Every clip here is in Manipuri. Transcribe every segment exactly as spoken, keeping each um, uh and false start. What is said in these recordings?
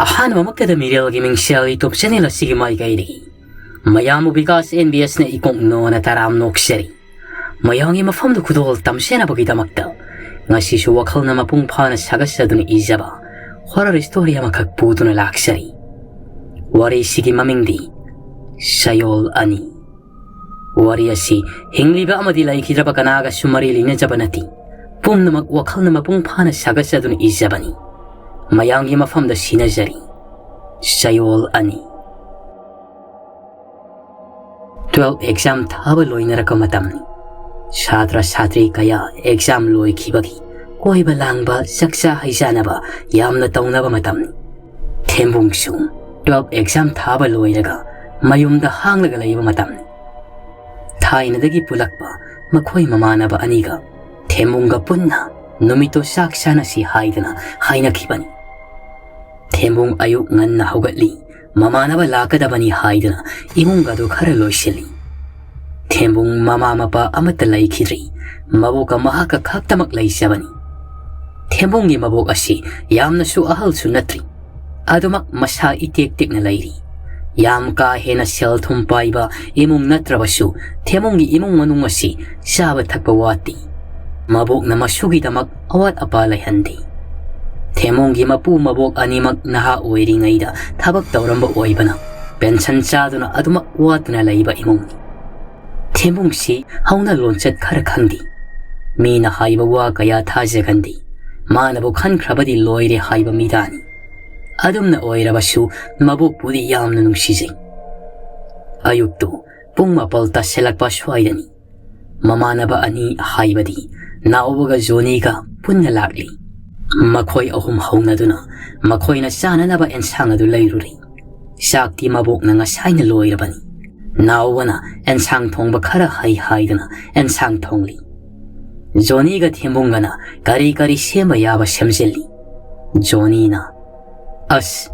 ꯑꯍꯥꯟꯕꯃꯛꯇꯗ ꯃꯤꯔꯦꯜꯒꯤ ꯃꯤꯡꯁꯦꯜ YouTube channel ꯑꯁꯤꯒꯤ ꯃꯥꯏꯀꯩꯗꯒꯤ ꯃꯌꯥꯝꯕꯨ ꯕꯤꯀꯥꯁ NBS ꯅ ꯏꯀꯣꯛ ꯅꯣꯅ ꯇꯔꯥꯝ ꯅꯣꯛꯆꯔꯤ꯫ ꯃꯌꯥꯝꯒꯤ ꯃꯐꯝꯗ ꯈꯨꯗꯣꯜ ꯇꯝꯁꯦꯟꯅꯕꯒꯤꯗꯃꯛꯇ ꯉꯁꯤꯁꯨ ꯋꯥꯈꯜꯅ ꯃꯄꯨꯡ ꯐꯥꯅ ꯁꯥꯒꯠꯆꯗꯨꯅ ꯏꯖꯕ horror story ꯑꯃꯈꯛ ꯄꯨꯗꯨꯅ ꯂꯥꯛꯆꯔꯤ꯫ ꯋꯥꯔꯤꯁꯤꯒꯤ ꯃꯃꯤꯡꯗꯤ ꯆꯌꯣꯜ ꯑꯅꯤ꯫ ꯋꯥꯔꯤ ꯑꯁꯤ ꯍꯤꯡꯂꯤꯕ ꯑꯃꯗꯤ ꯂꯩꯈꯤꯗ꯭ꯔꯕ ꯀꯅꯥꯒꯁꯨ ꯃꯔꯤ ꯂꯩꯅꯖꯕ ꯅꯠꯇꯦ꯫ ꯄꯨꯝꯅꯃꯛ ꯋꯥꯈꯜꯅ ꯃꯄꯨꯡ ꯐꯥꯅ ꯁꯥꯒꯠꯆꯗꯨꯅ ꯏꯖꯕꯅꯤ꯫ ꯃꯌꯥꯝꯒꯤ ꯃꯐꯝꯗ ꯁꯤꯟꯅꯖꯔꯤ꯫ ꯆꯌꯣꯜ ꯑꯅꯤ꯫ Twelve exam ꯊꯥꯕ ꯂꯣꯏꯅꯔꯛꯄ ꯃꯇꯝꯅꯤ꯫ ꯁꯥꯇ꯭ꯔ ꯁꯥꯇ꯭ꯔꯤ ꯀꯌꯥ exam ꯂꯣꯏꯈꯤꯕꯒꯤ ꯀꯣꯏꯕ ꯂꯥꯡꯕ, ꯆꯥꯛꯆꯥ ꯍꯩꯖꯥꯅꯕ ꯌꯥꯝꯅ ꯇꯧꯅꯕ ꯃꯇꯝꯅꯤ꯫ ꯊꯦꯝꯕꯨꯡꯁꯨ twelve exam ꯊꯥꯕ ꯂꯣꯏꯔꯒ ꯃꯌꯨꯝꯗ ꯍꯥꯡꯂꯒ ꯂꯩꯕ ꯃꯇꯝꯅꯤ꯫ ꯊꯥꯏꯅꯗꯒꯤ ꯄꯨꯜꯂꯛꯄ ꯃꯈꯣꯏ ꯃꯃꯥꯟꯅꯕ ꯑꯅꯤꯒ ꯊꯦꯝꯕꯨꯡꯒ ꯄꯨꯟꯅ ꯅꯨꯃꯤꯠꯇꯣ ꯆꯥꯛ ꯆꯥꯅꯁꯤ ꯍꯥꯏꯗꯅ ꯍꯥꯏꯅꯈꯤꯕꯅꯤ꯫ ꯊꯦꯝꯕꯨꯡ ꯑꯌꯨꯛ ꯉꯟꯅ ꯍꯧꯒꯠꯂꯤ꯫ ꯃꯃꯥꯟꯅꯕ ꯂꯥꯛꯀꯗꯕꯅꯤ ꯍꯥꯏꯗꯨꯅ ꯏꯃꯨꯡꯒꯗꯨ ꯈꯔ ꯂꯣꯏꯁꯤꯜꯂꯤ꯫ ꯊꯦꯝꯕꯨꯡ ꯃꯃꯥ ꯃꯄꯥ ꯑꯃꯠꯇ ꯂꯩꯈꯤꯗ꯭ꯔꯤ꯫ ꯃꯕꯣꯛꯀ ꯃꯍꯥꯛꯀ ꯈꯛꯇꯃꯛ ꯂꯩꯖꯕꯅꯤ꯫ ꯊꯦꯝꯕꯨꯡꯒꯤ ꯃꯕꯣꯛ ꯑꯁꯤ ꯌꯥꯝꯅꯁꯨ ꯑꯍꯜꯁꯨ ꯅꯠꯇ꯭ꯔꯤ꯫ ꯑꯗꯨꯃꯛ ꯃꯁꯥ ꯏꯇꯦꯛ ꯇꯦꯛꯅ ꯂꯩꯔꯤ꯫ ꯌꯥꯝ ꯀꯥ ꯍꯦꯟꯅ ꯁꯦꯜ ꯊꯨꯝ ꯄꯥꯏꯕ ꯏꯃꯨꯡ ꯅꯠꯇ꯭ꯔꯕꯁꯨ ꯊꯦꯝꯕꯨꯡꯒꯤ ꯏꯃꯨꯡ ꯃꯅꯨꯡ ꯑꯁꯤ ꯆꯥꯕ ꯊꯛꯄ ꯋꯥꯠꯇꯦ꯫ ꯃꯕꯣꯛꯅ ꯃꯁꯨꯒꯤꯗꯃꯛ ꯑꯋꯥꯠ ꯑꯄꯥ ꯂꯩꯍꯟꯗꯦ꯫ ꯊꯦꯝꯕꯨꯡꯒꯤ ꯃꯄꯨ ꯃꯕꯣꯛ ꯑꯅꯤꯃꯛ ꯅꯍꯥ ꯑꯣꯏꯔꯤꯉꯩꯗ ꯊꯕꯛ ꯇꯧꯔꯝꯕ ꯑꯣꯏꯕꯅ pension ꯆꯥꯗꯨꯅ ꯑꯗꯨꯃꯛ ꯋꯥꯠꯇꯅ ꯂꯩꯕ ꯏꯃꯨꯡꯅꯤ꯫ ꯊꯦꯝꯕꯨꯡꯁꯤ ꯍꯧꯅ ꯂꯣꯟꯆꯠ ꯈꯔ ꯈꯪꯗꯦ꯫ ꯃꯤꯅ ꯍꯥꯏꯕ ꯋꯥ ꯀꯌꯥ ꯊꯥꯖꯒꯟꯗꯦ꯫ ꯃꯥꯅꯕꯨ ꯈꯟꯈ꯭ꯔꯕꯗꯤ ꯂꯣꯏꯔꯦ ꯍꯥꯏꯕ ꯃꯤꯗꯥꯅꯤ꯫ ꯑꯗꯨꯝꯅ ꯑꯣꯏꯔꯕꯁꯨ ꯃꯕꯣꯛꯄꯨꯗꯤ ꯌꯥꯝꯅ ꯅꯨꯡꯁꯤꯖꯩ꯫ ꯑꯌꯨꯛꯇꯨ ꯄꯨꯡ ꯃꯥꯄꯜ ꯇꯥꯁꯤꯜꯂꯛꯄ ꯁ꯭ꯋꯥꯏꯗꯅꯤ꯫ ꯃꯃꯥꯟꯅꯕ ꯑꯅꯤ ꯍꯥꯏꯕꯗꯤ ꯅꯥꯎꯕꯒ ꯖꯣꯅꯤꯒ ꯄꯨꯟꯅ ꯂꯥꯛꯂꯤ꯫ ꯃꯈꯣꯏ ꯑꯍꯨꯝ ꯍꯧꯅꯗꯨꯅ ꯃꯈꯣꯏꯅ ꯆꯥꯅꯅꯕ ꯑꯦꯟꯁꯥꯡ ꯑꯗꯨ ꯂꯩꯔꯨꯔꯤ꯫ ꯆꯥꯛꯇꯤ ꯃꯕꯣꯛꯅ ꯉꯁꯥꯏꯅ ꯂꯣꯏꯔꯕꯅꯤ꯫ ꯅꯥꯎꯕꯅ ꯑꯦꯟꯁꯥꯡ ꯊꯣꯡꯕ ꯈꯔ ꯍꯩ ꯍꯥꯏꯗꯨꯅ ꯑꯦꯟꯁꯥꯡ ꯊꯣꯡꯂꯤ꯫ ꯖꯣꯅꯤꯒ ꯊꯦꯝꯕꯨꯡꯒꯅ ꯀꯔꯤ ꯀꯔꯤ ꯁꯦꯝꯕ ꯌꯥꯕ ꯁꯦꯝꯖꯤꯜꯂꯤ꯫ ꯖꯣꯅꯤꯅ, "ꯑꯁ,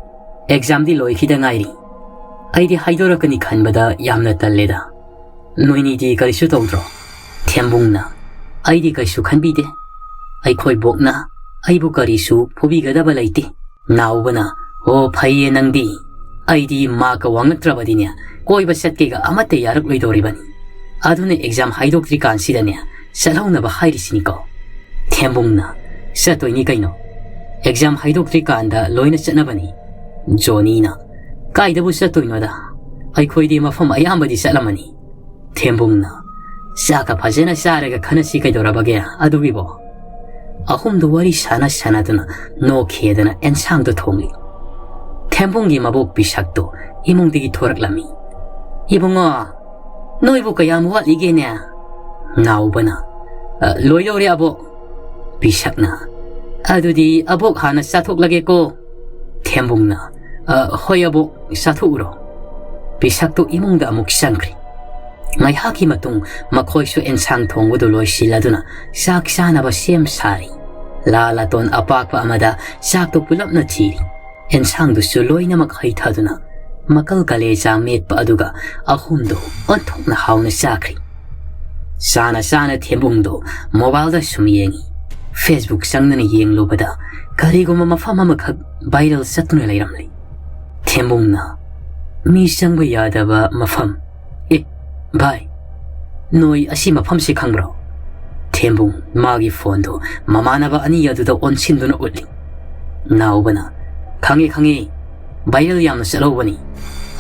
exam ꯗꯤ ꯂꯣꯏꯈꯤꯗ ꯉꯥꯏꯔꯤ꯫ ꯑꯩꯗꯤ ꯍꯥꯏꯗꯣꯔꯛꯀꯅꯤ ꯈꯟꯕꯗ ꯌꯥꯝꯅ ꯇꯜꯂꯦꯗ꯫ ꯅꯣꯏꯅꯤꯗꯤ ꯀꯔꯤꯁꯨ ꯇꯧꯗ꯭ꯔꯣ?" ꯊꯦꯝꯕꯨꯡꯅ, "ꯑꯩꯗꯤ ꯀꯩꯁꯨ ꯈꯟꯕꯤꯗꯦ꯫ ꯑꯩꯈꯣꯏ ꯕꯣꯛꯅ ꯑꯩꯕꯨ ꯀꯔꯤꯁꯨ ꯐꯨꯕꯤꯒꯗꯕ ꯂꯩꯇꯦ꯫" ꯅꯥꯎꯕꯅ, "ꯑꯣ, ꯐꯩꯌꯦ ꯅꯪꯗꯤ꯫ ꯑꯩꯗꯤ ꯃꯥꯔꯛꯀ ꯋꯥꯡꯂꯛꯇ꯭ꯔꯕꯗꯤꯅꯦ, ꯀꯣꯏꯕ ꯆꯠꯀꯦꯒ ꯑꯃꯠꯇ ꯌꯥꯔꯛꯂꯣꯏꯗꯧꯔꯤꯕꯅꯤ꯫ ꯑꯗꯨꯅ ꯑꯦꯛꯖꯥꯝ ꯍꯥꯏꯗꯣꯛꯇ꯭ꯔꯤꯀꯥꯟꯁꯤꯗꯅꯦ ꯆꯠꯍꯧꯅꯕ ꯍꯥꯏꯔꯤꯁꯤꯅꯤꯀꯣ꯫" ꯊꯦꯝꯕꯨꯡꯅ, "ꯆꯠꯇꯣꯏꯅꯤ ꯀꯩꯅꯣ꯫ ꯑꯦꯛꯖꯥꯝ ꯍꯥꯏꯗꯣꯛꯇ꯭ꯔꯤꯀꯥꯟꯗ ꯂꯣꯏꯅ ꯆꯠꯅꯕꯅꯤ꯫" ꯖꯣꯅꯤꯅ, "ꯀꯥꯏꯗꯕꯨ ꯆꯠꯇꯣꯏꯅꯣꯗ? ꯑꯩꯈꯣꯏꯗꯤ ꯃꯐꯝ ꯑꯌꯥꯝꯕꯗꯤ ꯆꯠꯂꯝꯃꯅꯤ꯫" ꯊꯦꯝꯕꯨꯡꯅ, "ꯆꯥꯛꯀ ꯐꯖꯅ ꯆꯥꯔꯒ ꯈꯟꯅꯁꯤ ꯀꯩꯗꯧꯔꯕꯒꯦ ꯑꯗꯨꯒꯤꯕꯣ?" ꯑꯍꯨꯝꯗꯨ ꯋꯥꯔꯤ ꯁꯥꯟꯅ ꯁꯥꯟꯅꯗꯨꯅ ꯅꯣꯛꯈꯤꯗꯅ ꯑꯦꯟꯁꯥꯡꯗꯣ ꯊꯣꯡꯂꯤ꯫ ꯊꯦꯝꯕꯨꯡꯒꯤ ꯃꯕꯣꯛ ꯄꯤꯁꯛꯇꯣ ꯏꯃꯨꯡꯗꯒꯤ ꯊꯣꯔꯛꯂꯝꯃꯤ꯫ "ꯏꯕꯨꯡꯉꯣ, ꯅꯣꯏꯕꯨ ꯀꯌꯥꯝ ꯋꯥꯠꯂꯤꯒꯦꯅꯦ?" ꯅꯥꯎꯕꯅ, "ꯑ, ꯂꯣꯏꯗꯧꯔꯦ ꯑꯕꯣꯛ꯫" ꯄꯤꯁꯛꯅ, "ꯑꯗꯨꯗꯤ ꯑꯕꯣꯛ ꯍꯥꯟꯅ ꯆꯥꯊꯣꯛꯂꯒꯦꯀꯣ꯫" ꯊꯦꯝꯕꯨꯡꯅ, "ꯑ, ꯍꯣꯏ ꯑꯕꯣꯛ, ꯆꯥꯊꯣꯛꯎꯔꯣ꯫" ꯄꯤꯁꯛꯇꯨ ꯏꯃꯨꯡꯗ ꯑꯃꯨꯛ ꯆꯪꯈ꯭ꯔꯦ꯫ ꯉꯥꯏꯍꯥꯛꯀꯤ ꯃꯇꯨꯡ ꯃꯈꯣꯏꯁꯨ ꯑꯦꯟꯁꯥꯡ ꯊꯣꯡꯕꯗꯨ ꯂꯣꯏꯁꯤꯜꯂꯗꯨꯅ ꯆꯥꯛ ꯆꯥꯅꯕ ꯁꯦꯝ ꯁꯥꯔꯤ꯫ ꯂꯥ ꯂꯥꯇꯣꯟ ꯑꯄꯥꯛꯄ ꯑꯃꯗ ꯆꯥꯛꯇꯨ ꯄꯨꯂꯞꯅ ꯊꯤꯔꯤ꯫ ꯑꯦꯟꯁꯥꯡꯗꯨꯁꯨ ꯂꯣꯏꯅꯃꯛ ꯍꯩꯊꯗꯨꯅ ꯃꯀꯜ ꯀꯂꯦꯖꯥ ꯃꯦꯠꯄ ꯑꯗꯨꯒ ꯑꯍꯨꯝꯗꯨ ꯑꯣꯟꯊꯣꯛꯅ ꯍꯥꯎꯅ ꯆꯥꯈ꯭ꯔꯤ꯫ ꯆꯥꯅ ꯆꯥꯅ ꯊꯦꯝꯕꯨꯡꯗꯨ ꯃꯣꯕꯥꯏꯜꯗ ꯁꯨꯝ ꯌꯦꯡꯉꯤ꯫ Facebook ꯆꯪꯗꯨꯅ ꯌꯦꯡꯂꯨꯕꯗ ꯀꯔꯤꯒꯨꯝꯕ ꯃꯐꯝ ꯑꯃꯈꯛ ꯚꯥꯏꯔꯦꯜ ꯆꯠꯇꯨꯅ ꯂꯩꯔꯝꯂꯤ꯫ ꯊꯦꯝꯕꯨꯡꯅ, "ꯃꯤ ꯆꯪꯕ ꯌꯥꯗꯕ ꯃꯐꯝ꯫ ꯑꯦ, ꯚꯥꯏ, ꯅꯣꯏ ꯑꯁꯤ ꯃꯐꯝꯁꯤ ꯈꯪꯕ꯭ꯔꯣ?" ꯊꯦꯝꯕꯨꯡ ꯃꯥꯒꯤ ꯐꯣꯟꯗꯨ ꯃꯃꯥꯟꯅꯕ ꯑꯅꯤ ꯑꯗꯨꯗ ꯑꯣꯟꯁꯤꯟꯗꯨꯅ ꯎꯠꯂꯤ꯫ ꯅꯥꯎꯕꯅ, "ꯈꯪꯉꯤ, ꯈꯪꯉꯤ꯫ ꯚꯥꯏꯔꯦꯜ ꯌꯥꯝꯅ ꯆꯠꯍꯧꯕꯅꯤ꯫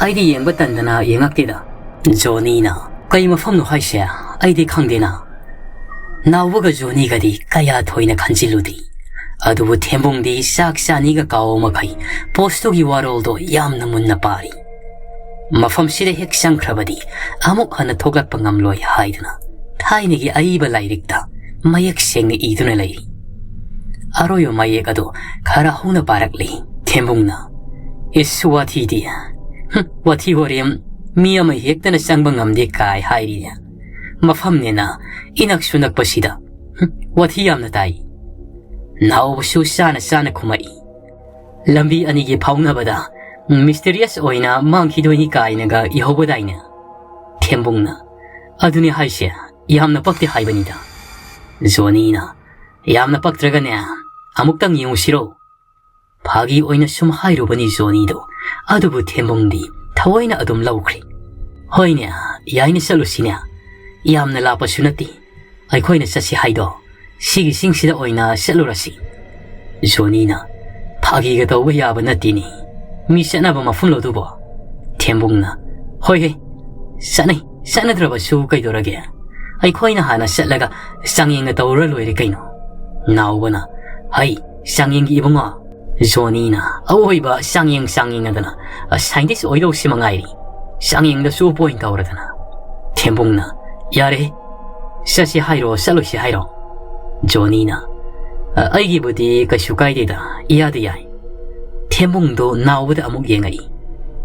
ꯑꯩꯗꯤ ꯌꯦꯡꯕ ꯇꯟꯗꯅ ꯌꯦꯡꯉꯛꯇꯦꯗ꯫" ꯖꯣꯅꯤꯅ, "ꯀꯩ ꯃꯐꯝꯅꯣ ꯍꯥꯏꯁꯦ? ꯑꯩꯗꯤ ꯈꯪꯗꯦꯅ꯫" ꯅꯥꯎꯕꯒ ꯖꯣꯅꯤꯒꯗꯤ ꯀꯌꯥ ꯊꯣꯏꯅ ꯈꯟꯖꯤꯜꯂꯨꯗꯦ꯫ ꯑꯗꯨꯕꯨ ꯊꯦꯝꯕꯨꯡꯗꯤ ꯆꯥꯛ ꯆꯥꯅꯤꯒ ꯀꯥꯎ ꯃꯈꯩ ꯄꯣꯁꯇꯨꯒꯤ ꯋꯥꯔꯣꯜꯗꯣ ꯌꯥꯝꯅ ꯃꯨꯟꯅ ꯄꯥꯔꯤ꯫ "ꯃꯐꯝꯁꯤꯗ ꯍꯦꯛ ꯆꯪꯈ꯭ꯔꯕꯗꯤ ꯑꯃꯨꯛ ꯍꯟꯅ ꯊꯣꯛꯂꯛꯄ ꯉꯝꯂꯣꯏ" ꯍꯥꯏꯗꯨꯅ ꯊꯥꯏꯅꯒꯤ ꯑꯏꯕ ꯂꯥꯏꯔꯤꯛꯇ ꯃꯌꯦꯛ ꯁꯦꯡꯅ ꯏꯗꯨꯅ ꯂꯩꯔꯤ꯫ ꯑꯔꯣꯏꯕ ꯃꯌꯦꯛ ꯑꯗꯨ ꯈꯔ ꯍꯧꯅ ꯄꯥꯔꯛꯂꯤ꯫ ꯊꯦꯝꯕꯨꯡꯅ, "ꯏꯁ, ꯋꯥꯊꯤꯗꯤ꯫ ꯍꯨꯝ, ꯋꯥꯊꯤ ꯋꯥꯔꯦꯝ, ꯃꯤ ꯑꯃ ꯍꯦꯛꯇꯅ ꯆꯪꯕ ꯉꯝꯗꯦ ꯀꯥꯏ ꯍꯥꯏꯔꯤꯅꯦ꯫ ꯃꯐꯝꯅꯦꯅ ꯏꯅꯛꯁꯨ ꯅꯛꯄꯁꯤꯗ꯫ ꯍꯨꯝ, ꯋꯥꯊꯤ ꯌꯥꯝꯅ ꯇꯥꯏ꯫" ꯅꯥꯎꯕꯁꯨ ꯆꯥꯅ ꯆꯥꯅ ꯈꯨꯝꯃꯛꯏ꯫ "ꯂꯝꯕꯤ ꯑꯅꯤꯒꯤ ꯐꯥꯎꯅꯕꯗ ꯃꯤꯁꯇꯤꯔꯤꯌꯁ ꯑꯣꯏꯅ ꯃꯥꯡꯈꯤꯗꯣꯏꯅꯤ ꯀꯥꯏꯅꯒ ꯏꯍꯧꯕꯗꯥꯏꯅꯦ?" ꯊꯦꯝꯕꯨꯡꯅ, "ꯑꯗꯨꯅꯤ ꯍꯥꯏꯁꯦ, ꯌꯥꯝꯅ ꯄꯛꯇꯦ ꯍꯥꯏꯕꯅꯤꯗ꯫" ꯖꯣꯅꯤꯅ, "ꯌꯥꯝꯅ ꯄꯛꯇ꯭ꯔꯒꯅꯦ, ꯑꯃꯨꯛꯇꯪ ꯌꯦꯡꯉꯨꯁꯤꯔꯣ?" ꯐꯥꯒꯤ ꯑꯣꯏꯅ ꯁꯨꯝ ꯍꯥꯏꯔꯨꯕꯅꯤ ꯖꯣꯅꯤꯗꯣ꯫ ꯑꯗꯨꯕꯨ ꯊꯦꯝꯕꯨꯡꯗꯤ ꯊꯑꯣꯏꯅ ꯑꯗꯨꯝ ꯂꯧꯈ꯭ꯔꯦ꯫ "ꯍꯣꯏꯅꯦ, ꯌꯥꯏꯅꯦ, ꯆꯠꯂꯨꯁꯤꯅꯦ꯫ ꯌꯥꯝꯅ ꯂꯥꯞꯄꯁꯨ ꯅꯠꯇꯦ꯫ ꯑꯩꯈꯣꯏꯅ ꯆꯠꯁꯤ ꯍꯥꯏꯗꯣ ꯁꯤꯒꯤ ꯆꯤꯡꯁꯤꯗ ꯑꯣꯏꯅ ꯆꯠꯂꯨꯔꯁꯤ꯫" ꯖꯣꯅꯤꯅ, "ꯐꯥꯒꯤꯒ ꯇꯧꯕ ꯌꯥꯕ ꯅꯠꯇꯦꯅꯦ꯫ ꯃꯤ ꯆꯠꯅꯕ ꯃꯐꯝꯂꯣ ꯑꯗꯨꯕꯣ?" ꯊꯦꯝꯕꯨꯡꯅ, "ꯍꯣꯏ ꯍꯦ, ꯆꯠꯅꯩ꯫ ꯆꯠꯅꯗ꯭ꯔꯕꯁꯨ ꯀꯩꯗꯧꯔꯒꯦ? ꯑꯩꯈꯣꯏꯅ ꯍꯥꯟꯅ ꯆꯠꯂꯒ ꯆꯥꯡꯌꯦꯡꯒ ꯇꯧꯔꯨꯔ ꯂꯣꯏꯔꯦ ꯀꯩꯅꯣ꯫" ꯅꯥꯎꯕꯅ, "ꯍꯩ, ꯆꯥꯡꯌꯦꯡꯒꯤ ꯏꯕꯨꯡꯉꯣ?" ꯖꯣꯅꯤꯅ, "ꯑꯋꯣꯏꯕ ꯆꯥꯡꯌꯦꯡ ꯆꯥꯡꯌꯦꯡ ꯑꯗꯅ, scientist ꯑꯣꯏꯗꯧꯁꯤ ꯃꯉꯥꯏꯔꯤ꯫ ꯆꯥꯡꯌꯦꯡꯗꯁꯨ point ꯇꯧꯔꯗꯅ꯫" ꯊꯦꯝꯕꯨꯡꯅ, "ꯌꯥꯔꯦ, ꯆꯠꯁꯤ ꯍꯥꯏꯔꯣ, ꯆꯠꯂꯣꯏꯁꯤ ꯍꯥꯏꯔꯣ?" ꯖꯣꯅꯤꯅ, "ꯑ, ꯑꯩꯒꯤꯕꯨꯗꯤ ꯀꯩꯁꯨ ꯀꯥꯏꯗꯦꯗ, ꯏꯌꯥꯗ ꯌꯥꯏ꯫" ꯊꯦꯝꯕꯨꯡꯗꯣ ꯅꯥꯎꯕꯗ ꯑꯃꯨꯛ ꯌꯦꯡꯉꯛꯏ꯫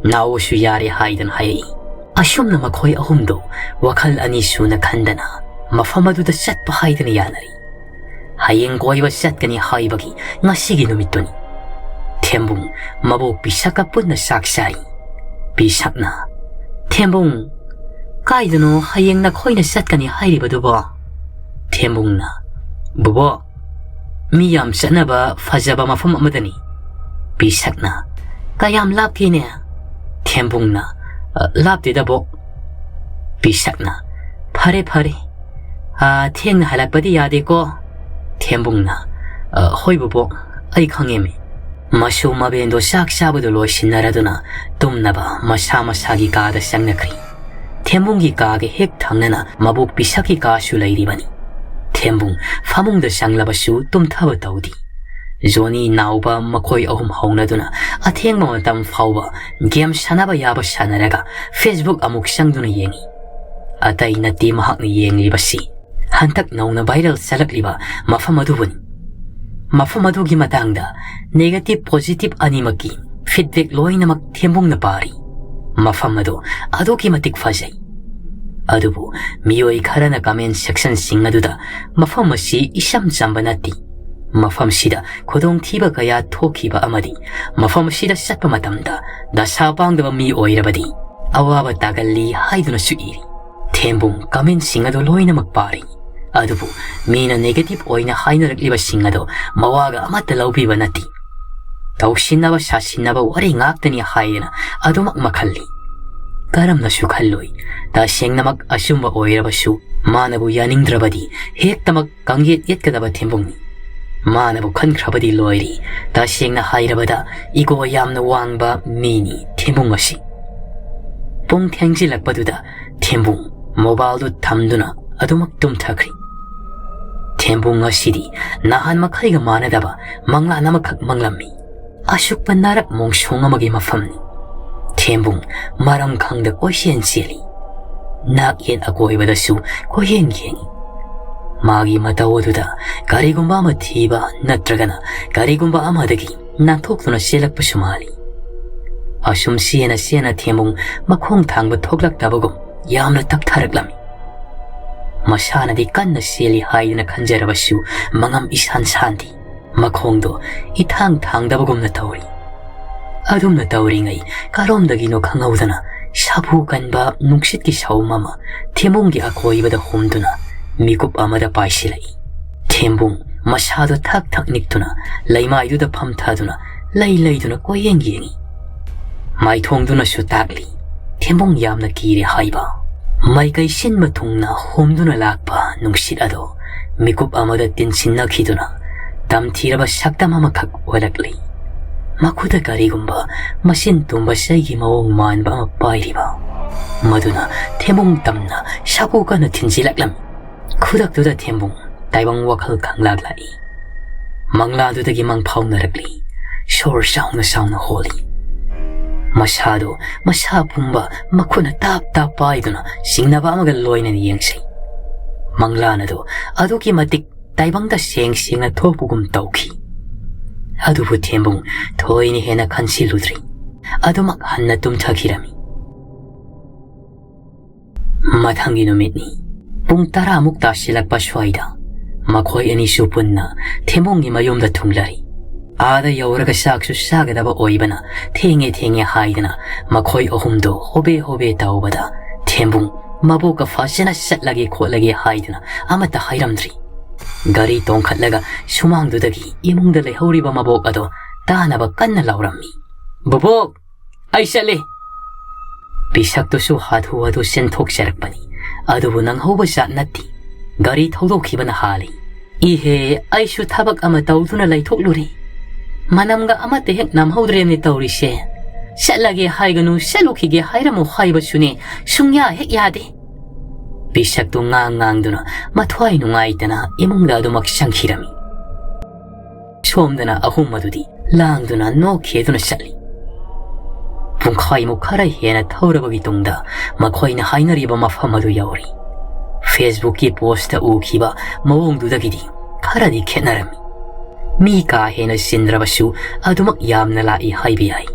ꯅꯥꯎꯕꯁꯨ ꯌꯥꯔꯦ ꯍꯥꯏꯗꯅ ꯍꯥꯏꯔꯛꯏ꯫ ꯑꯁꯨꯝꯅ ꯃꯈꯣꯏ ꯑꯍꯨꯝꯗꯣ ꯋꯥꯈꯜ ꯑꯅꯤ ꯁꯨꯅ ꯈꯟꯗꯅ ꯃꯐꯝ ꯑꯗꯨꯗ ꯆꯠꯄ ꯍꯥꯏꯗꯅ ꯌꯥꯅꯔꯤ꯫ ꯍꯌꯦꯡ ꯀꯣꯏꯕ ꯆꯠꯀꯅꯤ ꯍꯥꯏꯕꯒꯤ ꯉꯁꯤꯒꯤ ꯅꯨꯃꯤꯠꯇꯨꯅꯤ꯫ ꯊꯦꯝꯕꯨꯡ ꯃꯕꯣꯛ ꯄꯤꯁꯛꯀ ꯄꯨꯟꯅ ꯆꯥꯛ ꯆꯥꯔꯤ꯫ ꯄꯤꯁꯛꯅ, "ꯊꯦꯝꯕꯨꯡ, ꯀꯥꯏꯗꯅꯣ ꯍꯌꯦꯡ ꯅꯈꯣꯏꯅ ꯆꯠꯀꯅꯤ ꯍꯥꯏꯔꯤꯕꯗꯨꯕꯣ?" ꯊꯦꯝꯕꯨꯡꯅ, "ꯕꯣꯕꯣꯛ, ꯃꯤ ꯌꯥꯝ ꯆꯠꯅꯕ ꯐꯖꯕ ꯃꯐꯝ ꯑꯃꯗꯅꯤ꯫" ꯄꯤꯁꯛꯅ, "ꯀꯌꯥꯝ ꯂꯥꯞꯀꯦꯅꯦ?" ꯊꯦꯝꯕꯨꯡꯅ, "ꯑ, ꯂꯥꯞꯇꯦꯗ ꯕꯣꯛ꯫" ꯄꯤꯁꯛꯅ, "ꯐꯔꯦ, ꯐꯔꯦ꯫ ꯑ, ꯊꯦꯡꯅ ꯍꯜꯂꯛꯄꯗꯤ ꯌꯥꯗꯦꯀꯣ꯫" ꯊꯦꯝꯕꯨꯡꯅ, "ꯑ, ꯍꯣꯏ ꯕꯣꯕꯣꯛ, ꯑꯩ ꯈꯪꯉꯦꯃꯤ꯫" ꯃꯁꯨ ꯃꯕꯦꯟꯗꯣ ꯆꯥꯛ ꯆꯥꯕꯗꯨ ꯂꯣꯏꯁꯤꯟꯅꯔꯗꯨꯅ ꯇꯨꯝꯅꯕ ꯃꯁꯥ ꯃꯁꯥꯒꯤ ꯀꯥꯗ ꯆꯪꯅꯈ꯭ꯔꯤ꯫ ꯊꯦꯝꯕꯨꯡꯒꯤ ꯀꯥꯒ ꯍꯦꯛ ꯊꯪꯅꯅ ꯃꯕꯣꯛ ꯄꯤꯁꯛꯀꯤ ꯀꯥꯁꯨ ꯂꯩꯔꯤꯕꯅꯤ꯫ ꯊꯦꯝꯕꯨꯡ ꯐꯃꯨꯡꯗ ꯆꯪꯂꯕꯁꯨ ꯇꯨꯝꯊꯕ ꯇꯧꯗꯦ꯫ ꯖꯣꯅꯤ ꯅꯥꯎꯕ ꯃꯈꯣꯏ ꯑꯍꯨꯝ ꯍꯧꯅꯗꯨꯅ ꯑꯊꯦꯡꯕ ꯃꯇꯝ ꯐꯥꯎꯕ game ꯁꯥꯟꯅꯕ ꯌꯥꯕ ꯁꯥꯟꯅꯔꯒ Facebook ꯑꯃꯨꯛ ꯆꯪꯗꯨꯅ ꯌꯦꯡꯏ꯫ ꯑꯇꯩ ꯅꯠꯇꯦ ꯃꯍꯥꯛꯅ ꯌꯦꯡꯂꯤꯕꯁꯤ ꯍꯟꯗꯛ ꯅꯧꯅ viral ꯆꯠꯂꯛꯂꯤꯕ ꯃꯐꯝ ꯑꯗꯨꯕꯨꯅꯤ꯫ ꯃꯐꯝ ꯑꯗꯨꯒꯤ ꯃꯇꯥꯡꯗ negative positive ꯑꯅꯤꯃꯛꯀꯤ feedback ꯂꯣꯏꯅꯃꯛ ꯊꯦꯝꯕꯨꯡꯅ ꯄꯥꯔꯤ꯫ ꯃꯐꯝ ꯑꯗꯨ ꯑꯗꯨꯛꯀꯤ ꯃꯇꯤꯛ ꯐꯖꯩ꯫ ꯑꯗꯨꯕꯨ ꯃꯤꯑꯣꯏ ꯈꯔꯅ comment sectionꯁꯤꯡ ꯑꯗꯨꯗ ꯃꯐꯝ ꯑꯁꯤ ꯏꯆꯝ ꯆꯝꯕ ꯅꯠꯇꯦ, ꯃꯐꯝꯁꯤꯗ ꯈꯨꯗꯣꯡꯊꯤꯕ ꯀꯌꯥ ꯊꯣꯛꯈꯤꯕ ꯑꯃꯗꯤ ꯃꯐꯝ ꯑꯁꯤꯗ ꯆꯠꯄ ꯃꯇꯝꯗ ꯗꯁꯥ ꯄꯥꯡꯗꯕ ꯃꯤ ꯑꯣꯏꯔꯕꯗꯤ ꯑꯋꯥꯕ ꯇꯥꯒꯜꯂꯤ ꯍꯥꯏꯗꯨꯅꯁꯨ ꯏꯔꯤ꯫ ꯊꯦꯝꯕꯨꯡ commentꯁꯤꯡ ꯑꯗꯨ ꯂꯣꯏꯅꯃꯛ ꯄꯥꯔꯤ꯫ ꯑꯗꯨꯕꯨ ꯃꯤꯅ negative ꯑꯣꯏꯅ ꯍꯥꯏꯅꯔꯛꯂꯤꯕꯁꯤꯡ ꯑꯗꯨ ꯃꯋꯥꯒ ꯑꯃꯠꯇ ꯂꯧꯕꯤꯕ ꯅꯠꯇꯦ꯫ ꯇꯧꯁꯤꯟꯅꯕ ꯁꯥꯁꯤꯟꯅꯕ ꯋꯥꯔꯤ ꯉꯥꯛꯇꯅꯤ ꯍꯥꯏꯗꯅ ꯑꯗꯨꯃꯛ ꯃꯈꯜꯂꯤ꯫ ꯀꯔꯝꯅꯁꯨ ꯈꯜꯂꯣꯏ꯫ ꯇꯁꯦꯡꯅꯃꯛ ꯑꯆꯨꯝꯕ ꯑꯣꯏꯔꯕꯁꯨ ꯃꯥꯅꯕꯨ ꯌꯥꯅꯤꯡꯗ꯭ꯔꯕꯗꯤ ꯍꯦꯛꯇꯃꯛ ꯀꯥꯡꯌꯦꯠ ꯌꯦꯠꯀꯗꯕ ꯊꯦꯝꯕꯨꯡꯅꯤ꯫ ꯃꯥꯅꯕꯨ ꯈꯟꯈ꯭ꯔꯕꯗꯤ ꯂꯣꯏꯔꯤ꯫ ꯇꯁꯦꯡꯅ ꯍꯥꯏꯔꯕꯗ ꯏꯒꯣ ꯌꯥꯝꯅ ꯋꯥꯡꯕ ꯃꯤꯅꯤ ꯊꯦꯝꯕꯨꯡ ꯑꯁꯤ꯫ ꯄꯨꯡ ꯊꯦꯡꯖꯤꯜꯂꯛꯄꯗꯨꯗ ꯊꯦꯝꯕꯨꯡ ꯃꯣꯕꯥꯏꯜꯗꯨ ꯊꯝꯗꯨꯅ ꯑꯗꯨꯃꯛ ꯇꯨꯝꯊꯈ꯭ꯔꯤ꯫ ꯊꯦꯝꯕꯨꯡ ꯑꯁꯤꯗꯤ ꯅꯍꯥꯟ ꯃꯈꯩꯒ ꯃꯥꯟꯅꯗꯕ ꯃꯪꯂꯥꯟ ꯑꯃꯈꯛ ꯃꯪꯂꯝꯃꯤ꯫ ꯑꯁꯨꯛꯄ ꯅꯥꯔꯛ ꯃꯣꯡꯁꯣꯡ ꯑꯃꯒꯤ ꯃꯐꯝꯅꯤ꯫ ꯊꯦꯝꯕꯨꯡ ꯃꯔꯝ ꯈꯪꯗ ꯀꯣꯏꯆꯦꯟ ꯆꯦꯜꯂꯤ꯫ ꯅꯥꯛ ꯌꯦꯠ ꯑꯀꯣꯏꯕꯗꯁꯨ ꯀꯣꯏꯌꯦꯡ ꯌꯦꯡꯉꯤ꯫ ꯃꯥꯒꯤ ꯃꯇꯧ ꯑꯗꯨꯗ ꯀꯔꯤꯒꯨꯝꯕ ꯑꯃ ꯊꯤꯕ ꯅꯠꯇ꯭ꯔꯒꯅ ꯀꯔꯤꯒꯨꯝꯕ ꯑꯃꯗꯒꯤ ꯅꯥꯟꯊꯣꯛꯇꯨꯅ ꯆꯦꯜꯂꯛꯄꯁꯨ ꯃꯥꯜꯂꯤ꯫ ꯑꯁꯨꯝ ꯆꯦꯅ ꯆꯦꯅ ꯊꯦꯝꯕꯨꯡ ꯃꯈꯣꯡ ꯊꯥꯡꯕ ꯊꯣꯛꯂꯛꯇꯕꯒꯨꯝ ꯌꯥꯝꯅ ꯇꯞꯊꯔꯛꯂꯝꯃꯤ꯫ ꯃꯁꯥꯅꯗꯤ ꯀꯟꯅ ꯆꯦꯜꯂꯤ ꯍꯥꯏꯗꯅ ꯈꯟꯖꯔꯕꯁꯨ ꯃꯉꯝ ꯏꯁꯥꯟ ꯁꯥꯟꯗꯦ꯫ ꯃꯈꯣꯡꯗꯣ ꯏꯊꯥꯡ ꯊꯥꯡꯗꯕꯒꯨꯝꯅ ꯇꯧꯔꯤ꯫ ꯑꯗꯨꯝꯅ ꯇꯧꯔꯤꯉꯩ ꯀꯔꯣꯝꯗꯒꯤꯅꯣ ꯈꯪꯍꯧꯗꯅ ꯁꯥꯐꯨ ꯀꯟꯕ ꯅꯨꯡꯁꯤꯠꯀꯤ ꯁꯍꯨꯝ ꯑꯃ ꯊꯦꯝꯕꯨꯡꯒꯤ ꯑꯀꯣꯏꯕꯗ ꯍꯨꯝꯗꯨꯅ ꯃꯤꯀꯨꯞ ꯑꯃꯗ ꯄꯥꯏꯁꯤꯜꯂꯛꯏ꯫ ꯊꯦꯝꯕꯨꯡ ꯃꯁꯥꯗꯣ ꯊꯛ ꯊꯛ ꯅꯤꯛꯇꯨꯅ ꯂꯩꯃꯥꯏꯗꯨꯗ ꯐꯝꯊꯗꯨꯅ ꯂꯩ ꯂꯩꯗꯨꯅ ꯀꯣꯏꯌꯦꯡ ꯌꯦꯡꯉꯤ꯫ ꯃꯥꯏꯊꯣꯡꯗꯨꯅꯁꯨ ꯇꯥꯛꯂꯤ꯫ ꯊꯦꯝꯕꯨꯡ ꯌꯥꯝꯅ ꯀꯤꯔꯦ ꯍꯥꯏꯕ꯫ ꯃꯥꯏꯀꯩ ꯁꯤꯟꯕ ꯊꯨꯡꯅ ꯍꯣꯝꯗꯨꯅ ꯂꯥꯛꯄ ꯅꯨꯡꯁꯤꯠ ꯑꯗꯣ ꯃꯤꯀꯨꯞ ꯑꯃꯗ ꯇꯤꯟꯁꯤꯟꯅꯈꯤꯗꯨꯅ ꯇꯝꯊꯤꯔꯕ ꯁꯛꯇꯝ ꯑꯃꯈꯛ ꯑꯣꯏꯔꯛꯂꯤ꯫ ꯃꯈꯨꯠꯇ ꯀꯔꯤꯒꯨꯝꯕ ꯃꯆꯤꯟ ꯇꯨꯝꯕ ꯆꯩꯒꯤ ꯃꯑꯣꯡ ꯃꯥꯟꯕ ꯑꯃ ꯄꯥꯏꯔꯤꯕ꯫ ꯃꯗꯨꯅ ꯊꯦꯝꯕꯨꯡ ꯇꯝꯅ ꯁꯥꯐꯨ ꯀꯟꯅ ꯊꯤꯟꯖꯤꯜꯂꯛꯂꯝꯃꯤ꯫ ꯈꯨꯗꯛꯇꯨꯗ ꯊꯦꯝꯕꯨꯡ ꯇꯥꯏꯕꯪ ꯋꯥꯈꯜ ꯈꯪꯂꯥꯛ ꯂꯥꯛꯏ꯫ ꯃꯪꯂꯥꯗꯨꯗꯒꯤ ꯃꯪ ꯐꯥꯎꯅꯔꯛꯂꯤ꯫ ꯁꯣꯔ ꯆꯥꯎꯅ ꯆꯥꯎꯅ ꯍꯣꯜꯂꯤ꯫ ꯃꯁꯥꯗꯣ ꯃꯁꯥ ꯄꯨꯝꯕ ꯃꯈꯨꯠꯅ ꯇꯥꯞ ꯇꯥꯞ ꯄꯥꯏꯗꯨꯅ ꯆꯤꯡꯅꯕ ꯑꯃꯒ ꯂꯣꯏꯅꯅ ꯌꯦꯡꯁꯩ꯫ ꯃꯪꯂꯥꯟ ꯑꯗꯨ ꯑꯗꯨꯛꯀꯤ ꯃꯇꯤꯛ ꯇꯥꯏꯕꯪꯗ ꯁꯦꯡ ꯁꯦꯡꯅ ꯊꯣꯛꯄꯒꯨꯝ ꯇꯧꯈꯤ꯫ ꯑꯗꯨꯕꯨ ꯊꯦꯝꯕꯨꯡ ꯊꯣꯏꯅ ꯍꯦꯟꯅ ꯈꯟꯁꯤꯜꯂꯨꯗ꯭ꯔꯤ꯫ ꯑꯗꯨꯃꯛ ꯍꯟꯅ ꯇꯨꯝꯊꯈꯤꯔꯝꯃꯤ꯫ ꯃꯊꯪꯒꯤ ꯅꯨꯃꯤꯠꯅꯤ꯫ ꯄꯨꯡ ꯇꯔꯥꯃꯨꯛ ꯇꯥꯁꯤꯜꯂꯛꯄ ꯁ꯭ꯋꯥꯏꯗ ꯃꯈꯣꯏ ꯑꯅꯤꯁꯨ ꯄꯨꯟꯅ ꯊꯦꯝꯕꯨꯡꯒꯤ ꯃꯌꯨꯝꯗ ꯊꯨꯡꯂꯔꯤ꯫ ꯑꯥꯗ ꯌꯧꯔꯒ ꯆꯥꯛꯁꯨ ꯆꯥꯒꯗꯕ ꯑꯣꯏꯕꯅ ꯊꯦꯡꯉꯦ ꯊꯦꯡꯉꯦ ꯍꯥꯏꯗꯅ ꯃꯈꯣꯏ ꯑꯍꯨꯝꯗꯣ ꯍꯣꯕꯦ ꯍꯣꯕꯦ ꯇꯧꯕꯗ ꯊꯦꯝꯕꯨꯡ ꯃꯕꯣꯛꯀ ꯐꯖꯅ ꯆꯠꯂꯒꯦ ꯈꯣꯠꯂꯒꯦ ꯍꯥꯏꯗꯅ ꯑꯃꯠꯇ ꯍꯥꯏꯔꯝꯗ꯭ꯔꯤ꯫ ꯒꯥꯔꯤ ꯇꯣꯡꯈꯠꯂꯒ ꯁꯨꯃꯥꯡꯗꯨꯗꯒꯤ ꯏꯃꯨꯡꯗ ꯂꯩꯍꯧꯔꯤꯕ ꯃꯕꯣꯛ ꯑꯗꯣ ꯇꯥꯅꯕ ꯀꯟꯅ ꯂꯥꯎꯔꯝꯃꯤ꯫ "ꯕꯣꯕꯣꯛ, ꯑꯩ ꯆꯠꯂꯦ!" ꯄꯤꯁꯛꯇꯨꯁꯨ ꯍꯥꯊꯨ ꯍꯥꯊꯨ ꯆꯦꯟꯊꯣꯛꯆꯔꯛꯄꯅꯤ꯫ ꯑꯗꯨꯕꯨ ꯅꯪꯍꯧꯕ ꯖꯥꯠ ꯅꯠꯇꯦ꯫ ꯒꯥꯔꯤ ꯊꯧꯗꯣꯛꯈꯤꯕꯅ ꯍꯥꯜꯂꯤ꯫ "ꯏꯍꯦ, ꯑꯩꯁꯨ ꯊꯕꯛ ꯑꯃ ꯇꯧꯗꯨꯅ ꯂꯩꯊꯣꯛꯂꯨꯔꯦ꯫ ꯃꯅꯝꯒ ꯑꯃꯠꯇ ꯍꯦꯛ ꯅꯝꯍꯧꯗ꯭ꯔꯦꯅꯦ ꯇꯧꯔꯤꯁꯦ꯫ ꯆꯠꯂꯒꯦ ꯍꯥꯏꯒꯅꯨ, ꯆꯠꯂꯨꯈꯤꯒꯦ ꯍꯥꯏꯔꯝꯃꯨ ꯍꯥꯏꯕꯁꯨꯅꯦ ꯁꯨꯡꯌꯥ ꯍꯦꯛ ꯌꯥꯗꯦ"꯫ ꯄꯤꯁꯛꯇꯨ ꯉꯥꯡ ꯉꯥꯡꯗꯨꯅ ꯃꯊ꯭ꯋꯥꯏ ꯅꯨꯡꯉꯥꯏꯇꯅ ꯏꯃꯨꯡꯗ ꯑꯗꯨꯃꯛ ꯆꯪꯈꯤꯔꯝꯃꯤ꯫ ꯁꯣꯝꯗꯅ ꯑꯍꯨꯝ ꯑꯗꯨꯗꯤ ꯂꯥꯡꯗꯨꯅ ꯅꯣꯛꯈꯤꯗꯨꯅ ꯆꯠꯂꯤ꯫ ꯄꯨꯡꯈꯥꯏꯃꯨꯛ ꯈꯔ ꯍꯦꯟꯅ ꯊꯧꯔꯕꯒꯤ ꯇꯨꯡꯗ ꯃꯈꯣꯏꯅ ꯍꯥꯏꯅꯔꯤꯕ ꯃꯐꯝ ꯑꯗꯨ ꯌꯧꯔꯤ꯫ Facebookꯀꯤ postꯇ ꯎꯈꯤꯕ ꯃꯑꯣꯡꯗꯨꯗꯒꯤꯗꯤ ꯈꯔꯗꯤ ꯈꯦꯠꯅꯔꯝꯃꯤ꯫ ꯃꯤ ꯀꯥ ꯍꯦꯟꯅ ꯆꯤꯟꯗ꯭ꯔꯕꯁꯨ ꯑꯗꯨꯃꯛ ꯌꯥꯝꯅ ꯂꯥꯛꯏ ꯍꯥꯏꯕ ꯌꯥꯏ꯫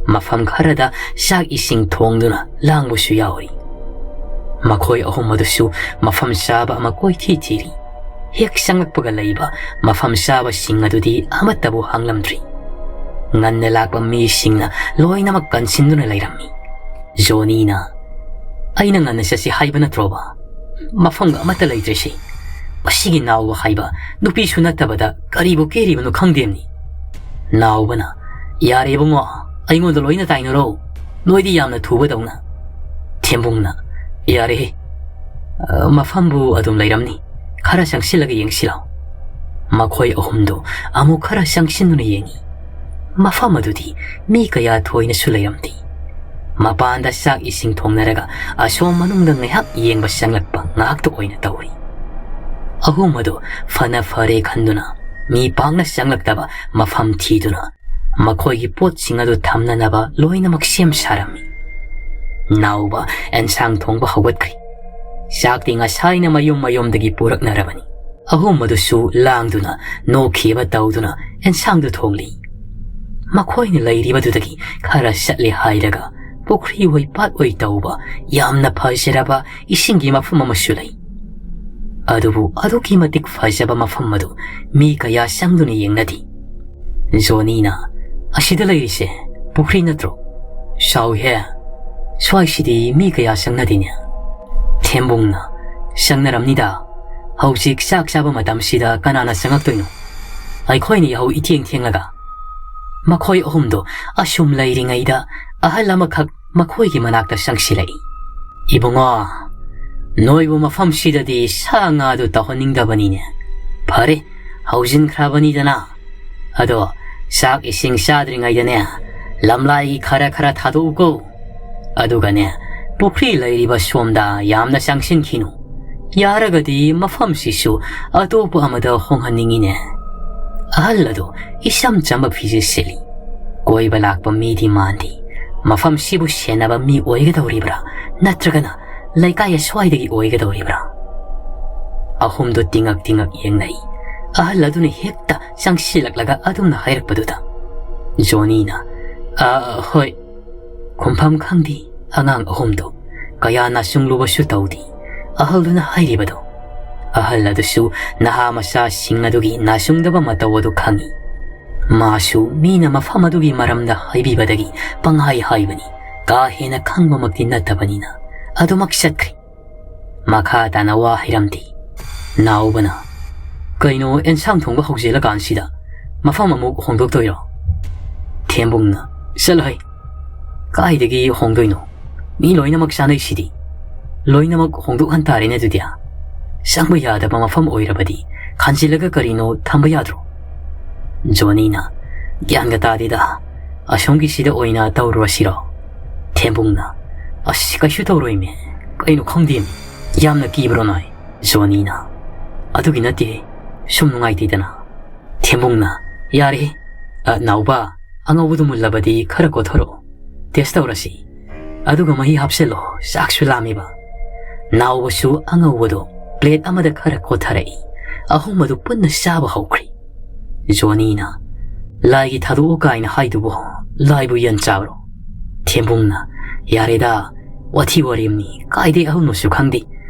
ꯃꯐꯝ ꯈꯔꯗ ꯆꯥꯛ ꯏꯁꯤꯡ ꯊꯣꯡꯗꯨꯅ ꯂꯥꯡꯕꯁꯨ ꯌꯥꯎꯔꯤ꯫ ꯃꯈꯣꯏ ꯑꯍꯨꯝ ꯑꯗꯨꯁꯨ ꯃꯐꯝ ꯆꯥꯕ ꯑꯃ ꯀꯣꯏꯊꯤ ꯊꯤꯔꯤ꯫ ꯍꯦꯛ ꯆꯪꯂꯛꯄꯒ ꯂꯩꯕ ꯃꯐꯝ ꯆꯥꯕꯁꯤꯡ ꯑꯗꯨꯗꯤ ꯑꯃꯠꯇꯕꯨ ꯍꯥꯡꯂꯝꯗ꯭ꯔꯤ꯫ ꯉꯟꯅ ꯂꯥꯛꯄ ꯃꯤꯁꯤꯡꯅ ꯂꯣꯏꯅꯃꯛ ꯀꯟꯁꯤꯟꯗꯨꯅ ꯂꯩꯔꯝꯃꯤ꯫ ꯖꯣꯅꯤꯅ, "ꯑꯩꯅ ꯉꯟꯅ ꯆꯠꯁꯤ ꯍꯥꯏꯕ ꯅꯠꯇ꯭ꯔꯣꯕ? ꯃꯐꯝꯒ ꯑꯃꯠꯇ ꯂꯩꯇ꯭ꯔꯤꯁꯤ꯫ ꯃꯁꯤꯒꯤ ꯅꯥꯎꯕ ꯍꯥꯏꯕ ꯅꯨꯄꯤꯁꯨ ꯅꯠꯇꯕꯗ ꯀꯔꯤꯕꯨ ꯀꯦꯔꯤꯕꯅꯣ ꯈꯪꯗꯦꯝꯅꯤ"꯫ ꯅꯥꯎꯕꯅ, "ꯌꯥꯔꯦ ꯏꯕꯨꯡꯉꯣ, ꯑꯩꯉꯣꯟꯗ ꯂꯣꯏꯅ ꯇꯥꯏꯅꯔꯣ꯫ ꯅꯣꯏꯗꯤ ꯌꯥꯝꯅ ꯊꯨꯕꯗꯧꯅ"꯫ ꯊꯦꯝꯕꯨꯡꯅ, "ꯌꯥꯔꯦꯍꯦ꯫ ꯑ, ꯃꯐꯝꯕꯨ ꯑꯗꯨꯝ ꯂꯩꯔꯝꯅꯤ꯫ ꯈꯔ ꯆꯪꯁꯤꯜꯂꯒ ꯌꯦꯡꯁꯤ ꯂꯥꯎ"꯫ ꯃꯈꯣꯏ ꯑꯍꯨꯝꯗꯨ ꯑꯃꯨꯛ ꯈꯔ ꯆꯪꯁꯤꯟꯗꯨꯅ ꯌꯦꯡꯉꯤ꯫ ꯃꯐꯝ ꯑꯗꯨꯗꯤ ꯃꯤ ꯀꯌꯥ ꯊꯣꯏꯅꯁꯨ ꯂꯩꯔꯝꯗꯦ꯫ ꯃꯄꯥꯟꯗ ꯆꯥꯛ ꯏꯁꯤꯡ ꯊꯣꯡꯅꯔꯒ ꯑꯁꯣꯝ ꯃꯅꯨꯡꯗ ꯉꯥꯏꯍꯥꯛ ꯌꯦꯡꯕ ꯆꯪꯂꯛꯄ ꯉꯥꯛꯇ ꯑꯣꯏꯅ ꯇꯧꯔꯤ꯫ ꯑꯍꯨꯝ ꯑꯗꯨ ꯐꯅ ꯐꯔꯦ ꯈꯟꯗꯨꯅ ꯃꯤ ꯄꯥꯛꯅ ꯆꯪꯂꯛꯇꯕ ꯃꯐꯝ ꯊꯤꯗꯨꯅ ꯃꯈꯣꯏꯒꯤ ꯄꯣꯠꯁꯤꯡ ꯑꯗꯨ ꯊꯝꯅꯅꯕ ꯂꯣꯏꯅꯃꯛ ꯁꯦꯝ ꯁꯥꯔꯝꯃꯤ꯫ ꯅꯥꯎꯕ ꯑꯦꯟꯁꯥꯡ ꯊꯣꯡꯕ ꯍꯧꯒꯠꯈ꯭ꯔꯦ꯫ ꯆꯥꯛꯇꯤ ꯉꯁꯥꯏꯅ ꯃꯌꯨꯝ ꯃꯌꯨꯝꯗꯒꯤ ꯄꯨꯔꯛꯅꯔꯕꯅꯤ꯫ ꯑꯍꯨꯝ ꯑꯗꯨꯁꯨ ꯂꯥꯡꯗꯨꯅ ꯅꯣꯛꯈꯤꯕ ꯇꯧꯗꯨꯅ ꯑꯦꯟꯁꯥꯡꯗꯨ ꯊꯣꯡꯂꯤ꯫ ꯃꯈꯣꯏꯅ ꯂꯩꯔꯤꯕꯗꯨꯗꯒꯤ ꯈꯔ ꯆꯠꯂꯦ ꯍꯥꯏꯔꯒ ꯄꯨꯈ꯭ꯔꯤ ꯑꯣꯏ ꯄꯥꯠ ꯑꯣꯏ ꯇꯧꯕ ꯌꯥꯝꯅ ꯐꯖꯔꯕ ꯏꯁꯤꯡꯒꯤ ꯃꯐꯝ ꯑꯃꯁꯨ ꯂꯩ꯫ ꯑꯗꯨꯕꯨ ꯑꯗꯨꯛꯀꯤ ꯃꯇꯤꯛ ꯐꯖꯕ ꯃꯐꯝ ꯑꯗꯨ ꯃꯤ ꯀꯌꯥ ꯆꯪꯗꯨꯅ ꯌꯦꯡꯅꯗꯦ꯫ ꯖꯣꯅꯤꯅ, "ꯑꯁꯤꯗ ꯂꯩꯔꯤꯁꯦ ꯄꯨꯈ꯭ꯔꯤ ꯅꯠꯇ꯭ꯔꯣ? ꯆꯥꯎꯏꯍꯦ꯫ ꯁ꯭ꯋꯥꯏꯁꯤꯗꯤ ꯃꯤ ꯀꯌꯥ ꯆꯪꯅꯗꯦꯅꯦ"꯫ ꯊꯦꯝꯕꯨꯡꯅ, "ꯆꯪꯅꯔꯝꯅꯤꯗ꯫ ꯍꯧꯖꯤꯛ ꯆꯥꯛ ꯆꯥꯕ ꯃꯇꯝꯁꯤꯗ ꯀꯅꯥꯅ ꯆꯪꯉꯛꯇꯣꯏꯅꯣ? ꯑꯩꯈꯣꯏꯅ ꯌꯥꯍꯧ ꯏꯊꯦꯡ ꯊꯦꯡꯂꯒ"꯫ ꯃꯈꯣꯏ ꯑꯍꯨꯝꯗꯣ ꯑꯁꯨꯝ ꯂꯩꯔꯤꯉꯩꯗ ꯑꯍꯜ ꯑꯃꯈꯛ ꯃꯈꯣꯏꯒꯤ ꯃꯅꯥꯛꯇ ꯆꯪꯁꯤꯜꯂꯛꯏ꯫ "ꯏꯕꯨꯡꯉꯣ, ꯅꯣꯏꯕꯨ ꯃꯐꯝꯁꯤꯗꯗꯤ ꯁꯥ ꯉꯥꯗꯨ ꯇꯧꯍꯟꯅꯤꯡꯗꯕꯅꯤꯅꯦ꯫ ꯐꯔꯦ, ꯍꯧꯖꯤꯟꯈ꯭ꯔꯕꯅꯤꯗꯅ꯫ ꯑꯗꯣ ꯆꯥꯛ ꯏꯁꯤꯡ ꯆꯥꯗ꯭ꯔꯤꯉꯩꯗꯅꯦ, ꯂꯝꯂꯥꯏꯒꯤ ꯈꯔ ꯈꯔ ꯊꯥꯗꯣꯛꯎꯀꯣ꯫ ꯑꯗꯨꯒꯅꯦ, ꯄꯨꯈ꯭ꯔꯤ ꯂꯩꯔꯤꯕ ꯁꯣꯝꯗ ꯌꯥꯝꯅ ꯆꯪꯁꯤꯟꯈꯤꯅꯨ꯫ ꯌꯥꯔꯒꯗꯤ ꯃꯐꯝꯁꯤꯁꯨ ꯑꯇꯣꯞꯄ ꯑꯃꯗ ꯍꯣꯡꯍꯟꯅꯤꯡꯉꯤꯅꯦ꯫" ꯑꯍꯜ ꯑꯗꯨ ꯏꯆꯝ ꯆꯝꯕ ꯐꯤꯖꯦꯠ ꯁꯦꯠꯂꯤ꯫ ꯀꯣꯏꯕ ꯂꯥꯛꯄ ꯃꯤꯗꯤ ꯃꯥꯟꯗꯦ꯫ ꯃꯐꯝꯁꯤꯕꯨ ꯁꯦꯟꯅꯕ ꯃꯤ ꯑꯣꯏꯒꯗꯧꯔꯤꯕ꯭ꯔꯥ, ꯅꯠꯇ꯭ꯔꯒꯅ ꯂꯩꯀꯥꯏ ꯑꯁ꯭ꯋꯥꯏꯗꯒꯤ ꯑꯣꯏꯒꯗꯧꯔꯤꯕ꯭ꯔꯥ? ꯑꯍꯨꯝꯗꯨ ꯇꯤꯉꯛ ꯇꯤꯉꯛ ꯌꯦꯡꯅꯩ꯫ ꯑꯍꯜ ꯑꯗꯨꯅ ꯍꯦꯛꯇ ꯆꯪꯁꯤꯜꯂꯛꯂꯒ ꯑꯗꯨꯝꯅ ꯍꯥꯏꯔꯛꯄꯗꯨꯗ ꯖꯣꯅꯤꯅ, "ꯑ, ꯍꯣꯏ꯫" ꯈꯨꯝꯐꯝ ꯈꯪꯗꯦ꯫ ꯑꯉꯥꯡ ꯑꯍꯨꯝꯗꯨ ꯀꯌꯥ ꯅꯥꯆꯨꯡꯂꯨꯕꯁꯨ ꯇꯧꯗꯦ꯫ ꯑꯍꯜꯗꯨꯅ ꯍꯥꯏꯔꯤꯕꯗꯨ, ꯑꯍꯜ ꯑꯗꯨꯁꯨ ꯅꯍꯥ ꯃꯆꯥꯁꯤꯡ ꯑꯗꯨꯒꯤ ꯅꯥꯆꯨꯡꯗꯕ ꯃꯇꯧ ꯑꯗꯨ ꯈꯪꯏ꯫ ꯃꯥꯁꯨ ꯃꯤꯅ ꯃꯐꯝ ꯑꯗꯨꯒꯤ ꯃꯔꯝꯗ ꯍꯥꯏꯕꯤꯕꯗꯒꯤ ꯄꯪꯍꯥꯏ ꯍꯥꯏꯕꯅꯤ, ꯀꯥ ꯍꯦꯟꯅ ꯈꯪꯕꯃꯛꯇꯤ ꯅꯠꯇꯕꯅꯤꯅ꯫ ꯑꯗꯨꯃꯛ ꯆꯠꯈ꯭ꯔꯦ꯫ ꯃꯈꯥ ꯇꯥꯅ ꯋꯥ ꯍꯥꯏꯔꯝꯗꯦ꯫ ꯅꯥꯎꯕꯅ, "ꯀꯩꯅꯣ, ꯑꯦꯟꯁꯥꯡ ꯊꯣꯡꯕ ꯍꯧꯖꯤꯜꯂꯀꯥꯟꯁꯤꯗ ꯃꯐꯝ ꯑꯃꯨꯛ ꯍꯣꯡꯗꯣꯛꯇꯣꯏꯔꯣ?" ꯊꯦꯝꯕꯨꯡꯅ, "ꯆꯠꯂꯣꯍꯩ, ꯀꯥꯏꯗꯒꯤ ꯍꯣꯡꯗꯣꯏꯅꯣ? ꯃꯤ ꯂꯣꯏꯅꯃꯛ ꯆꯥꯅꯩꯁꯤꯗꯤ꯫ ꯂꯣꯏꯅꯃꯛ ꯍꯣꯡꯗꯣꯛꯍꯟ ꯇꯥꯔꯦꯅꯦ ꯑꯗꯨꯗꯤ꯫ ꯆꯪꯕ ꯌꯥꯗꯕ ꯃꯐꯝ ꯑꯣꯏꯔꯕꯗꯤ ꯈꯟꯖꯤꯜꯂꯒ ꯀꯔꯤꯅꯣ ꯊꯝꯕ ꯌꯥꯗ꯭ꯔꯣ?" ꯖꯣꯅꯤꯅ, "ꯒ꯭ꯌꯥꯟꯒ ꯇꯥꯗꯦꯗ, ꯑꯁꯣꯝꯒꯤꯁꯤꯗ ꯑꯣꯏꯅ ꯇꯧꯔꯨꯔꯁꯤꯔꯣ?" ꯊꯦꯝꯕꯨꯡꯅ, "ꯑꯁ, ꯀꯩꯁꯨ ꯇꯧꯔꯣꯏꯃꯦ, ꯀꯩꯅꯣ ꯈꯪꯗꯦꯃꯦ, ꯌꯥꯝꯅ ꯀꯤꯕ꯭ꯔꯣ ꯅꯣꯏ?" ꯖꯣꯅꯤꯅ, "ꯑꯗꯨꯒꯤ ꯅꯠꯇꯦ, ꯁꯨꯝ ꯅꯨꯡꯉꯥꯏꯇꯦꯗꯅ꯫" ꯊꯦꯝꯕꯨꯡꯅ, "ꯌꯥꯔꯦ, ꯑ, ꯅꯥꯎꯕ, ꯑꯉꯧꯕꯗꯨ ꯃꯨꯜꯂꯕꯗꯤ ꯈꯔ ꯀꯣꯊꯣꯔꯛꯑꯣ, ꯇꯦꯁ ꯇꯧꯔꯁꯤ꯫ ꯑꯗꯨꯒ ꯃꯍꯤ ꯍꯥꯞꯆꯤꯜꯂꯣ, ꯆꯥꯛꯁꯨ ꯂꯥꯝꯃꯦꯕ꯫" ꯅꯥꯎꯕꯁꯨ ꯑꯉꯧꯕꯗꯣ ꯄ꯭ꯂꯦꯠ ꯑꯃꯗ ꯈꯔ ꯀꯣꯊꯔꯛꯏ꯫ ꯑꯍꯨꯝ ꯑꯗꯨ ꯄꯨꯟꯅ ꯆꯥꯕ ꯍꯧꯈ꯭ꯔꯦ꯫ ꯖꯣꯅꯤꯅ, "ꯂꯥꯏꯒꯤ ꯊꯥꯗꯣꯛꯑꯣ ꯀꯥꯏꯅ ꯍꯥꯏꯗꯨꯕꯨ ꯂꯥꯏꯕꯨ ꯌꯦꯟ ꯆꯥꯕ꯭ꯔꯣ?" ꯊꯦꯝꯕꯨꯡꯅ, "ꯌꯥꯔꯦꯗ, ꯋꯥꯊꯤ ꯋꯥꯔꯦꯝꯅꯤ, ꯀꯥꯏꯗꯩ ꯑꯍꯨꯝꯅꯣꯁꯨ ꯈꯪꯗꯦ,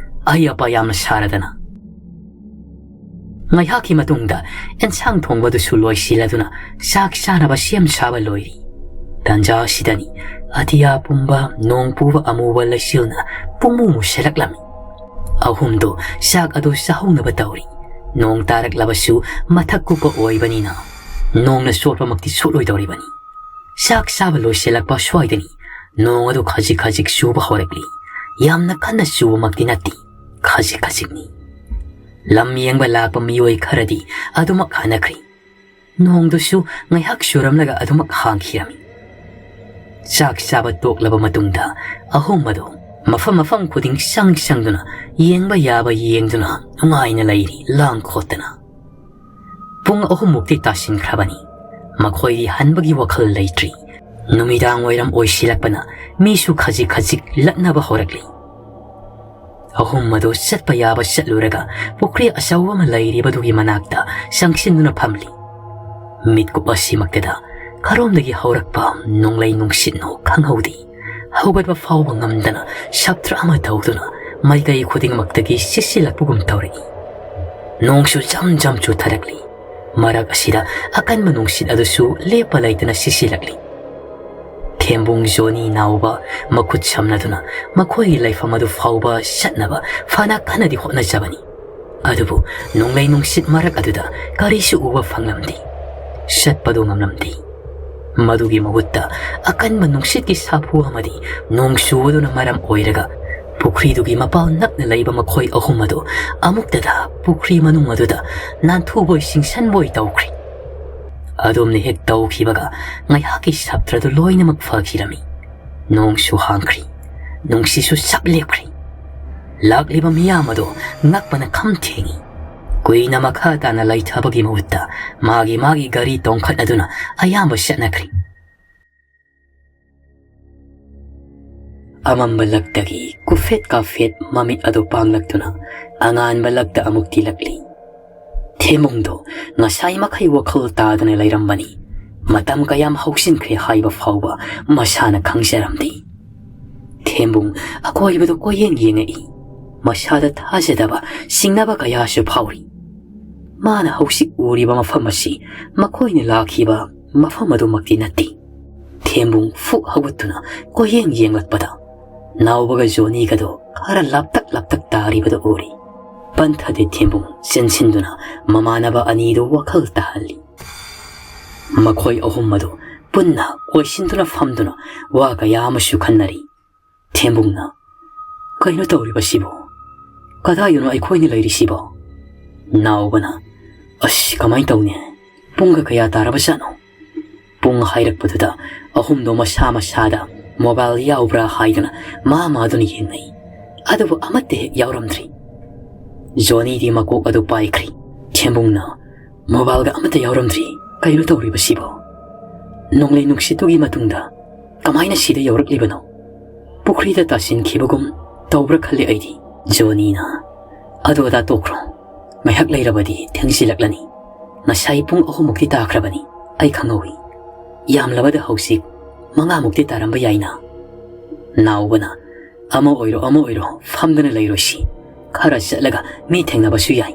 ꯑꯍꯩ ꯑꯄꯥ ꯌꯥꯝꯅ ꯁꯥꯔꯗꯅ꯫" ꯉꯥꯏꯍꯥꯛꯀꯤ ꯃꯇꯨꯡꯗ ꯑꯦꯟꯁꯥꯡ ꯊꯣꯡꯕꯗꯨꯁꯨ ꯂꯣꯏꯁꯤꯜꯂꯗꯨꯅ ꯆꯥꯛ ꯆꯥꯅꯕ ꯁꯦꯝ ꯁꯥꯕ ꯂꯣꯏꯔꯤ꯫ ꯇꯟꯖꯥ ꯑꯁꯤꯗꯅꯤ ꯑꯇꯤꯌꯥ ꯄꯨꯝꯕ ꯅꯣꯡ ꯄꯨꯕ ꯑꯃꯨꯕ ꯂꯩꯆꯤꯜꯅ ꯄꯨꯡꯃꯨ ꯃꯨꯁꯤꯜꯂꯛꯂꯝꯃꯤ꯫ ꯑꯍꯨꯝꯗꯨ ꯆꯥꯛ ꯑꯗꯨ ꯆꯥꯍꯧꯅꯕ ꯇꯧꯔꯤ꯫ ꯅꯣꯡ ꯇꯥꯔꯛꯂꯕꯁꯨ ꯃꯊꯛ ꯀꯨꯞꯄ ꯑꯣꯏꯕꯅꯤꯅ ꯅꯣꯡꯅ ꯆꯣꯠꯄꯃꯛꯇꯤ ꯆꯣꯠꯂꯣꯏꯗꯧꯔꯤꯕꯅꯤ꯫ ꯆꯥꯛ ꯆꯥꯕ ꯂꯣꯏꯁꯤꯜꯂꯛꯄ ꯁ꯭ꯋꯥꯏꯗꯅꯤ ꯅꯣꯡ ꯑꯗꯨ ꯈꯖꯤꯛ ꯈꯖꯤꯛ ꯆꯨꯕ ꯍꯧꯔꯛꯂꯤ꯫ ꯌꯥꯝꯅ ꯀꯟꯅ ꯆꯨꯕꯃꯛꯇꯤ ꯅꯠꯇꯦ, ꯈꯖꯤꯛ ꯈꯖꯤꯛꯅꯤ꯫ ꯂꯝ ꯌꯦꯡꯕ ꯂꯥꯛꯄ ꯃꯤꯑꯣꯏ ꯈꯔꯗꯤ ꯑꯗꯨꯃꯛ ꯍꯥꯟꯅꯈ꯭ꯔꯤ꯫ ꯅꯣꯡꯗꯨꯁꯨ ꯉꯥꯏꯍꯥꯛ ꯆꯨꯔꯝꯂꯒ ꯑꯗꯨꯃꯛ ꯍꯥꯡꯈꯤꯔꯝꯃꯤ꯫ ꯆꯥꯛ ꯆꯥꯕ ꯇꯣꯛꯂꯕ ꯃꯇꯨꯡꯗ ꯑꯍꯨꯝ ꯑꯗꯨ ꯃꯐꯝ ꯃꯐꯝ ꯈꯨꯗꯤꯡ ꯆꯪ ꯆꯪꯗꯨꯅ ꯌꯦꯡꯕ ꯌꯥꯕ ꯌꯦꯡꯗꯨꯅ ꯅꯨꯡꯉꯥꯏꯅ ꯂꯩꯔꯤ, ꯂꯥꯡ ꯈꯣꯠꯇꯅ꯫ ꯄꯨꯡ ꯑꯍꯨꯝꯃꯨꯛꯇꯤ ꯇꯥꯁꯤꯟꯈ꯭ꯔꯕꯅꯤ꯫ ꯃꯈꯣꯏꯗꯤ ꯍꯟꯕꯒꯤ ꯋꯥꯈꯜ ꯂꯩꯇ꯭ꯔꯤ꯫ ꯅꯨꯃꯤꯗꯥꯡ ꯋꯥꯏꯔꯝ ꯑꯣꯏꯁꯤꯜꯂꯛꯄꯅ ꯃꯤꯁꯨ ꯈꯖꯤꯛ ꯈꯖꯤꯛ ꯂꯛꯅꯕ ꯍꯧꯔꯛꯂꯤ꯫ ꯑꯍꯨꯝ ꯑꯗꯨ ꯆꯠꯄ ꯌꯥꯕ ꯆꯠꯂꯨꯔꯒ ꯄꯨꯈ꯭ꯔꯤ ꯑꯆꯧꯕ ꯑꯃ ꯂꯩꯔꯤꯕꯗꯨꯒꯤ ꯃꯅꯥꯛꯇ ꯆꯪꯁꯤꯟꯗꯨꯅ ꯐꯝꯂꯤ꯫ ꯃꯤꯠꯀꯨꯞ ꯑꯁꯤꯃꯛꯇꯗ ꯀꯔꯣꯝꯗꯒꯤ ꯍꯧꯔꯛꯄ ꯅꯣꯡꯂꯩ ꯅꯨꯡꯁꯤꯠꯅꯣ ꯈꯪꯍꯧꯗꯦ꯫ ꯍꯧꯒꯠꯄ ꯐꯥꯎꯕ ꯉꯝꯗꯅ ꯁꯞꯇ꯭ꯔ ꯑꯃ ꯇꯧꯗꯨꯅ ꯃꯥꯏꯀꯩ ꯈꯨꯗꯤꯡꯃꯛꯇꯒꯤ ꯁꯤꯠꯆꯤꯜꯂꯛꯄꯒꯨꯝ ꯇꯧꯔꯛꯏ꯫ ꯅꯣꯡꯁꯨ ꯖꯝ ꯖꯝ ꯆꯨꯊꯔꯛꯂꯤ꯫ ꯃꯔꯛ ꯑꯁꯤꯗ ꯑꯀꯟꯕ ꯅꯨꯡꯁꯤꯠ ꯑꯗꯨꯁꯨ ꯂꯦꯞꯄ ꯂꯩꯇꯅ ꯁꯤꯠꯆꯤꯜꯂꯛꯂꯤ꯫ ꯊꯦꯝꯕꯨꯡ ꯖꯣꯅꯤ ꯅꯥꯎꯕ ꯃꯈꯨꯠ ꯁꯝꯅꯗꯨꯅ ꯃꯈꯣꯏꯒꯤ ꯂꯩꯐꯝ ꯑꯗꯨ ꯐꯥꯎꯕ ꯆꯠꯅꯕ ꯐꯅ ꯀꯟꯅꯗꯤ ꯍꯣꯠꯅꯖꯕꯅꯤ꯫ ꯑꯗꯨꯕꯨ ꯅꯣꯡꯂꯩ ꯅꯨꯡꯁꯤꯠ ꯃꯔꯛ ꯑꯗꯨꯗ ꯀꯔꯤꯁꯨ ꯎꯕ ꯐꯪꯂꯝꯗꯦ꯫ ꯆꯠꯄꯗꯨ ꯉꯝꯂꯝꯗꯦ꯫ ꯃꯗꯨꯒꯤ ꯃꯍꯨꯠꯇ ꯑꯀꯟꯕ ꯅꯨꯡꯁꯤꯠꯀꯤ ꯁꯥꯐꯨ ꯑꯃꯗꯤ ꯅꯣꯡ ꯆꯨꯕꯗꯨꯅ ꯃꯔꯝ ꯑꯣꯏꯔꯒ ꯄꯨꯈ꯭ꯔꯤꯗꯨꯒꯤ ꯃꯄꯥꯜ ꯅꯛꯅ ꯂꯩꯕ ꯃꯈꯣꯏ ꯑꯍꯨꯝ ꯑꯗꯨ ꯑꯃꯨꯛꯇꯗ ꯄꯨꯈ꯭ꯔꯤ ꯃꯅꯨꯡ ꯑꯗꯨꯗ ꯅꯥꯟꯊꯨꯕꯣꯏ ꯆꯤꯡꯁꯟꯕꯣꯏ ꯇꯧꯈ꯭ꯔꯤ꯫ ꯑꯗꯨꯝꯅ ꯍꯦꯛ ꯇꯧꯈꯤꯕꯒ ꯉꯥꯏꯍꯥꯛꯀꯤ ꯁꯞꯇ꯭ꯔꯗꯨ ꯂꯣꯏꯅꯃꯛ ꯐꯈꯤꯔꯝꯃꯤ꯫ ꯅꯣꯡꯁꯨ ꯍꯥꯡꯈ꯭ꯔꯤ, ꯅꯨꯡꯁꯤꯠꯁꯨ ꯁꯞ ꯂꯦꯞꯈ꯭ꯔꯤ꯫ ꯂꯥꯛꯂꯤꯕ ꯃꯤꯌꯥꯝ ꯑꯗꯨ ꯉꯛꯄꯅ ꯈꯝ ꯊꯦꯡꯏ꯫ ꯀꯨꯏꯅ ꯃꯈꯥ ꯇꯥꯅ ꯂꯩꯊꯕꯒꯤ ꯃꯍꯨꯠꯇ ꯃꯥꯒꯤ ꯃꯥꯒꯤ ꯒꯥꯔꯤ ꯇꯣꯡꯈꯠꯅꯗꯨꯅ ꯑꯌꯥꯝꯕ ꯆꯠꯅꯈ꯭ꯔꯤ꯫ ꯑꯃꯝꯕ ꯂꯛꯇꯒꯤ ꯀꯨꯐꯦꯠ ꯀꯥꯐꯦꯠ ꯃꯃꯤꯠ ꯑꯗꯨ ꯄꯥꯡꯂꯛꯇꯨꯅ ꯑꯉꯥꯟꯕ ꯂꯛꯇ ꯑꯃꯨꯛ ꯇꯤꯜꯂꯛꯂꯤ꯫ ꯊꯦꯝꯕꯨꯡꯗꯣ ꯉꯁꯥꯏ ꯃꯈꯩ ꯋꯥꯈꯜ ꯇꯥꯗꯅ ꯂꯩꯔꯝꯕꯅꯤ꯫ ꯃꯇꯝ ꯀꯌꯥꯝ ꯍꯧꯖꯤꯟꯈ꯭ꯔꯦ ꯍꯥꯏꯕ ꯐꯥꯎꯕ ꯃꯁꯥꯅ ꯈꯪꯖꯔꯝꯗꯦ꯫ ꯊꯦꯝꯕꯨꯡ ꯑꯀꯣꯏꯕꯗ ꯀꯣꯏꯌꯦꯡ ꯌꯦꯡꯉꯛꯏ꯫ ꯃꯁꯥꯗ ꯊꯥꯖꯗꯕ ꯆꯤꯡꯅꯕ ꯀꯌꯥꯁꯨ ꯐꯥꯎꯔꯤ꯫ ꯃꯥꯅ ꯍꯧꯖꯤꯛ ꯎꯔꯤꯕ ꯃꯐꯝ ꯑꯁꯤ ꯃꯈꯣꯏꯅ ꯂꯥꯛꯈꯤꯕ ꯃꯐꯝ ꯑꯗꯨꯃꯛꯇꯤ ꯅꯠꯇꯦ꯫ ꯊꯦꯝꯕꯨꯡ ꯐꯨꯛ ꯍꯧꯒꯠꯇꯨꯅ ꯀꯣꯏꯌꯦꯡ ꯌꯦꯡꯂꯛꯄꯗ ꯅꯥꯎꯕꯒ ꯖꯣꯅꯤꯒꯗꯣ ꯈꯔ ꯂꯥꯞꯇꯛ ꯂꯥꯞꯇꯛ ꯇꯥꯔꯤꯕꯗꯨ ꯎꯔꯤ꯫ ꯄꯟꯊꯗꯦ ꯊꯦꯝꯕꯨꯡ ꯆꯦꯟꯁꯤꯟꯗꯨꯅ ꯃꯃꯥꯟꯅꯕ ꯑꯅꯤꯗꯨ ꯋꯥꯈꯜ ꯇꯥꯍꯜꯂꯤ꯫ ꯃꯈꯣꯏ ꯑꯍꯨꯝ ꯑꯗꯨ ꯄꯨꯟꯅ ꯀꯣꯏꯁꯤꯟꯗꯨꯅ ꯐꯝꯗꯨꯅ ꯋꯥ ꯀꯌꯥ ꯑꯃꯁꯨ ꯈꯟꯅꯔꯤ꯫ ꯊꯦꯝꯕꯨꯡꯅ, "ꯀꯩꯅꯣ ꯇꯧꯔꯤꯕꯁꯤꯕꯣ? ꯀꯗꯥꯏꯗꯅꯣ ꯑꯩꯈꯣꯏꯅ ꯂꯩꯔꯤꯁꯤꯕꯣ?" ꯅꯥꯎꯕꯅ, "ꯑꯁ, ꯀꯃꯥꯏꯅ ꯇꯧꯅꯤ? ꯄꯨꯡꯒ ꯀꯌꯥ ꯇꯥꯔꯕꯖꯥꯠꯅꯣ?" ꯄꯨꯡ ꯍꯥꯏꯔꯛꯄꯗꯨꯗ ꯑꯍꯨꯝꯗꯣ ꯃꯁꯥ ꯃꯁꯥꯗ ꯃꯣꯕꯥꯏꯜ ꯌꯥꯎꯕ꯭ꯔꯥ ꯍꯥꯏꯗꯨꯅ ꯃꯥ ꯃꯥꯗꯨꯅ ꯌꯦꯡꯅꯩ꯫ ꯑꯗꯨꯕꯨ ꯑꯃꯠꯇ ꯍꯦꯛ ꯌꯥꯎꯔꯝꯗ꯭ꯔꯤ꯫ ꯖꯣꯅꯤꯗꯤ ꯃꯀꯣꯛ ꯑꯗꯨ ꯄꯥꯏꯈ꯭ꯔꯤ꯫ ꯊꯦꯝꯕꯨꯡꯅ, "ꯃꯣꯕꯥꯏꯜꯒ ꯑꯃꯠꯇ ꯌꯥꯎꯔꯝꯗ꯭ꯔꯤ꯫ ꯀꯩꯅꯣ ꯇꯧꯔꯤꯕꯁꯤꯕꯣ? ꯅꯣꯡꯂꯩ ꯅꯨꯡꯁꯤꯠꯇꯨꯒꯤ ꯃꯇꯨꯡꯗ ꯀꯃꯥꯏꯅ ꯁꯤꯗ ꯌꯧꯔꯛꯂꯤꯕꯅꯣ? ꯄꯨꯈ꯭ꯔꯤꯗ ꯇꯥꯁꯤꯟꯈꯤꯕꯒꯨꯝ ꯇꯧꯕ꯭ꯔꯥ ꯈꯜꯂꯤ ꯑꯩꯗꯤ꯫" ꯖꯣꯅꯤꯅ, "ꯑꯗꯨ ꯑꯗꯥ ꯇꯣꯛꯈ꯭ꯔꯣ꯫ ꯉꯥꯏꯍꯥꯛ ꯂꯩꯔꯕꯗꯤ ꯊꯦꯡꯖꯤꯜꯂꯛꯂꯅꯤ꯫ ꯉꯁꯥꯏ ꯄꯨꯡ ꯑꯍꯨꯝꯃꯨꯛꯇꯤ ꯇꯥꯈ꯭ꯔꯕꯅꯤ꯫ ꯑꯩ ꯈꯪꯍꯧꯏ꯫ ꯌꯥꯝꯂꯕꯗ ꯍꯧꯖꯤꯛ ꯃꯉꯥꯃꯨꯛꯇꯤ ꯇꯥꯔꯝꯕ ꯌꯥꯏꯅ꯫" ꯅꯥꯎꯕꯅ, "ꯑꯃ ꯑꯣꯏꯔꯣ ꯑꯃ ꯑꯣꯏꯔꯣ, ꯐꯝꯗꯅ ꯂꯩꯔꯣꯏꯁꯤ꯫ ꯈꯔ ꯆꯠꯂꯒ ꯃꯤ ꯊꯦꯡꯅꯕꯁꯨ ꯌꯥꯏ꯫"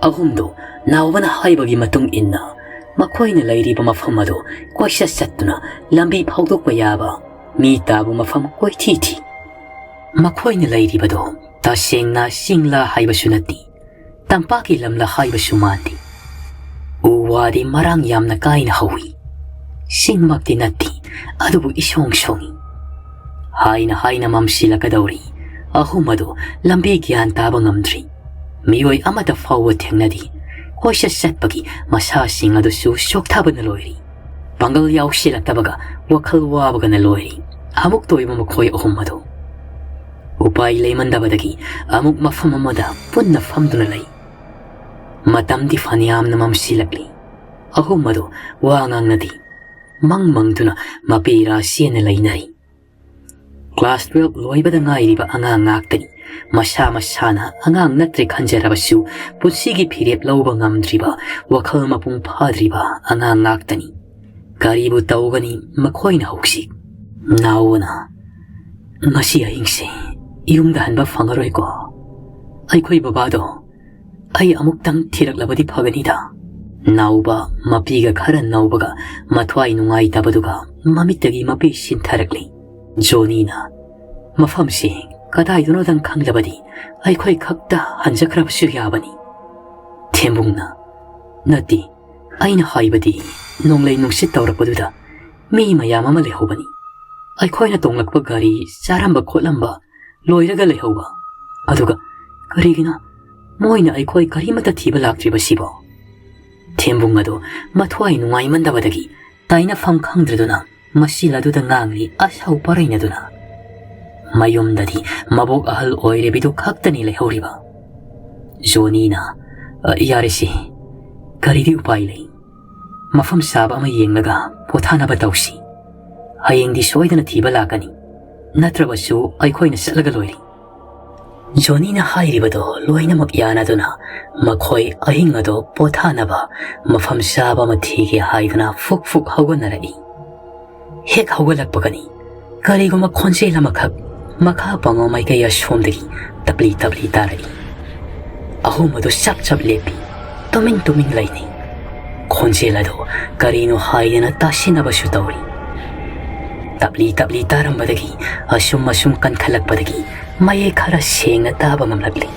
ꯑꯍꯨꯝꯗꯨ ꯅꯥꯎꯕꯅ ꯍꯥꯏꯕꯒꯤ ꯃꯇꯨꯡ ꯏꯟꯅ ꯃꯈꯣꯏꯅ ꯂꯩꯔꯤꯕ ꯃꯐꯝ ꯑꯗꯨ ꯀꯣꯏꯆꯠ ꯆꯠꯇꯨꯅ ꯂꯝꯕꯤ ꯐꯥꯎꯗꯣꯛꯄ ꯌꯥꯕ ꯃꯤ ꯇꯥꯕ ꯃꯐꯝ ꯀꯣꯏꯊꯤ ꯊꯤ꯫ ꯃꯈꯣꯏꯅ ꯂꯩꯔꯤꯕꯗꯨ ꯇꯁꯦꯡꯅ ꯆꯤꯡꯂꯥ ꯍꯥꯏꯕꯁꯨ ꯅꯠꯇꯦ, ꯇꯝꯄꯥꯛꯀꯤ ꯂꯝꯂꯥ ꯍꯥꯏꯕꯁꯨ ꯃꯥꯟꯗꯦ꯫ ꯎ ꯋꯥꯗꯤ ꯃꯔꯥꯡ ꯌꯥꯝꯅ ꯀꯥꯏꯅ ꯍꯧꯏ꯫ ꯆꯤꯡꯃꯛꯇꯤ ꯅꯠꯇꯦ, ꯑꯗꯨꯕꯨ ꯏꯁꯣꯡ ꯁꯣꯡꯏ꯫ ꯍꯥꯏꯅ ꯍꯥꯏꯅ ꯃꯝꯁꯤꯜꯂꯛꯀꯗꯧꯔꯤ꯫ ꯑꯍꯨꯝ ꯑꯗꯨ ꯂꯝꯕꯤ ꯒ꯭ꯌꯥꯟ ꯇꯥꯕ ꯉꯝꯗ꯭ꯔꯤ꯫ ꯃꯤꯑꯣꯏ ꯑꯃꯠꯇ ꯐꯥꯎꯕ ꯊꯦꯡꯅꯗꯦ꯫ ꯀꯣꯏꯆꯠ ꯆꯠꯄꯒꯤ ꯃꯁꯥꯁꯤꯡ ꯑꯗꯨꯁꯨ ꯆꯣꯛꯊꯕꯅ ꯂꯣꯏꯔꯤ꯫ ꯄꯥꯡꯒꯜ ꯌꯥꯎꯁꯤꯜꯂꯛꯇꯕꯒ ꯋꯥꯈꯜ ꯋꯥꯕꯒꯅ ꯂꯣꯏꯔꯤ꯫ ꯑꯃꯨꯛꯇ ꯑꯣꯏꯕ ꯃꯈꯣꯏ ꯑꯍꯨꯝ ꯑꯗꯨ꯫ ꯎꯄꯥꯏ ꯂꯩꯃꯟꯗꯕꯗꯒꯤ ꯑꯃꯨꯛ ꯃꯐꯝ ꯑꯃꯗ ꯄꯨꯟꯅ ꯐꯝꯗꯨꯅ ꯂꯩ꯫ ꯃꯇꯝꯗꯤ ꯐꯅꯌꯥꯝꯅ ꯃꯝꯁꯤꯜꯂꯛꯂꯤ꯫ ꯑꯍꯨꯝ ꯑꯗꯨ ꯋꯥ ꯉꯥꯡꯅꯗꯦ꯫ ꯃꯪ ꯃꯪꯗꯨꯅ ꯃꯄꯦꯔꯥ ꯁꯦꯟꯅ ꯂꯩꯅꯔꯤ꯫ ꯀ꯭ꯂꯥꯁ ꯇꯨꯋꯦꯜꯕ ꯂꯣꯏꯕꯗ ꯉꯥꯏꯔꯤꯕ ꯑꯉꯥꯡ ꯉꯥꯛꯇꯅꯤ꯫ ꯃꯁꯥ ꯃꯁꯥꯅ ꯑꯉꯥꯡ ꯅꯠꯇ꯭ꯔꯦ ꯈꯟꯖꯔꯕꯁꯨ, ꯄꯨꯟꯁꯤꯒꯤ ꯐꯤꯔꯦꯞ ꯂꯧꯕ ꯉꯝꯗ꯭ꯔꯤꯕ, ꯋꯥꯈꯜ ꯃꯄꯨꯡ ꯐꯥꯗ꯭ꯔꯤꯕ ꯑꯉꯥꯡ ꯉꯥꯛꯇꯅꯤ꯫ ꯀꯔꯤꯕꯨ ꯇꯧꯒꯅꯤ ꯃꯈꯣꯏꯅ ꯍꯧꯖꯤꯛ? ꯅꯥꯎꯕꯅ, "ꯉꯁꯤ ꯑꯍꯤꯡꯁꯦ ꯌꯨꯝꯗ ꯍꯟꯕ ꯐꯪꯉꯔꯣꯏꯀꯣ? ꯑꯩꯈꯣꯏ ꯕꯕꯥꯗꯣ ꯑꯩ ꯑꯃꯨꯛꯇꯪ ꯊꯤꯔꯛꯂꯕꯗꯤ ꯐꯒꯅꯤꯗ꯫" ꯅꯥꯎꯕ ꯃꯄꯤꯒ ꯈꯔ ꯅꯧꯕꯒ ꯃꯊ꯭ꯋꯥꯏ ꯅꯨꯡꯉꯥꯏꯇꯕꯗꯨꯒ ꯃꯃꯤꯠꯇꯒꯤ ꯃꯄꯤ ꯁꯤꯟꯊꯔꯛꯂꯤ꯫ ꯖꯣꯅꯤꯅ, "ꯃꯐꯝꯁꯤ ꯀꯗꯥꯏꯗꯅꯣꯗꯪ ꯈꯪꯂꯕꯗꯤ ꯑꯩꯈꯣꯏ ꯈꯛꯇ ꯍꯟꯖꯈ꯭ꯔꯕꯁꯨ ꯌꯥꯕꯅꯤ꯫" ꯊꯦꯝꯕꯨꯡꯅ, "ꯅꯠꯇꯦ, ꯑꯩꯅ ꯍꯥꯏꯕꯗꯤ ꯅꯣꯡꯂꯩ ꯅꯨꯡꯁꯤꯠ ꯇꯧꯔꯛꯄꯗꯨꯗ ꯃꯤ ꯃꯌꯥꯝ ꯑꯃ ꯂꯩꯍꯧꯕꯅꯤ꯫ ꯑꯩꯈꯣꯏꯅ ꯇꯣꯡꯂꯛꯄ ꯒꯥꯔꯤ ꯆꯥꯔꯝꯕ ꯈꯣꯠꯂꯝꯕ ꯂꯣꯏꯔꯒ ꯂꯩꯍꯧꯕ꯫ ꯑꯗꯨꯒ ꯀꯔꯤꯒꯤꯅꯣ ꯃꯣꯏꯅ ꯑꯩꯈꯣꯏ ꯀꯔꯤꯃꯠꯇ ꯊꯤꯕ ꯂꯥꯛꯇ꯭ꯔꯤꯕꯁꯤꯕꯣ? ꯊꯦꯝꯕꯨꯡ ꯑꯗꯨ ꯃꯊ꯭ꯋꯥꯏ ꯅꯨꯡꯉꯥꯏꯃꯟꯗꯕꯗꯒꯤ ꯇꯥꯏꯅꯐꯝ ꯈꯪꯗ꯭ꯔꯗꯨꯅ ꯃꯁꯤꯜ ꯑꯗꯨꯗ ꯉꯥꯡꯂꯤ ꯑꯁꯥꯎ ꯄꯔꯩꯅꯗꯨꯅ꯫ ꯃꯌꯨꯝꯗꯗꯤ ꯃꯕꯣꯛ ꯑꯍꯜ ꯑꯣꯏꯔꯤꯕꯤꯗꯨ ꯈꯛꯇꯅꯤ ꯂꯩꯍꯧꯔꯤꯕ꯫ ꯖꯣꯅꯤꯅ, "ꯑ, ꯌꯥꯔꯦꯁꯦ, ꯀꯔꯤꯗꯤ ꯎꯄꯥꯏ ꯂꯩ? ꯃꯐꯝ ꯆꯥꯕ ꯑꯃ ꯌꯦꯡꯂꯒ ꯄꯣꯊꯥꯅꯕ ꯇꯧꯁꯤ꯫ ꯍꯌꯦꯡꯗꯤ ꯁꯣꯏꯗꯅ ꯊꯤꯕ ꯂꯥꯛꯀꯅꯤ꯫ ꯅꯠꯇ꯭ꯔꯕꯁꯨ ꯑꯩꯈꯣꯏꯅ ꯆꯠꯂꯒ ꯂꯣꯏꯔꯦ꯫" ꯖꯣꯅꯤꯅ ꯍꯥꯏꯔꯤꯕꯗꯣ ꯂꯣꯏꯅꯃꯛ ꯌꯥꯅꯗꯨꯅ ꯃꯈꯣꯏ ꯑꯍꯤꯡ ꯑꯗꯣ ꯄꯣꯊꯥꯅꯕ ꯃꯐꯝ ꯆꯥꯕ ꯑꯃ ꯊꯤꯒꯦ ꯍꯥꯏꯗꯨꯅ ꯐꯨꯛ ꯐꯨꯛ ꯍꯧꯒꯠꯅꯔꯛꯏ꯫ ꯍꯦꯛ ꯍꯧꯒꯠꯂꯛꯄꯒꯅꯤ ꯀꯔꯤꯒꯨꯝꯕ ꯈꯣꯟꯖꯦꯜ ꯑꯃꯈꯛ ꯃꯈꯥ ꯄꯥꯡꯉꯣ ꯃꯥꯏꯀꯩ ꯑꯁꯣꯝꯗꯒꯤ ꯇꯞꯂꯤ ꯇꯞꯂꯤ ꯇꯥꯔꯛꯏ꯫ ꯑꯍꯨꯝ ꯑꯗꯨ ꯆꯞ ꯆꯞ ꯂꯦꯞꯄꯤ꯫ ꯇꯨꯃꯤꯟ ꯇꯨꯃꯤꯟ ꯂꯩꯅꯩ꯫ ꯈꯣꯟꯖꯦꯜ ꯑꯗꯨ ꯀꯔꯤꯅꯣ ꯍꯥꯏꯗꯅ ꯇꯥꯁꯤꯟꯅꯕꯁꯨ ꯇꯧꯔꯤ꯫ ꯇꯞꯂꯤ ꯇꯞꯂꯤ ꯇꯥꯔꯝꯕꯗꯒꯤ ꯑꯁꯨꯝ ꯑꯁꯨꯝ ꯀꯟꯈꯠꯂꯛꯄꯗꯒꯤ ꯃꯌꯦꯛ ꯈꯔ ꯁꯦꯡꯅ ꯇꯥꯕ ꯉꯝꯂꯛꯂꯤ꯫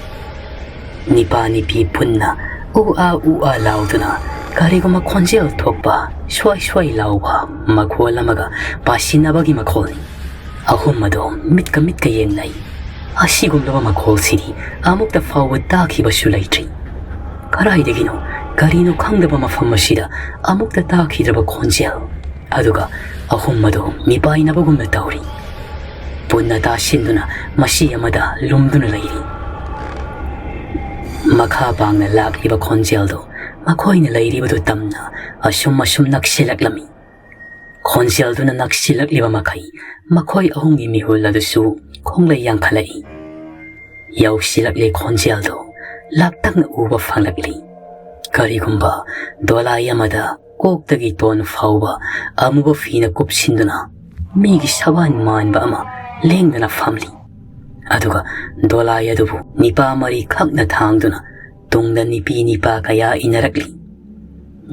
ꯅꯤꯄꯥ ꯅꯤꯄꯤ ꯄꯨꯟꯅ ꯎ ꯑꯥ ꯎ ꯑꯥ ꯂꯥꯎꯗꯨꯅ ꯀꯔꯤꯒꯨꯝꯕ ꯈꯣꯟꯖꯦꯜ ꯊꯣꯛꯄ ꯁ꯭ꯋꯥꯏ ꯁ꯭ꯋꯥꯏ ꯂꯥꯎꯕ ꯃꯈꯣꯜ ꯑꯃꯒ ꯄꯥꯁꯤꯟꯅꯕꯒꯤ ꯃꯈꯣꯜꯅꯤ꯫ ꯑꯍꯨꯝ ꯑꯗꯨ ꯃꯤꯠꯀ ꯃꯤꯠꯀ ꯌꯦꯡꯅꯩ꯫ ꯑꯁꯤꯒꯨꯝꯂꯕ ꯃꯈꯣꯜꯁꯤꯗꯤ ꯑꯃꯨꯛꯇ ꯐꯥꯎꯕ ꯇꯥꯈꯤꯕꯁꯨ ꯂꯩꯇ꯭ꯔꯤ꯫ ꯀꯗꯥꯏꯗꯒꯤꯅꯣ ꯀꯔꯤꯅꯣ ꯈꯪꯗꯕ ꯃꯐꯝ ꯑꯁꯤꯗ ꯑꯃꯨꯛꯇ ꯇꯥꯈꯤꯗ꯭ꯔꯕ ꯈꯣꯟꯖꯦꯜ꯫ ꯑꯗꯨꯒ ꯑꯍꯨꯝ ꯑꯗꯨ ꯃꯤꯄꯥꯏꯅꯕꯒꯨꯝꯅ ꯇꯧꯔꯤ꯫ ꯄꯨꯟꯅ ꯇꯥꯁꯤꯟꯗꯨꯅ ꯃꯁꯤ ꯑꯃꯗ ꯂꯨꯝꯗꯨꯅ ꯂꯩꯔꯤ꯫ ꯃꯈꯥ ꯄꯥꯡꯅ ꯂꯥꯛꯂꯤꯕ ꯈꯣꯟꯖꯦꯜꯗꯨ ꯃꯈꯣꯏꯅ ꯂꯩꯔꯤꯕꯗꯨ ꯇꯝꯅ ꯑꯁꯨꯝ ꯑꯁꯨꯝ ꯅꯛꯁꯤꯜꯂꯛꯂꯝꯃꯤ꯫ ꯈꯣꯟꯖꯦꯜꯗꯨꯅ ꯅꯛꯁꯤꯜꯂꯛꯂꯤꯕ ꯃꯈꯩ ꯃꯈꯣꯏ ꯑꯍꯨꯝꯒꯤ ꯃꯤꯍꯨꯜ ꯑꯗꯨꯁꯨ ꯈꯣꯡꯂꯩ ꯌꯥꯡꯈꯠꯂꯛꯏ꯫ ꯌꯧꯁꯤꯜꯂꯛꯂꯤ ꯈꯣꯟꯖꯦꯜꯗꯨ ꯂꯥꯞꯇꯛꯅ ꯎꯕ ꯐꯪꯂꯛꯂꯤ꯫ ꯀꯔꯤꯒꯨꯝꯕ ꯗꯣꯂꯥꯏ ꯑꯃꯗ ꯀꯣꯛꯇꯒꯤ ꯇꯣꯟ ꯐꯥꯎꯕ ꯑꯃꯨꯕ ꯐꯤꯅ ꯀꯨꯞꯁꯤꯟꯗꯨꯅ ꯃꯤꯒꯤ ꯁꯕꯥꯟ ꯃꯥꯟꯕ ꯑꯃ ꯂꯦꯡꯗꯅ ꯐꯝꯂꯤ꯫ ꯑꯗꯨꯒ ꯗꯣꯂꯥꯏ ꯑꯗꯨꯕꯨ ꯅꯤꯄꯥ ꯃꯔꯤ ꯈꯛꯅ ꯊꯥꯡꯗꯨꯅ ꯇꯨꯡꯗ ꯅꯤꯄꯤ ꯅꯤꯄꯥ ꯀꯌꯥ ꯏꯟꯅꯔꯛꯂꯤ꯫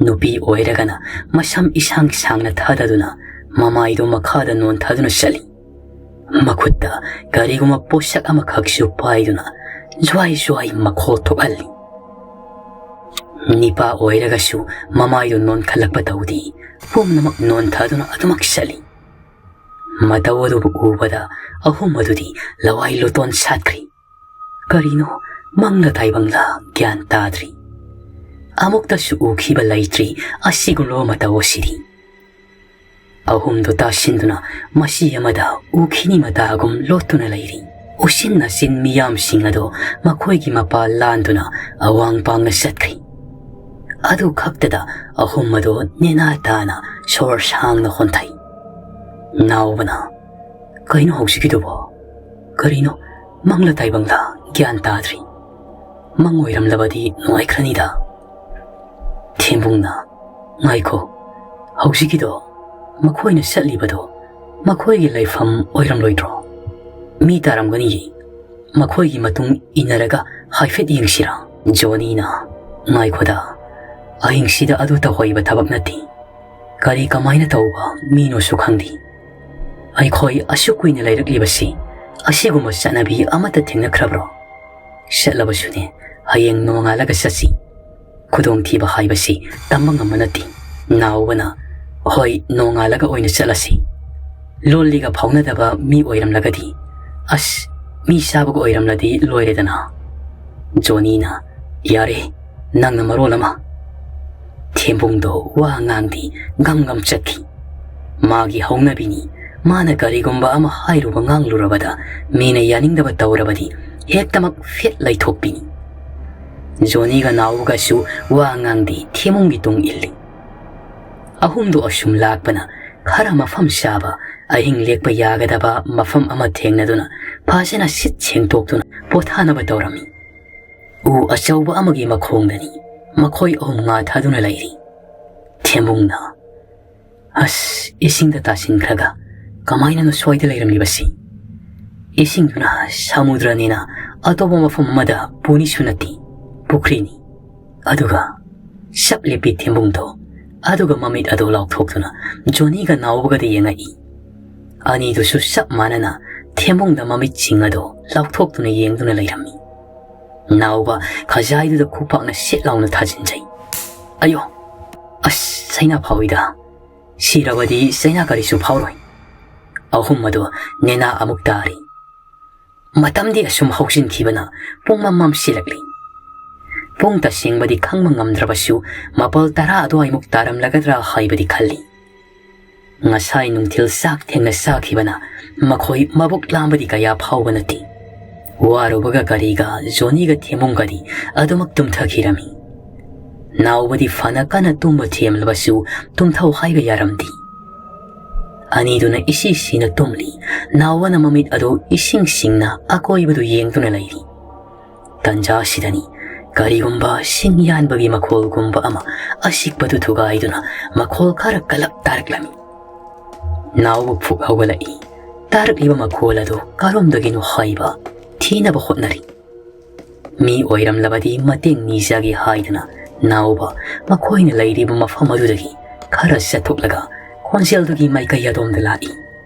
ꯅꯨꯄꯤ ꯑꯣꯏꯔꯒꯅ ꯃꯁꯝ ꯏꯁꯥꯡ ꯁꯥꯡꯅ ꯊꯥꯗꯗꯨꯅ ꯃꯃꯥꯏꯗꯨ ꯃꯈꯥꯗ ꯅꯣꯟꯊꯗꯨꯅ ꯆꯠꯂꯤ꯫ ꯃꯈꯨꯠꯇ ꯀꯔꯤꯒꯨꯝꯕ ꯄꯣꯠꯁꯛ ꯑꯃꯈꯛꯁꯨ ꯄꯥꯏꯗꯨꯅ ꯖ꯭ꯋꯥꯏ ꯖ꯭ꯋꯥꯏ ꯃꯈꯣꯜ ꯊꯣꯛꯍꯜꯂꯤ꯫ ꯅꯤꯄꯥ ꯑꯣꯏꯔꯒꯁꯨ ꯃꯃꯥꯏꯗꯨ ꯅꯣꯟꯈꯠꯂꯛꯄ ꯇꯧꯗꯦ꯫ ꯄꯨꯝꯅꯃꯛ ꯅꯣꯟꯊꯗꯨꯅ ꯑꯗꯨꯃꯛ ꯆꯠꯂꯤ꯫ ꯃꯇꯧ ꯑꯗꯨꯕꯨ ꯎꯕꯗ ꯑꯍꯨꯝ ꯑꯗꯨꯗꯤ ꯂꯋꯥꯏ ꯂꯨꯇꯣꯟ ꯁꯥꯠꯈ꯭ꯔꯤ꯫ ꯀꯔꯤꯅꯣ, ꯃꯪꯂ ꯇꯥꯏꯕꯪꯂ ꯒ꯭ꯌꯥꯟ ꯇꯥꯗ꯭ꯔꯤ꯫ ꯑꯃꯨꯛꯇꯁꯨ ꯎꯈꯤꯕ ꯂꯩꯇ꯭ꯔꯤ ꯑꯁꯤꯒꯨꯝꯂꯕ ꯃꯇꯧ ꯑꯁꯤꯗꯤ꯫ ꯑꯍꯨꯝꯗꯨ ꯇꯥꯁꯤꯟꯗꯨꯅ ꯃꯁꯤ ꯑꯃꯗ ꯎꯈꯤꯅꯤ ꯃꯇꯥꯒꯨꯝ ꯂꯣꯠꯇꯨꯅ ꯂꯩꯔꯤ꯫ ꯎꯆꯤꯟ ꯅꯥꯆꯤꯟ ꯃꯤꯌꯥꯝꯁꯤꯡ ꯑꯗꯨ ꯃꯈꯣꯏꯒꯤ ꯃꯄꯥ ꯂꯥꯟꯗꯨꯅ ꯑꯋꯥꯡ ꯄꯥꯡꯅ ꯆꯠꯈ꯭ꯔꯤ꯫ ꯑꯗꯨ ꯈꯛꯇꯗ ꯑꯍꯨꯝ ꯑꯗꯨ ꯅꯦꯅꯥ ꯇꯥꯅ ꯁꯣꯔ ꯁꯥꯡꯅ ꯍꯣꯟꯊꯩ꯫ ꯅꯥꯎꯕꯅ, "ꯀꯩꯅꯣ ꯍꯧꯖꯤꯛꯀꯤꯗꯨꯕꯣ? ꯀꯔꯤꯅꯣ? ꯃꯪꯂ ꯇꯥꯏꯕꯪꯂ ꯒ꯭ꯌꯥꯟ ꯇꯥꯗ꯭ꯔꯤ꯫ ꯃꯪ ꯑꯣꯏꯔꯝꯂꯕꯗꯤ ꯅꯨꯡꯉꯥꯏꯈ꯭ꯔꯅꯤꯗ꯫" ꯊꯦꯝꯕꯨꯡꯅ, "ꯉꯥꯏꯈꯣ, ꯍꯧꯖꯤꯛꯀꯤꯗꯣ ꯃꯈꯣꯏꯅ ꯆꯠꯂꯤꯕꯗꯣ ꯃꯈꯣꯏꯒꯤ ꯂꯩꯐꯝ ꯑꯣꯏꯔꯝꯂꯣꯏꯗ꯭ꯔꯣ? ꯃꯤ ꯇꯥꯔꯝꯒꯅꯤꯌꯦ꯫ ꯃꯈꯣꯏꯒꯤ ꯃꯇꯨꯡ ꯏꯟꯅꯔꯒ ꯍꯥꯏꯐꯦꯠ ꯌꯦꯡꯁꯤꯔꯥ?" ꯖꯣꯅꯤꯅ, "ꯉꯥꯏꯈꯣꯗ, ꯑꯍꯤꯡꯁꯤꯗ ꯑꯗꯨ ꯇꯧꯍꯩꯕ ꯊꯕꯛ ꯅꯠꯇꯦ꯫ ꯀꯔꯤ ꯀꯃꯥꯏꯅ ꯇꯧꯕ ꯃꯤꯅꯣꯁꯨ ꯈꯪꯗꯦ꯫ ꯑꯩꯈꯣꯏ ꯑꯁꯨꯛ ꯀꯨꯏꯅ ꯂꯩꯔꯛꯂꯤꯕꯁꯤ ꯑꯁꯤꯒꯨꯝꯕ ꯆꯠꯅꯕꯤ ꯑꯃꯠꯇ ꯊꯦꯡꯅꯈ꯭ꯔꯕ꯭ꯔꯣ? ꯆꯠꯂꯕꯁꯨꯅꯦ, ꯍꯌꯦꯡ ꯅꯣꯡꯉꯥꯜꯂꯒ ꯆꯠꯁꯤ꯫ ꯈꯨꯗꯣꯡꯊꯤꯕ ꯍꯥꯏꯕꯁꯤ ꯇꯝꯕ ꯉꯝꯕ ꯅꯠꯇꯦ꯫" ꯅꯥꯎꯕꯅ, "ꯍꯣꯏ, ꯅꯣꯡꯉꯥꯜꯂꯒ ꯑꯣꯏꯅ ꯆꯠꯂꯁꯤ꯫ ꯂꯣꯜꯂꯤꯒ ꯐꯥꯎꯅꯗꯕ ꯃꯤ ꯑꯣꯏꯔꯝꯂꯒꯗꯤ, ꯑꯁ, ꯃꯤ ꯆꯥꯕꯒ ꯑꯣꯏꯔꯝꯂꯗꯤ ꯂꯣꯏꯔꯦꯗꯅ꯫" ꯖꯣꯅꯤꯅ, "ꯌꯥꯔꯦ, ꯅꯪꯅ ꯃꯔꯣꯜ ꯑꯃ꯫" ꯊꯦꯝꯕꯨꯡꯗꯣ ꯋꯥ ꯉꯥꯡꯗꯦ, ꯒꯝ ꯒꯝ ꯆꯠꯈꯤ꯫ ꯃꯥꯒꯤ ꯍꯧꯅꯕꯤꯅꯤ, ꯃꯥꯅ ꯀꯔꯤꯒꯨꯝꯕ ꯑꯃ ꯍꯥꯏꯔꯨꯕ ꯉꯥꯡꯂꯨꯔꯕꯗ ꯃꯤꯅ ꯌꯥꯅꯤꯡꯗꯕ ꯇꯧꯔꯕꯗꯤ ꯍꯦꯛꯇꯃꯛ ꯐꯦꯠ ꯂꯩꯊꯣꯛꯄꯤꯅꯤ꯫ ꯖꯣꯅꯤꯒ ꯅꯥꯎꯕꯒꯁꯨ ꯋꯥ ꯉꯥꯡꯗꯦ, ꯊꯦꯝꯕꯨꯡꯒꯤ ꯇꯨꯡ ꯏꯜꯂꯤ꯫ ꯑꯍꯨꯝꯗꯣ ꯑꯁꯨꯝ ꯂꯥꯛꯄꯅ ꯈꯔ ꯃꯐꯝ ꯆꯥꯕ, ꯑꯍꯤꯡ ꯂꯦꯛꯄ ꯌꯥꯒꯗꯕ ꯃꯐꯝ ꯑꯃ ꯊꯦꯡꯅꯗꯨꯅ ꯐꯖꯅ ꯁꯤꯠ ꯁꯦꯡꯗꯣꯛꯇꯨꯅ ꯄꯣꯊꯥꯅꯕ ꯇꯧꯔꯝꯃꯤ꯫ ꯎ ꯑꯆꯧꯕ ꯑꯃꯒꯤ ꯃꯈꯣꯡꯗꯅꯤ ꯃꯈꯣꯏ ꯑꯍꯨꯝ ꯉꯥꯊꯗꯨꯅ ꯂꯩꯔꯤ꯫ ꯊꯦꯝꯕꯨꯡꯅ, "ꯑꯁ, ꯏꯁꯤꯡꯗ ꯇꯥꯁꯤꯟꯈ꯭ꯔꯒ ꯀꯃꯥꯏꯅꯅꯣ ꯁ꯭ꯋꯥꯏꯗ ꯂꯩꯔꯝꯂꯤꯕꯁꯤ? ꯏꯁꯤꯡꯗꯨꯅ ꯁꯃꯨꯗ꯭ꯔꯅꯤꯅ ꯑꯇꯣꯞꯄ ꯃꯐꯝ ꯑꯃꯗ ꯄꯨꯅꯤꯁꯨ ꯅꯠꯇꯦ, ꯄꯨꯈ꯭ꯔꯤꯅꯤ꯫" ꯑꯗꯨꯒ ꯆꯞ ꯂꯦꯞꯄꯤ ꯊꯦꯝꯕꯨꯡꯗꯣ꯫ ꯑꯗꯨꯒ ꯃꯃꯤꯠ ꯑꯗꯨ ꯂꯥꯎꯊꯣꯛꯇꯨꯅ ꯖꯣꯅꯤꯒ ꯅꯥꯎꯕꯒꯗ ꯌꯦꯡꯉꯛꯏ꯫ ꯑꯅꯤꯗꯨꯁꯨ ꯆꯞ ꯃꯥꯟꯅꯅ ꯊꯦꯝꯕꯨꯡꯗ ꯃꯃꯤꯠꯁꯤꯡ ꯑꯗꯨ ꯂꯥꯎꯊꯣꯛꯇꯨꯅ ꯌꯦꯡꯗꯨꯅ ꯂꯩꯔꯝꯃꯤ꯫ ꯅꯥꯎꯕ ꯈꯖꯥꯏꯗꯨꯗ ꯈꯨꯄꯥꯛꯅ ꯁꯤꯠ ꯂꯥꯎꯅ ꯊꯥꯖꯤꯟꯖꯩ꯫ "ꯑꯌꯣ! ꯑꯁ, ꯆꯩꯅꯥ ꯐꯥꯎꯏꯗ꯫ ꯁꯤꯔꯕꯗꯤ ꯆꯩꯅꯥ ꯀꯔꯤꯁꯨ ꯐꯥꯎꯔꯣꯏ꯫" ꯑꯍꯨꯝ ꯑꯗꯨ ꯅꯦꯅꯥ ꯑꯃꯨꯛ ꯇꯥꯔꯤ꯫ ꯃꯇꯝꯗꯤ ꯑꯁꯨꯝ ꯍꯧꯖꯤꯟꯈꯤꯕꯅ ꯄꯨꯡ ꯃꯝ ꯃꯝꯁꯤꯜꯂꯛꯂꯤ꯫ ꯄꯨꯡ ꯇꯁꯦꯡꯕꯗꯤ ꯈꯪꯕ ꯉꯝꯗ꯭ꯔꯕꯁꯨ, ꯃꯥꯄꯜ ꯇꯔꯥ ꯑꯗꯨꯋꯥꯏꯃꯨꯛ ꯇꯥꯔꯝꯂꯒꯗ꯭ꯔꯥ ꯍꯥꯏꯕꯗꯤ ꯈꯜꯂꯤ꯫ ꯉꯁꯥꯏ ꯅꯨꯡꯊꯤꯜ ꯆꯥꯛ ꯊꯦꯡꯅ ꯆꯥꯈꯤꯕꯅ ꯃꯈꯣꯏ ꯃꯕꯨꯛ ꯂꯥꯝꯕꯗꯤ ꯀꯌꯥ ꯐꯥꯎꯕ ꯅꯠꯇꯦ꯫ ꯋꯥꯔꯨꯕꯒ ꯀꯔꯤꯒ ꯖꯣꯅꯤꯒ ꯊꯦꯃꯨꯡꯒꯗꯤ ꯑꯗꯨꯃꯛ ꯇꯨꯝꯊꯈꯤꯔꯝꯃꯤ꯫ ꯅꯥꯎꯕꯗꯤ ꯐꯅ ꯀꯟꯅ ꯇꯨꯝꯕ ꯊꯦꯝꯂꯕꯁꯨ ꯇꯨꯝꯊꯧ ꯍꯥꯏꯕ ꯌꯥꯔꯝꯗꯦ꯫ ꯑꯅꯤꯗꯨꯅ ꯏꯁꯤ ꯁꯤꯅ ꯇꯨꯝꯂꯤ꯫ ꯅꯥꯎꯕꯅ ꯃꯃꯤꯠ ꯑꯗꯨ ꯏꯁꯤꯡ ꯁꯤꯡꯅ ꯑꯀꯣꯏꯕꯗꯨ ꯌꯦꯡꯗꯨꯅ ꯂꯩꯔꯤ꯫ ꯇꯟꯖꯥ ꯑꯁꯤꯗꯅꯤ ꯀꯔꯤꯒꯨꯝꯕ ꯁꯤꯡ ꯌꯥꯟꯕꯒꯤ ꯃꯈꯣꯜꯒꯨꯝꯕ ꯑꯃ ꯑꯁꯤꯛꯄꯗꯨ ꯊꯨꯒꯥꯏꯗꯨꯅ ꯃꯈꯣꯜ ꯈꯔ ꯀꯜꯂꯞ ꯇꯥꯔꯛꯂꯝꯃꯤ꯫ ꯅꯥꯎꯕ ꯐꯨꯛ ꯍꯧꯒꯠꯂꯛꯏ꯫ ꯇꯥꯔꯛꯂꯤꯕ ꯃꯈꯣꯜ ꯑꯗꯨ ꯀꯔꯣꯝꯗꯒꯤꯅꯣ ꯍꯥꯏꯕ ꯊꯤꯅꯕ ꯍꯣꯠꯅꯔꯤ꯫ ꯃꯤ ꯑꯣꯏꯔꯝꯂꯕꯗꯤ ꯃꯇꯦꯡ ꯅꯤꯖꯒꯦ ꯍꯥꯏꯗꯨꯅ ꯅꯥꯎꯕ ꯃꯈꯣꯏꯅ ꯂꯩꯔꯤꯕ ꯃꯐꯝ ꯑꯗꯨꯗꯒꯤ ꯈꯔ ꯆꯠꯊꯣꯛꯂꯒ ꯈꯣꯟꯖꯦꯜꯗꯨꯒꯤ ꯃꯥꯏꯀꯩ ꯑꯗꯣꯝꯗ ꯂꯥꯛꯏ꯫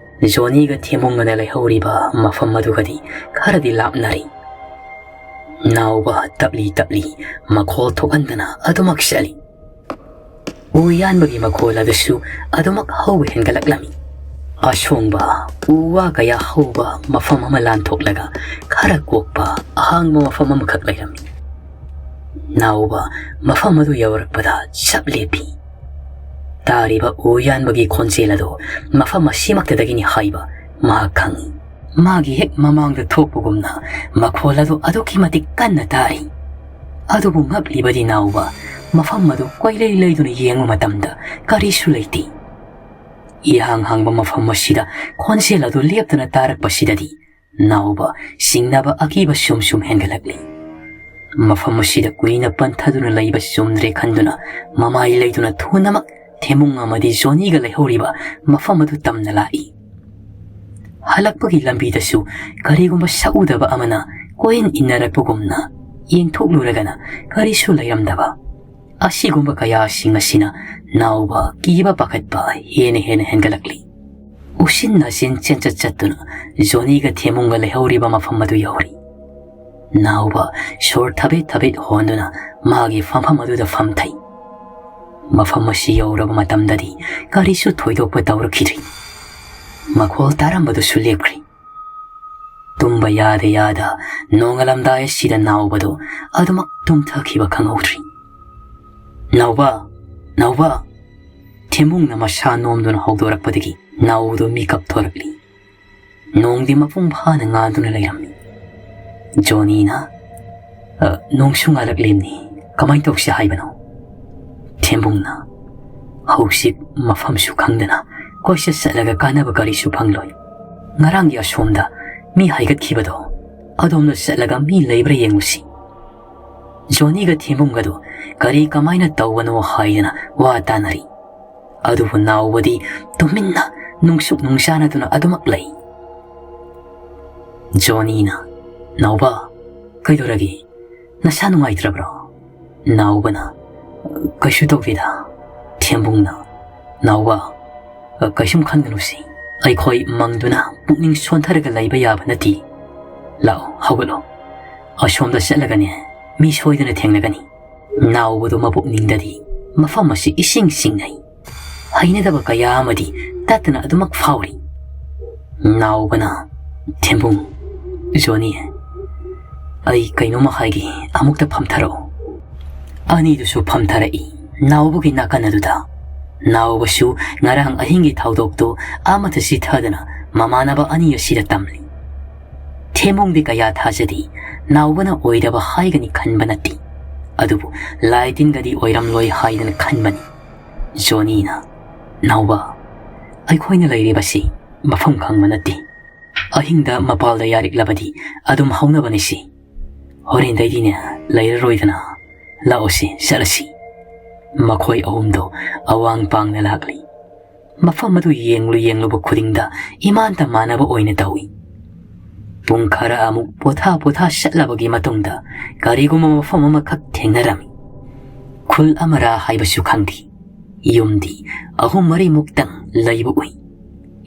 ꯖꯣꯅꯤꯒ ꯊꯦꯃꯨꯡꯒꯅ ꯂꯩꯍꯧꯔꯤꯕ ꯃꯐꯝ ꯑꯗꯨꯒꯗꯤ ꯈꯔꯗꯤ ꯂꯥꯞꯅꯔꯤ꯫ ꯅꯥꯎꯕ ꯇꯞꯂꯤ ꯇꯞꯂꯤ ꯃꯈꯣꯜ ꯊꯣꯛꯍꯟꯗꯅ ꯑꯗꯨꯃꯛ ꯆꯠꯂꯤ꯫ ꯎ ꯌꯥꯟꯕꯒꯤ ꯃꯈꯣꯜ ꯑꯗꯨꯁꯨ ꯑꯗꯨꯃꯛ ꯍꯧꯕ ꯍꯦꯟꯒꯠꯂꯛꯂꯝꯃꯤ꯫ ꯑꯁꯣꯡꯕ ꯎ ꯋꯥ ꯀꯌꯥ ꯍꯧꯕ ꯃꯐꯝ ꯑꯃ ꯂꯥꯟꯊꯣꯛꯂꯒ ꯈꯔ ꯀꯣꯛꯄ ꯑꯍꯥꯡꯕ ꯃꯐꯝ ꯑꯃꯈꯛ ꯂꯩꯔꯝꯃꯤ꯫ ꯅꯥꯎꯕ ꯃꯐꯝ ꯑꯗꯨ ꯌꯧꯔꯛꯄꯗ ꯆꯞ ꯂꯦꯞꯄꯤ꯫ ꯇꯥꯔꯤꯕ ꯎ ꯌꯥꯟꯕꯒꯤ ꯈꯣꯟꯖꯦꯜ ꯑꯗꯨ ꯃꯐꯝ ꯑꯁꯤꯃꯛꯇꯗꯒꯤꯅꯤ ꯍꯥꯏꯕ ꯃꯍꯥꯛ ꯈꯪꯏ꯫ ꯃꯥꯒꯤ ꯍꯦꯛ ꯃꯃꯥꯡꯗ ꯊꯣꯛꯄꯒꯨꯝꯅ ꯃꯈꯣꯜ ꯑꯗꯨ ꯑꯗꯨꯛꯀꯤ ꯃꯇꯤꯛ ꯀꯟꯅ ꯇꯥꯔꯤ꯫ ꯑꯗꯨꯕꯨ ꯉꯛꯂꯤꯕꯗꯤ ꯅꯥꯎꯕ ꯃꯐꯝ ꯑꯗꯨ ꯀꯣꯏꯂꯩ ꯂꯩꯗꯨꯅ ꯌꯦꯡꯕ ꯃꯇꯝꯗ ꯀꯔꯤꯁꯨ ꯂꯩꯇꯦ꯫ ꯏꯍꯥꯡ ꯍꯥꯡꯕ ꯃꯐꯝ ꯑꯁꯤꯗ ꯈꯣꯟꯖꯦꯜ ꯑꯗꯨ ꯂꯦꯞꯇꯅ ꯇꯥꯔꯛꯄꯁꯤꯗꯗꯤ ꯅꯥꯎꯕ ꯆꯤꯡꯅꯕ ꯑꯀꯤꯕ ꯁꯨꯝ ꯁꯨꯝ ꯍꯦꯟꯒꯠꯂꯛꯂꯤ꯫ ꯃꯐꯝ ꯑꯁꯤꯗ ꯀꯨꯏꯅ ꯄꯟꯊꯗꯨꯅ ꯂꯩꯕ ꯆꯨꯝꯗ꯭ꯔꯦ ꯈꯟꯗꯨꯅ ꯃꯃꯥꯏ ꯂꯩꯗꯨꯅ ꯊꯨꯅꯃꯛ ꯊꯦꯃꯨꯡ ꯑꯃꯗꯤ ꯖꯣꯅꯤꯒ ꯂꯩꯍꯧꯔꯤꯕ ꯃꯐꯝ ꯑꯗꯨ ꯇꯝꯅ ꯂꯥꯛꯏ꯫ ꯍꯜꯂꯛꯄꯒꯤ ꯂꯝꯕꯤꯗꯁꯨ ꯀꯔꯤꯒꯨꯝꯕ ꯁꯛꯎꯗꯕ ꯑꯃꯅ ꯀꯣꯏꯏꯟ ꯏꯟꯅꯔꯛꯄꯒꯨꯝꯅ ꯌꯦꯡꯊꯣꯛꯂꯨꯔꯒꯅ ꯀꯔꯤꯁꯨ ꯂꯩꯔꯝꯗꯕ꯫ ꯑꯁꯤꯒꯨꯝꯕ ꯀꯌꯥꯁꯤꯡ ꯑꯁꯤꯅ ꯅꯥꯎꯕ ꯀꯤꯕ ꯄꯥꯈꯠꯄ ꯍꯦꯟꯅ ꯍꯦꯟꯅ ꯍꯦꯟꯒꯠꯂꯛꯂꯤ꯫ ꯎꯆꯤꯟ ꯅꯥꯆꯤꯟ ꯆꯦꯟꯆꯠ ꯆꯠꯇꯨꯅ ꯖꯣꯅꯤꯒ ꯊꯦꯃꯨꯡꯒ ꯂꯩꯍꯧꯔꯤꯕ ꯃꯐꯝ ꯑꯗꯨ ꯌꯧꯔꯤ꯫ ꯅꯥꯎꯕ ꯁꯣꯔ ꯊꯕꯦꯠ ꯊꯕꯦꯠ ꯍꯣꯟꯗꯨꯅ ꯃꯥꯒꯤ ꯐꯝꯐꯝ ꯑꯗꯨꯗ ꯐꯝꯊꯩ꯫ ꯃꯐꯝ ꯑꯁꯤ ꯌꯧꯔꯕ ꯃꯇꯝꯗꯗꯤ ꯀꯔꯤꯁꯨ ꯊꯣꯏꯗꯣꯛꯄ ꯇꯧꯔꯛꯈꯤꯗ꯭ꯔꯤ꯫ ꯃꯈꯣꯜ ꯇꯥꯔꯝꯕꯗꯨꯁꯨ ꯂꯦꯞꯈ꯭ꯔꯤ꯫ ꯇꯨꯝꯕ ꯌꯥꯗ ꯌꯥꯗ ꯅꯣꯡꯉꯥꯜꯂꯝꯗꯥꯏ ꯑꯁꯤꯗ ꯅꯥꯎꯕꯗꯨ ꯑꯗꯨꯃꯛ ꯇꯨꯝꯊꯈꯤꯕ ꯈꯪꯍꯧꯗ꯭ꯔꯤ꯫ "ꯅꯥꯎꯕ! ꯅꯥꯎꯕ!" ꯊꯦꯝꯕꯨꯡꯅ ꯃꯁꯥ ꯅꯣꯝꯗꯨꯅ ꯍꯧꯗꯣꯔꯛꯄꯗꯒꯤ ꯅꯥꯎꯕꯗꯨ ꯃꯤꯀꯞ ꯊꯣꯔꯛꯂꯤ꯫ ꯅꯣꯡꯗꯤ ꯃꯄꯨꯡ ꯐꯥꯅ ꯉꯥꯟꯗꯨꯅ ꯂꯩꯔꯝꯃꯤ꯫ ꯖꯣꯅꯤꯅ, "ꯑ, ꯅꯣꯡꯁꯨ ꯉꯥꯜꯂꯛꯂꯤꯕꯅꯤ, ꯀꯃꯥꯏꯅ ꯇꯧꯁꯤ ꯍꯥꯏꯕꯅꯣ?" ꯊꯦꯝꯕꯨꯡꯅ, "ꯍꯧꯖꯤꯛ ꯃꯐꯝꯁꯨ ꯈꯪꯗꯅ ꯀꯣꯏꯆꯠ ꯆꯠꯂꯒ ꯀꯥꯟꯅꯕ ꯀꯔꯤꯁꯨ ꯐꯪꯂꯣꯏ꯫ ꯉꯔꯥꯡꯒꯤ ꯑꯁꯣꯝꯗ ꯃꯤ ꯍꯥꯏꯒꯠꯈꯤꯕꯗꯣ, ꯑꯗꯣꯝꯗ ꯆꯠꯂꯒ ꯃꯤ ꯂꯩꯕ꯭ꯔꯥ ꯌꯦꯡꯉꯨꯁꯤ꯫" ꯖꯣꯅꯤꯒ ꯊꯦꯝꯕꯨꯡꯒꯗꯨ ꯀꯔꯤ ꯀꯃꯥꯏꯅ ꯇꯧꯕꯅꯣ ꯍꯥꯏꯗꯅ ꯋꯥ ꯇꯥꯅꯔꯤ꯫ ꯑꯗꯨꯕꯨ ꯅꯥꯎꯕꯗꯤ ꯇꯨꯃꯤꯟꯅ ꯅꯨꯡꯁꯨꯛ ꯅꯨꯡꯁꯥꯅꯗꯨꯅ ꯑꯗꯨꯃꯛ ꯂꯩ꯫ ꯖꯣꯅꯤꯅ, "ꯅꯥꯎꯕ, ꯀꯩꯗꯧꯔꯒꯦ? ꯅꯁꯥ ꯅꯨꯡꯉꯥꯏꯇ꯭ꯔꯕ꯭ꯔꯣ?" ꯅꯥꯎꯕꯅ, "ꯀꯩꯁꯨ ꯇꯧꯗꯦꯗ꯫" ꯊꯦꯝꯕꯨꯡꯅ, "ꯅꯥꯎꯕ, ꯀꯩꯁꯨꯝ ꯈꯟꯒꯅꯨꯁꯤ꯫ ꯑꯩꯈꯣꯏ ꯃꯪꯗꯨꯅ ꯄꯨꯛꯅꯤꯡ ꯁꯣꯟꯊꯔꯒ ꯂꯩꯕ ꯌꯥꯕ ꯅꯠꯇꯦ꯫ ꯂꯥꯛꯑꯣ, ꯍꯧꯒꯠꯂꯣ꯫ ꯑꯁꯣꯝꯗ ꯆꯠꯂꯒꯅꯦ, ꯃꯤ ꯁꯣꯏꯗꯅ ꯊꯦꯡꯅꯒꯅꯤ꯫" ꯅꯥꯎꯕꯗꯨ ꯃꯄꯨꯛꯅꯤꯡꯗꯗꯤ ꯃꯐꯝ ꯑꯁꯤ ꯏꯁꯤꯡ ꯆꯤꯡꯅꯩ꯫ ꯍꯩꯅꯗꯕ ꯀꯌꯥ ꯑꯃꯗꯤ ꯇꯠꯇꯅ ꯑꯗꯨꯃꯛ ꯐꯥꯎꯔꯤ꯫ ꯅꯥꯎꯕꯅ, "ꯊꯦꯝꯕꯨꯡ, ꯖꯣꯅꯤ, ꯑꯩ ꯀꯩꯅꯣꯝꯃ ꯍꯥꯏꯒꯦ, ꯑꯃꯨꯛꯇ ꯐꯝꯊꯔꯛꯑꯣ꯫" ꯑꯅꯤꯗꯨꯁꯨ ꯐꯝꯊꯔꯛꯏ꯫ ꯅꯥꯎꯕꯒꯤ ꯅꯥꯀꯟ ꯑꯗꯨꯗ ꯅꯥꯎꯕꯁꯨ ꯉꯔꯥꯡ ꯑꯍꯤꯡꯒꯤ ꯊꯧꯗꯣꯛꯇꯨ ꯑꯃꯠꯇ ꯆꯤꯊꯗꯅ ꯃꯃꯥꯟꯅꯕ ꯑꯅꯤ ꯑꯁꯤꯗ ꯇꯝꯂꯤ꯫ ꯊꯦꯝꯕꯨꯡꯗꯤ ꯀꯌꯥ ꯊꯥꯖꯗꯦ, ꯅꯥꯎꯕꯅ ꯑꯣꯏꯗꯕ ꯍꯥꯏꯒꯅꯤ ꯈꯟꯕ ꯅꯠꯇꯦ, ꯑꯗꯨꯕꯨ ꯂꯥꯏ ꯇꯤꯟꯒꯗꯤ ꯑꯣꯏꯔꯝꯂꯣꯏ ꯍꯥꯏꯗꯅ ꯈꯟꯕꯅꯤ꯫ ꯖꯣꯅꯤꯅ, "ꯅꯥꯎꯕ, ꯑꯩꯈꯣꯏꯅ ꯂꯩꯔꯤꯕꯁꯤ ꯃꯐꯝ ꯈꯪꯕ ꯅꯠꯇꯦ꯫ ꯑꯍꯤꯡꯗ ꯃꯄꯥꯜꯗ ꯌꯥꯔꯤꯛꯂꯕꯗꯤ ꯑꯗꯨꯝ ꯍꯧꯅꯕꯅꯤ ꯁꯤ꯫ ꯍꯣꯔꯦꯟꯗꯩꯗꯤꯅꯦ ꯂꯩꯔꯔꯣꯏꯗꯅ꯫ ꯂꯥꯛꯑꯣꯁꯤ, ꯆꯠꯂꯁꯤ꯫" ꯃꯈꯣꯏ ꯑꯍꯨꯝꯗꯣ ꯑꯋꯥꯡ ꯄꯥꯡꯅ ꯂꯥꯛꯂꯤ꯫ ꯃꯐꯝ ꯑꯗꯨ ꯌꯦꯡꯂꯨ ꯌꯦꯡꯂꯨꯕ ꯈꯨꯗꯤꯡꯗ ꯏꯃꯥꯟꯇ ꯃꯥꯟꯅꯕ ꯑꯣꯏꯅ ꯇꯧꯏ꯫ ꯄꯨꯡ ꯈꯔ ꯑꯃꯨꯛ ꯄꯣꯊꯥ ꯄꯣꯊꯥ ꯆꯠꯂꯕꯒꯤ ꯃꯇꯨꯡꯗ ꯀꯔꯤꯒꯨꯝꯕ ꯃꯐꯝ ꯑꯃꯈꯛ ꯊꯦꯡꯅꯔꯝꯃꯤ꯫ ꯈꯨꯜ ꯑꯃꯔꯥ ꯍꯥꯏꯕꯁꯨ ꯈꯪꯗꯦ꯫ ꯌꯨꯝꯗꯤ ꯑꯍꯨꯝ ꯃꯔꯤꯃꯨꯛꯇꯪ ꯂꯩꯕ ꯎꯏ꯫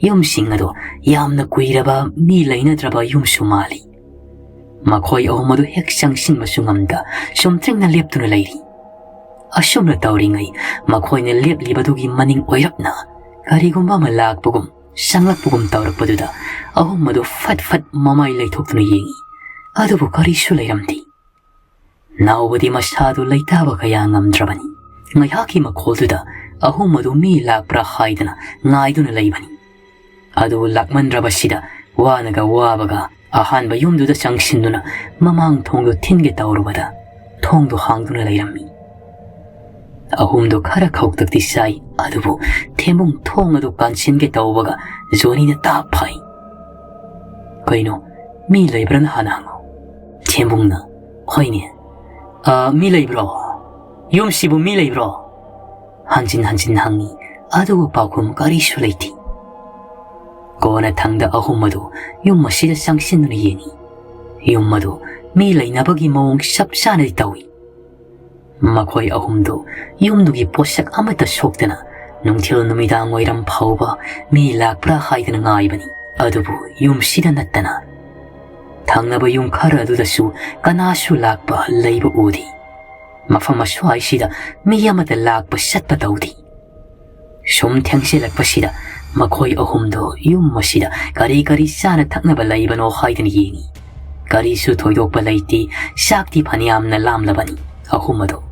ꯌꯨꯝꯁꯤꯡ ꯑꯗꯨ ꯌꯥꯝꯅ ꯀꯨꯏꯔꯕ ꯃꯤ ꯂꯩꯅꯗ꯭ꯔꯕ ꯌꯨꯝꯁꯨ ꯃꯥꯜꯂꯤ꯫ ꯃꯈꯣꯏ ꯑꯍꯨꯝ ꯑꯗꯨ ꯍꯦꯛ ꯆꯪꯁꯤꯟꯕꯁꯨ ꯉꯝꯗ ꯆꯨꯝꯗ꯭ꯔꯤꯡꯅ ꯂꯦꯞꯇꯨꯅ ꯂꯩꯔꯤ꯫ ꯑꯁꯨꯝꯅ ꯇꯧꯔꯤꯉꯩ ꯃꯈꯣꯏꯅ ꯂꯦꯞꯂꯤꯕꯗꯨꯒꯤ ꯃꯅꯤꯡ ꯑꯣꯏꯔꯞꯅ ꯀꯔꯤꯒꯨꯝꯕ ꯑꯃ ꯂꯥꯛꯄꯒꯨꯝ ꯆꯪꯂꯛꯄꯒꯨꯝ ꯇꯧꯔꯛꯄꯗꯨꯗ ꯑꯍꯨꯝ ꯑꯗꯨ ꯐꯠ ꯐꯠ ꯃꯃꯥꯏ ꯂꯩꯊꯣꯛꯇꯨꯅ ꯌꯦꯡꯉꯤ꯫ ꯑꯗꯨꯕꯨ ꯀꯔꯤꯁꯨ ꯂꯩꯔꯝꯗꯦ꯫ ꯅꯥꯎꯕꯗꯤ ꯃꯁꯥꯗꯨ ꯂꯩꯇꯥꯕ ꯀꯌꯥ ꯉꯝꯗ꯭ꯔꯕꯅꯤ꯫ ꯉꯥꯏꯍꯥꯛꯀꯤ ꯃꯈꯣꯜꯗꯨꯗ ꯑꯍꯨꯝ ꯑꯗꯨ ꯃꯤ ꯂꯥꯛꯄ꯭ꯔꯥ ꯍꯥꯏꯗꯅ ꯉꯥꯏꯗꯨꯅ ꯂꯩꯕꯅꯤ꯫ ꯑꯗꯨ ꯂꯥꯛꯃꯟꯗ꯭ꯔꯕꯁꯤꯗ ꯋꯥꯅꯒ ꯋꯥꯕꯒ ꯑꯍꯥꯟꯕ ꯌꯨꯝꯗꯨꯗ ꯆꯪꯁꯤꯟꯗꯨꯅ ꯃꯃꯥꯡ ꯊꯣꯡꯗꯨ ꯊꯤꯟꯒꯦ ꯇꯧꯔꯨꯕꯗ ꯊꯣꯡꯗꯨ ꯍꯥꯡꯗꯨꯅ ꯂꯩꯔꯝꯃꯤ꯫ ꯑꯍꯨꯝꯗꯨ ꯈꯔ ꯈꯧꯇꯛꯇꯤ ꯆꯥꯏ, ꯑꯗꯨꯕꯨ ꯊꯦꯝꯕꯨꯡ ꯊꯣꯡ ꯑꯗꯨ ꯀꯥꯟꯁꯤꯟꯒꯦ ꯇꯧꯕꯒ ꯖꯣꯅꯤꯅ ꯇꯥꯞ ꯐꯥꯏ꯫ "ꯀꯩꯅꯣ, ꯃꯤ ꯂꯩꯕ꯭ꯔꯥꯅ ꯍꯥꯟꯅ ꯍꯪꯉꯨ꯫" ꯊꯦꯝꯕꯨꯡꯅ, "ꯍꯣꯏꯅꯦ, ꯑ, ꯃꯤ ꯂꯩꯕ꯭ꯔꯣ? ꯌꯨꯝꯁꯤꯕꯨ ꯃꯤ ꯂꯩꯕ꯭ꯔꯣ?" ꯍꯟꯖꯤꯟ ꯍꯟꯖꯤꯟ ꯍꯪꯉꯤ, ꯑꯗꯨꯕꯨ ꯄꯥꯎꯈꯨꯝ ꯀꯔꯤꯁꯨ ꯂꯩꯇꯦ꯫ ꯀꯣꯟꯅꯊꯪꯗ ꯑꯍꯨꯝ ꯑꯗꯨ ꯌꯨꯝ ꯑꯁꯤꯗ ꯆꯪꯁꯤꯟꯗꯨꯅ ꯌꯦꯡꯉꯤ꯫ ꯌꯨꯝ ꯑꯗꯨ ꯃꯤ ꯂꯩꯅꯕꯒꯤ ꯃꯑꯣꯡ ꯆꯞ ꯆꯥꯅꯗꯤ ꯇꯧꯏ꯫ ꯃꯈꯣꯏ ꯑꯍꯨꯝꯗꯨ ꯌꯨꯝꯗꯨꯒꯤ ꯄꯣꯠꯁꯛ ꯑꯃꯠꯇ ꯁꯣꯛꯇꯅ ꯅꯨꯡꯊꯤꯜ ꯅꯨꯃꯤꯗꯥꯡ ꯋꯥꯏꯔꯝ ꯐꯥꯎꯕ ꯃꯤ ꯂꯥꯛꯄ꯭ꯔꯥ ꯍꯥꯏꯗꯅ ꯉꯥꯏꯕꯅꯤ꯫ ꯑꯗꯨꯕꯨ ꯌꯨꯝꯁꯤꯗ ꯅꯠꯇꯅ ꯊꯪꯅꯕ ꯌꯨꯝ ꯈꯔ ꯑꯗꯨꯗꯁꯨ ꯀꯅꯥꯁꯨ ꯂꯥꯛꯄ ꯂꯩꯕ ꯎꯗꯦ꯫ ꯃꯐꯝ ꯑꯁ꯭ꯋꯥꯏꯁꯤꯗ ꯃꯤ ꯑꯃꯠꯇ ꯂꯥꯛꯄ ꯆꯠꯄ ꯇꯧꯗꯦ꯫ ꯁꯨꯝ ꯊꯦꯡꯖꯤꯜꯂꯛꯄꯁꯤꯗ ꯃꯈꯣꯏ ꯑꯍꯨꯝꯗꯣ ꯌꯨꯝ ꯑꯁꯤꯗ ꯀꯔꯤ ꯀꯔꯤ ꯆꯥꯅ ꯊꯛꯅꯕ ꯂꯩꯕꯅꯣ ꯍꯥꯏꯗꯅ ꯌꯦꯡꯉꯤ꯫ ꯀꯔꯤꯁꯨ ꯊꯣꯏꯗꯣꯛꯄ ꯂꯩꯇꯦ꯫ ꯆꯥꯛꯇꯤ ꯐꯅꯌꯥꯝꯅ ꯂꯥꯝꯂꯕꯅꯤ ꯑꯍꯨꯝ ꯑꯗꯣ,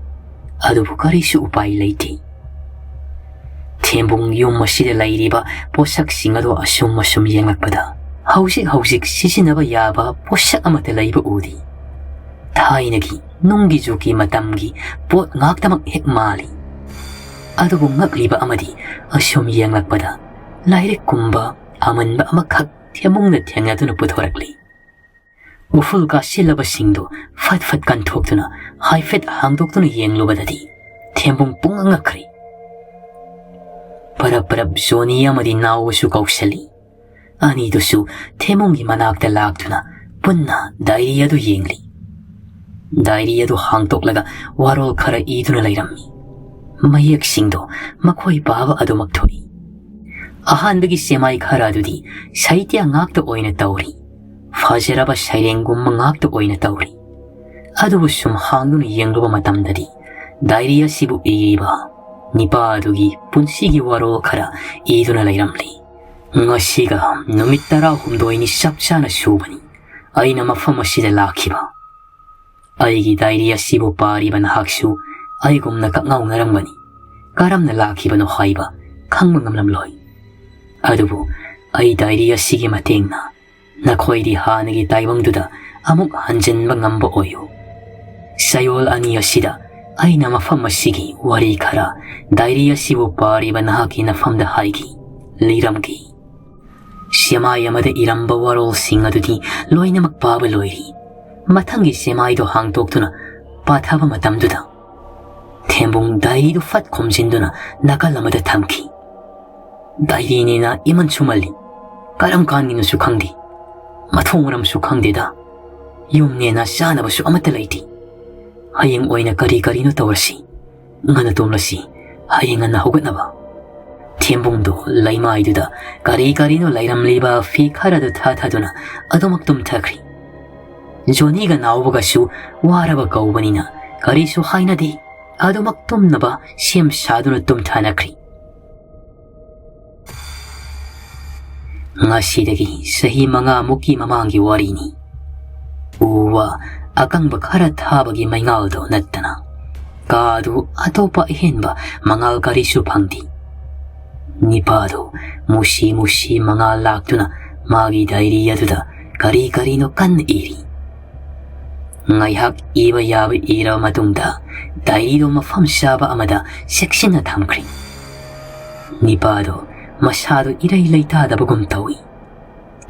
ꯑꯗꯨꯕꯨ ꯀꯔꯤꯁꯨ ꯎꯄꯥꯏ ꯂꯩꯇꯦ꯫ ꯊꯦꯝꯕꯨꯡ ꯌꯨꯝ ꯑꯁꯤꯗ ꯂꯩꯔꯤꯕ ꯄꯣꯠꯁꯛꯁꯤꯡ ꯑꯗꯣ ꯑꯁꯨꯝ ꯑꯁꯨꯝ ꯌꯦꯡꯂꯛꯄꯗ ꯍꯧꯖꯤꯛ ꯍꯧꯖꯤꯛ ꯁꯤꯖꯤꯟꯅꯕ ꯌꯥꯕ ꯄꯣꯠꯁꯛ ꯑꯃꯠꯇ ꯂꯩꯕ ꯎꯗꯦ꯫ ꯊꯥꯏꯅꯒꯤ ꯅꯨꯡꯒꯤ ꯖꯨꯒꯤ ꯃꯇꯝꯒꯤ ꯄꯣꯠ ꯉꯥꯛꯇꯃꯛ ꯍꯦꯛ ꯃꯥꯜꯂꯤ꯫ ꯑꯗꯨꯕꯨ ꯉꯛꯂꯤꯕ ꯑꯃꯗꯤ ꯑꯁꯨꯝ ꯌꯦꯡꯂꯛꯄꯗ ꯂꯥꯏꯔꯤꯛꯀꯨꯝꯕ ꯑꯃꯟꯕ ꯑꯃꯈꯛ ꯊꯦꯝꯕꯨꯡꯅ ꯊꯦꯡꯅꯗꯨꯅ ꯄꯨꯊꯣꯔꯛꯂꯤ꯫ ꯎꯐꯨꯜ ꯀꯥꯁꯤꯜꯂꯕꯁꯤꯡꯗꯨ ꯐꯠ ꯐꯠ ꯀꯟꯊꯣꯛꯇꯨꯅ ꯍꯥꯏꯐꯦꯠ ꯍꯥꯡꯗꯣꯛꯇꯨꯅ ꯌꯦꯡꯂꯨꯕꯗꯗꯤ ꯊꯦꯝꯕꯨꯡ ꯄꯨꯡꯉꯛ ꯉꯛꯈ꯭ꯔꯦ꯫ ꯄꯔꯞ ꯄꯔꯞ ꯖꯣꯅꯤ ꯑꯃꯗꯤ ꯅꯥꯎꯕꯁꯨ ꯀꯧꯁꯜꯂꯤ꯫ ꯑꯅꯤꯗꯨꯁꯨ ꯊꯦꯝꯕꯨꯡꯒꯤ ꯃꯅꯥꯛꯇ ꯂꯥꯛꯇꯨꯅ ꯄꯨꯟꯅ ꯗꯥꯏꯔꯤ ꯑꯗꯨ ꯌꯦꯡꯂꯤ꯫ ꯗꯥꯏꯔꯤ ꯑꯗꯨ ꯍꯥꯡꯗꯣꯛꯂꯒ ꯋꯥꯔꯣꯜ ꯈꯔ ꯏꯗꯨꯅ ꯂꯩꯔꯝꯃꯤ꯫ ꯃꯌꯦꯛꯁꯤꯡꯗꯣ ꯃꯈꯣꯏ ꯄꯥꯕ ꯑꯗꯨꯃꯛ ꯊꯣꯛꯏ꯫ ꯑꯍꯥꯟꯕꯒꯤ ꯆꯦꯃꯥꯏ ꯈꯔ ꯑꯗꯨꯗꯤ ꯁꯥꯍꯤꯇ꯭ꯌ ꯉꯥꯛꯇ ꯑꯣꯏꯅ ꯇꯧꯔꯤ꯫ ꯐꯖꯔꯕ ꯁꯩꯔꯦꯡꯒꯨꯝꯕ ꯉꯥꯛꯇ ꯑꯣꯏꯅ ꯇꯧꯔꯤ꯫ ꯑꯗꯨꯕꯨ ꯁꯨꯝ ꯍꯥꯡꯗꯨꯅ ꯌꯦꯡꯂꯨꯕ ꯃꯇꯝꯗꯗꯤ, ꯗꯥꯏꯔꯤ ꯑꯁꯤꯕꯨ ꯏꯔꯤꯕ ꯅꯤꯄꯥ ꯑꯗꯨꯒꯤ ꯄꯨꯟꯁꯤꯒꯤ ꯋꯥꯔꯣꯜ ꯈꯔ ꯏꯗꯨꯅ ꯂꯩꯔꯝꯂꯤ꯫ "ꯉꯁꯤꯒ ꯅꯨꯃꯤꯠ ꯇꯔꯥꯍꯨꯝꯗꯣꯏꯅꯤ ꯆꯞ ꯆꯥꯅ ꯁꯨꯕꯅꯤ ꯑꯩꯅ ꯃꯐꯝ ꯑꯁꯤꯗ ꯂꯥꯛꯈꯤꯕ꯫ ꯑꯩꯒꯤ ꯗꯥꯏꯔꯤ ꯑꯁꯤꯕꯨ ꯄꯥꯔꯤꯕ ꯅꯍꯥꯛꯁꯨ ꯑꯩꯒꯨꯝꯅ ꯀꯛꯉꯥꯎꯅꯔꯝꯒꯅꯤ꯫ ꯀꯔꯝꯅ ꯂꯥꯛꯈꯤꯕꯅꯣ ꯍꯥꯏꯕ ꯈꯪꯕ ꯉꯝꯂꯝꯂꯣꯏ꯫ ꯑꯗꯨꯕꯨ ꯑꯩ ꯗꯥꯏꯔꯤ ꯑꯁꯤꯒꯤ ꯃꯇꯦꯡꯅ ꯅꯈꯣꯏꯗꯤ ꯍꯥꯟꯅꯒꯤ ꯇꯥꯏꯕꯪꯗꯨꯗ ꯑꯃꯨꯛ ꯍꯟꯖꯤꯟꯕ ꯉꯝꯕ ꯑꯣꯏꯌꯨ꯫ ꯆꯌꯣꯜ ꯑꯅꯤ ꯑꯁꯤꯗ ꯑꯩꯅ ꯃꯐꯝ ꯑꯁꯤꯒꯤ ꯋꯥꯔꯤ ꯈꯔ ꯗꯥꯏꯔꯤ ꯑꯁꯤꯕꯨ ꯄꯥꯔꯤꯕ ꯅꯍꯥꯛꯀꯤ ꯅꯐꯝꯗ ꯍꯥꯏꯈꯤ, ꯂꯤꯔꯝꯈꯤ꯫ ꯆꯦꯃꯥꯏ ꯑꯃꯗ ꯏꯔꯝꯕ ꯋꯥꯔꯣꯜꯁꯤꯡ ꯑꯗꯨꯗꯤ ꯂꯣꯏꯅꯃꯛ ꯄꯥꯕ ꯂꯣꯏꯔꯤ꯫ ꯃꯊꯪꯒꯤ ꯆꯦꯃꯥꯏꯗꯨ ꯍꯥꯡꯗꯣꯛꯇꯨꯅ ꯄꯥꯊꯕ ꯃꯇꯝꯗꯨꯗ ꯊꯦꯝꯕꯨꯡ ꯗꯥꯏꯔꯤꯗꯨ ꯐꯠ ꯈꯣꯝꯖꯤꯟꯗꯨꯅ ꯅꯥꯀꯜ ꯑꯃꯗ ꯊꯝꯈꯤ꯫ ꯗꯥꯏꯔꯤꯅꯦꯅ ꯏꯃꯟ ꯁꯨꯃꯜꯂꯤ꯫ ꯀꯔꯝ ꯀꯥꯟꯒꯤꯅꯣꯁꯨ ꯈꯪꯗꯦ꯫ ꯃꯊꯣꯡ ꯃꯔꯝꯁꯨ ꯈꯪꯗꯦꯗ꯫ ꯌꯨꯝꯅꯦꯅ ꯆꯥꯅꯕꯁꯨ ꯑꯃꯠꯇ ꯂꯩꯇꯦ꯫ ꯍꯌꯦꯡ ꯑꯣꯏꯅ ꯀꯔꯤ ꯀꯔꯤꯅꯣ ꯇꯧꯔꯁꯤ꯫ ꯉꯟꯅ ꯇꯨꯝꯂꯁꯤ꯫ ꯍꯌꯦꯡ ꯉꯟꯅ ꯍꯧꯒꯠꯅꯕ꯫ ꯊꯦꯝꯕꯨꯡꯗꯨ ꯂꯩꯃꯥꯏꯗꯨꯗ ꯀꯔꯤ ꯀꯔꯤꯅꯣ ꯂꯩꯔꯝꯂꯤꯕ ꯐꯤ ꯈꯔꯗꯨ ꯊꯥꯊꯗꯨꯅ ꯑꯗꯨꯃꯛ ꯇꯨꯝꯊꯈ꯭ꯔꯤ꯫ ꯖꯣꯅꯤꯒ ꯅꯥꯎꯕꯒꯁꯨ ꯋꯥꯔꯕ ꯀꯧꯕꯅꯤꯅ ꯀꯔꯤꯁꯨ ꯍꯥꯏꯅꯗꯦ꯫ ꯑꯗꯨꯃꯛ ꯇꯨꯝꯅꯕ ꯁꯦꯝ ꯁꯥꯗꯨꯅ ꯇꯨꯝꯊꯅꯈ꯭ꯔꯤ꯫ ꯉꯁꯤꯗꯒꯤ ꯆꯍꯤ ꯃꯉꯥꯃꯨꯛꯀꯤ ꯃꯃꯥꯡꯒꯤ ꯋꯥꯔꯤꯅꯤ꯫ ꯎ ꯋꯥ ꯑꯀꯪꯕ ꯈꯔ ꯊꯥꯕꯒꯤ ꯃꯩꯉꯥꯜꯗꯣ ꯅꯠꯇꯅ ꯀꯥꯗꯨ ꯑꯇꯣꯞꯄ ꯑꯍꯦꯟꯕ ꯃꯉꯥꯜ ꯀꯔꯤꯁꯨ ꯐꯪꯗꯦ꯫ ꯅꯤꯄꯥꯗꯨ ꯃꯨꯁꯤ ꯃꯨꯁꯤ ꯃꯉꯥꯜ ꯂꯥꯛꯇꯨꯅ ꯃꯥꯒꯤ ꯗꯥꯏꯔꯤ ꯑꯗꯨꯗ ꯀꯔꯤ ꯀꯔꯤꯅꯣ ꯀꯟꯅ ꯏꯔꯤ꯫ ꯉꯥꯏꯍꯥꯛ ꯏꯕ ꯌꯥꯕ ꯏꯔꯕ ꯃꯇꯨꯡꯗ ꯗꯥꯏꯔꯤꯗꯨ ꯃꯐꯝ ꯆꯥꯕ ꯑꯃꯗ ꯆꯦꯛꯁꯤꯟꯅ ꯊꯝꯈ꯭ꯔꯤ꯫ ꯅꯤꯄꯥꯗꯨ ꯃꯁꯥꯗꯨ ꯏꯔꯩ ꯂꯩꯇꯥꯗꯕꯒꯨꯝ ꯇꯧꯏ꯫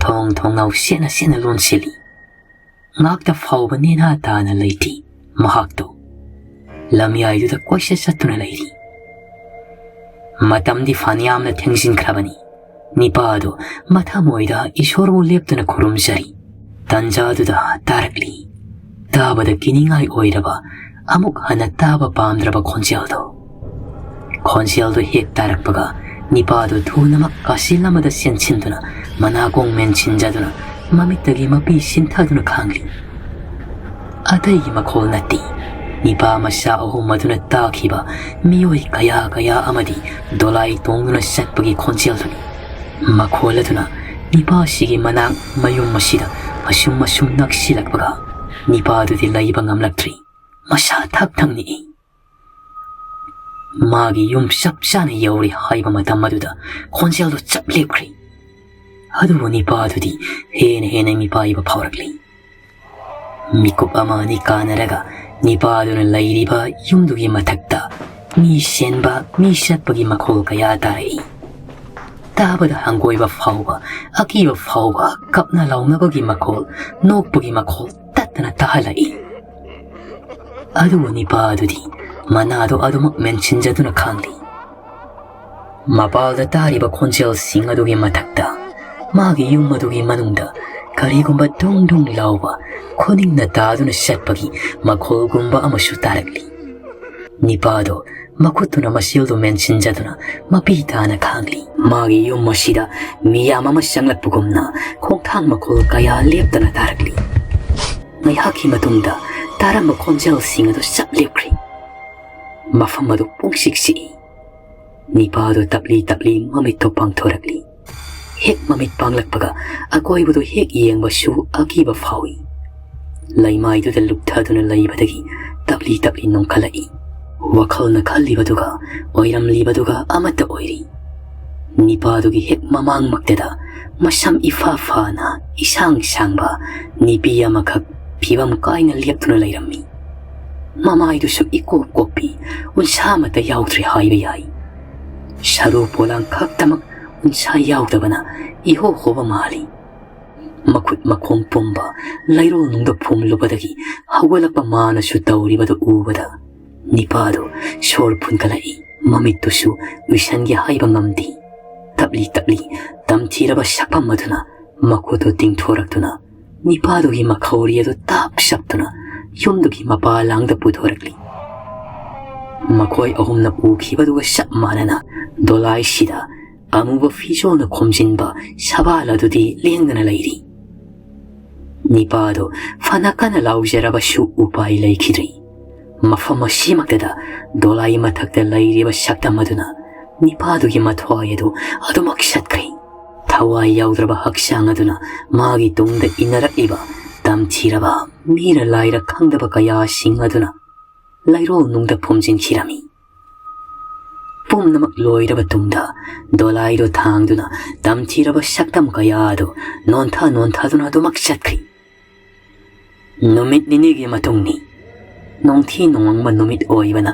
ꯊꯣꯡ ꯊꯣꯡꯅꯥꯎ ꯁꯦꯠꯅ ꯁꯦꯠꯅ ꯂꯣꯟꯁꯤꯜꯂꯤ꯫ ꯉꯥꯛꯇ ꯐꯥꯎꯕ ꯅꯦꯅꯥ ꯇꯥꯅ ꯂꯩꯇꯦ ꯃꯍꯥꯛꯇꯨ꯫ ꯂꯝꯌꯥꯏꯗꯨꯗ ꯀꯣꯏꯆꯠ ꯆꯠꯇꯨꯅ ꯂꯩꯔꯤ꯫ ꯃꯇꯝꯗꯤ ꯐꯅꯌꯥꯝꯅ ꯊꯦꯡꯖꯤꯟꯈ꯭ꯔꯕꯅꯤ꯫ ꯅꯤꯄꯥꯗꯨ ꯃꯊꯃꯣꯏꯗ ꯏꯁꯣꯔꯕꯨ ꯂꯦꯞꯇꯨꯅ ꯈꯨꯔꯨꯝꯖꯔꯤ꯫ ꯇꯟꯖꯥꯗꯨꯗ ꯇꯥꯔꯛꯂꯤ ꯇꯥꯕꯗ ꯀꯤꯅꯤꯡꯉꯥꯏ ꯑꯣꯏꯔꯕ ꯑꯃꯨꯛ ꯍꯟꯅ ꯇꯥꯕ ꯄꯥꯝꯗ꯭ꯔꯕ ꯈꯣꯟꯖꯦꯜꯗꯨ꯫ ꯈꯣꯟꯖꯦꯜꯗꯨ ꯍꯦꯛ ꯇꯥꯔꯛꯄꯒ ꯅꯤꯄꯥꯗꯨ ꯊꯨꯅꯃꯛ ꯀꯥꯁꯤꯜ ꯑꯃꯗ ꯆꯦꯟꯁꯤꯟꯗꯨꯅ ꯃꯅꯥꯀꯣꯡ ꯃꯦꯟꯁꯤꯟꯖꯗꯨꯅ ꯃꯃꯤꯠꯇꯒꯤ ꯃꯄꯤ ꯁꯤꯟꯊꯗꯨꯅ ꯈꯥꯡꯂꯤ꯫ ꯑꯇꯩꯒꯤ ꯃꯈꯣꯜ ꯅꯠꯇꯦ, ꯅꯤꯄꯥ ꯃꯆꯥ ꯑꯍꯨꯝ ꯑꯗꯨꯅ ꯇꯥꯈꯤꯕ ꯃꯤꯑꯣꯏ ꯀꯌꯥ ꯀꯌꯥ ꯑꯃꯗꯤ ꯗꯣꯂꯥꯏ ꯇꯣꯡꯗꯨꯅ ꯆꯠꯄꯒꯤ ꯈꯣꯟꯖꯦꯜꯗꯨꯅꯤ꯫ ꯃꯈꯣꯜ ꯑꯗꯨꯅ ꯅꯤꯄꯥꯁꯤꯒꯤ ꯃꯅꯥꯛ ꯃꯌꯨꯝ ꯑꯁꯤꯗ ꯑꯁꯨꯝ ꯑꯁꯨꯝ ꯅꯛꯁꯤꯜꯂꯛꯄꯒ ꯅꯤꯄꯥꯗꯨꯗꯤ ꯂꯩꯕ ꯉꯝꯂꯛꯇ꯭ꯔꯤ꯫ ꯃꯁꯥ ꯊꯛ ꯊꯛ ꯅꯤꯛꯏ꯫ ꯃꯥꯒꯤ ꯌꯨꯝ ꯆꯞ ꯆꯥꯅ ꯌꯧꯔꯦ ꯍꯥꯏꯕ ꯃꯇꯝ ꯑꯗꯨꯗ ꯈꯣꯟꯖꯦꯜꯗꯨ ꯆꯞ ꯂꯦꯞꯈ꯭ꯔꯦ꯫ ꯑꯗꯨꯕꯨ ꯅꯤꯄꯥꯗꯨꯗꯤ ꯍꯦꯟꯅ ꯍꯦꯟꯅ ꯃꯤꯄꯥꯏꯕ ꯐꯥꯎꯔꯛꯂꯤ꯫ ꯃꯤꯀꯨꯞ ꯑꯃ ꯑꯅꯤ ꯀꯥꯟꯅꯔꯒ ꯅꯤꯄꯥꯗꯨꯅ ꯂꯩꯔꯤꯕ ꯌꯨꯝꯗꯨꯒꯤ ꯃꯊꯛꯇ ꯃꯤ ꯆꯦꯟꯕ, ꯃꯤ ꯆꯠꯄꯒꯤ ꯃꯈꯣꯜ ꯀꯌꯥ ꯇꯥꯔꯛꯏ꯫ ꯇꯥꯕꯗ ꯍꯪꯒꯣꯏꯕ ꯐꯥꯎꯕ, ꯑꯀꯤꯕ ꯐꯥꯎꯕ, ꯀꯞꯅ ꯂꯥꯎꯅꯕꯒꯤ ꯃꯈꯣꯜ, ꯅꯣꯛꯄꯒꯤ ꯃꯈꯣꯜ ꯇꯠꯇꯅ ꯇꯥꯍꯜꯂꯛꯏ꯫ ꯑꯗꯨꯕꯨ ꯅꯤꯄꯥ ꯑꯗꯨꯗꯤ ꯃꯅꯥꯗꯣ ꯑꯗꯨꯃꯛ ꯃꯦꯟꯁꯤꯟꯖꯗꯨꯅ ꯈꯥꯡꯂꯤ꯫ ꯃꯄꯥꯜꯗ ꯇꯥꯔꯤꯕ ꯈꯣꯟꯖꯦꯜꯁꯤꯡ ꯑꯗꯨꯒꯤ ꯃꯊꯛꯇ ꯃꯥꯒꯤ ꯌꯨꯝ ꯑꯗꯨꯒꯤ ꯃꯅꯨꯡꯗ ꯀꯔꯤꯒꯨꯝꯕ ꯗꯨꯡ ꯗꯨꯡ ꯂꯥꯎꯕ, ꯈꯨꯅꯤꯡꯅ ꯇꯥꯗꯨꯅ ꯆꯠꯄꯒꯤ ꯃꯈꯣꯜꯒꯨꯝꯕ ꯑꯃꯁꯨ ꯇꯥꯔꯛꯂꯤ꯫ ꯅꯤꯄꯥꯗꯣ ꯃꯈꯨꯠꯇꯨꯅ ꯃꯁꯤꯜꯗꯨ ꯃꯦꯟꯁꯤꯟꯖꯗꯨꯅ ꯃꯄꯤ ꯇꯥꯅ ꯈꯥꯡꯂꯤ꯫ ꯃꯥꯒꯤ ꯌꯨꯝ ꯑꯁꯤꯗ ꯃꯤꯌꯥꯝ ꯑꯃ ꯆꯪꯂꯛꯄꯒꯨꯝꯅ ꯈꯣꯡꯊꯥꯡ ꯃꯈꯣꯜ ꯀꯌꯥ ꯂꯦꯞꯇꯅ ꯇꯥꯔꯛꯂꯤ꯫ ꯉꯥꯏꯍꯥꯛꯀꯤ ꯃꯇꯨꯡꯗ ꯇꯥꯔꯝꯕ ꯈꯣꯟꯖꯦꯜꯁꯤꯡ ꯑꯗꯨ ꯆꯞ ꯂꯦꯞꯈ꯭ꯔꯦ꯫ ꯃꯐꯝ ꯑꯗꯨ ꯄꯨꯡꯆꯤꯛ ꯆꯤꯛꯏ꯫ ꯅꯤꯄꯥꯗꯨ ꯇꯞꯂꯤ ꯇꯞꯂꯤ ꯃꯃꯤꯠꯇꯨ ꯄꯥꯡꯊꯣꯔꯛꯂꯤ꯫ ꯍꯦꯛ ꯃꯃꯤꯠ ꯄꯥꯡꯂꯛꯄꯒ ꯑꯀꯣꯏꯕꯗꯨ ꯍꯦꯛ ꯌꯦꯡꯕꯁꯨ ꯑꯀꯤꯕ ꯐꯥꯎꯏ꯫ ꯂꯩꯃꯥꯏꯗꯨꯗ ꯂꯨꯞꯊꯗꯨꯅ ꯂꯩꯕꯗꯒꯤ ꯇꯞꯂꯤ ꯇꯞꯂꯤ ꯅꯣꯡꯈꯠꯂꯛꯏ꯫ ꯋꯥꯈꯜꯅ ꯈꯜꯂꯤꯕꯗꯨꯒ ꯑꯣꯏꯔꯝꯂꯤꯕꯗꯨꯒ ꯑꯃꯠꯇ ꯑꯣꯏꯔꯤ꯫ ꯅꯤꯄꯥꯗꯨꯒꯤ ꯍꯦꯛ ꯃꯃꯥꯡꯃꯛꯇꯗ ꯃꯁꯝ ꯏꯐꯥ ꯐꯥꯅ ꯏꯁꯥꯡ ꯁꯥꯡꯕ ꯅꯤꯄꯤ ꯑꯃꯈꯛ ꯐꯤꯕꯝ ꯀꯥꯏꯅ ꯂꯦꯞꯇꯨꯅ ꯂꯩꯔꯝꯃꯤ꯫ ꯃꯃꯥꯏꯗꯨꯁꯨ ꯏꯀꯣꯞ ꯀꯣꯞꯄꯤ, ꯎꯟꯁꯥ ꯑꯃꯠꯇ ꯌꯥꯎꯗ꯭ꯔꯦ ꯍꯥꯏꯕ ꯌꯥꯏ꯫ ꯁꯔꯨ ꯄꯣꯂꯥꯡ ꯈꯛꯇꯃꯛ ꯎꯟꯁꯥ ꯌꯥꯎꯗꯕꯅ ꯏꯍꯣ ꯍꯣꯕ ꯃꯥꯜꯂꯤ꯫ ꯃꯈꯨꯠ ꯃꯈꯣꯡ ꯄꯨꯝꯕ ꯂꯩꯔꯣꯜ ꯅꯨꯡꯗ ꯐꯨꯝꯂꯨꯕꯗꯒꯤ ꯍꯧꯒꯠꯂꯛꯄ ꯃꯥꯅꯁꯨ ꯇꯧꯔꯤꯕꯗꯨ ꯎꯕꯗ ꯅꯤꯄꯥꯗꯨ ꯁꯣꯔ ꯐꯨꯟꯒꯠꯂꯛꯏ꯫ ꯃꯃꯤꯠꯇꯨꯁꯨ ꯎꯏꯁꯟꯒꯦ ꯍꯥꯏꯕ ꯉꯝꯗꯦ꯫ ꯇꯞꯂꯤ ꯇꯞꯂꯤ ꯇꯝꯊꯤꯔꯕ ꯁꯛꯐꯝ ꯑꯗꯨꯅ ꯃꯈꯨꯠꯇꯨ ꯇꯤꯡꯊꯣꯔꯛꯇꯨꯅ ꯅꯤꯄꯥꯗꯨꯒꯤ ꯃꯈꯧꯔꯤ ꯑꯗꯨ ꯇꯥꯞ ꯁꯞꯇꯨꯅ ꯌꯨꯝꯗꯨꯒꯤ ꯃꯄꯥꯂꯥꯡꯗ ꯄꯨꯊꯣꯔꯛꯂꯤ꯫ ꯃꯈꯣꯏ ꯑꯍꯨꯝꯅ ꯎꯈꯤꯕꯗꯨꯒ ꯆꯞ ꯃꯥꯟꯅꯅ ꯗꯣꯂꯥꯏꯁꯤꯗ ꯑꯃꯨꯕ ꯐꯤꯖꯣꯜꯅ ꯈꯣꯝꯖꯤꯟꯕ ꯁꯕꯥꯜ ꯑꯗꯨꯗꯤ ꯂꯦꯡꯗꯅ ꯂꯩꯔꯤ꯫ ꯅꯤꯄꯥꯗꯨ ꯐꯅ ꯀꯟꯅ ꯂꯥꯎꯖꯔꯕꯁꯨ ꯎꯄꯥꯏ ꯂꯩꯈꯤꯗ꯭ꯔꯦ꯫ ꯃꯐꯝ ꯑꯁꯤꯃꯛꯇꯗ ꯗꯣꯂꯥꯏ ꯃꯊꯛꯇ ꯂꯩꯔꯤꯕ ꯁꯛꯇꯝ ꯑꯗꯨꯅ ꯅꯤꯄꯥꯗꯨꯒꯤ ꯃꯊ꯭ꯋꯥꯏ ꯑꯗꯨ ꯑꯗꯨꯃꯛ ꯁꯠꯈ꯭ꯔꯦ꯫ ꯊꯋꯥꯏ ꯌꯥꯎꯗ꯭ꯔꯕ ꯍꯛꯆꯥꯡ ꯑꯗꯨꯅ ꯃꯥꯒꯤ ꯇꯨꯡꯗ ꯏꯟꯅꯔꯛꯂꯤꯕ ꯇꯝꯊꯤꯔꯕ ꯃꯤꯔ ꯂꯥꯏꯔ ꯈꯪꯗꯕ ꯀꯌꯥꯁꯤꯡ ꯑꯗꯨꯅ ꯂꯩꯔꯣꯜ ꯅꯨꯡꯗ ꯐꯨꯝꯖꯤꯟꯈꯤꯔꯝꯃꯤ꯫ ꯄꯨꯝꯅꯃꯛ ꯂꯣꯏꯔꯕ ꯇꯨꯡꯗ ꯗꯣꯂꯥꯏꯗꯨ ꯊꯥꯡꯗꯨꯅ ꯇꯝꯊꯤꯔꯕ ꯁꯛꯇꯝ ꯀꯌꯥ ꯑꯗꯨ ꯅꯣꯟꯊ ꯅꯣꯟꯊꯗꯨꯅ ꯑꯗꯨꯃꯛ ꯆꯠꯈ꯭ꯔꯤ꯫ ꯅꯨꯃꯤꯠ ꯅꯤꯅꯤꯒꯤ ꯃꯇꯨꯡꯅꯤ꯫ ꯅꯣꯡꯊꯤ ꯅꯣꯡꯃꯪꯕ ꯅꯨꯃꯤꯠ ꯑꯣꯏꯕꯅ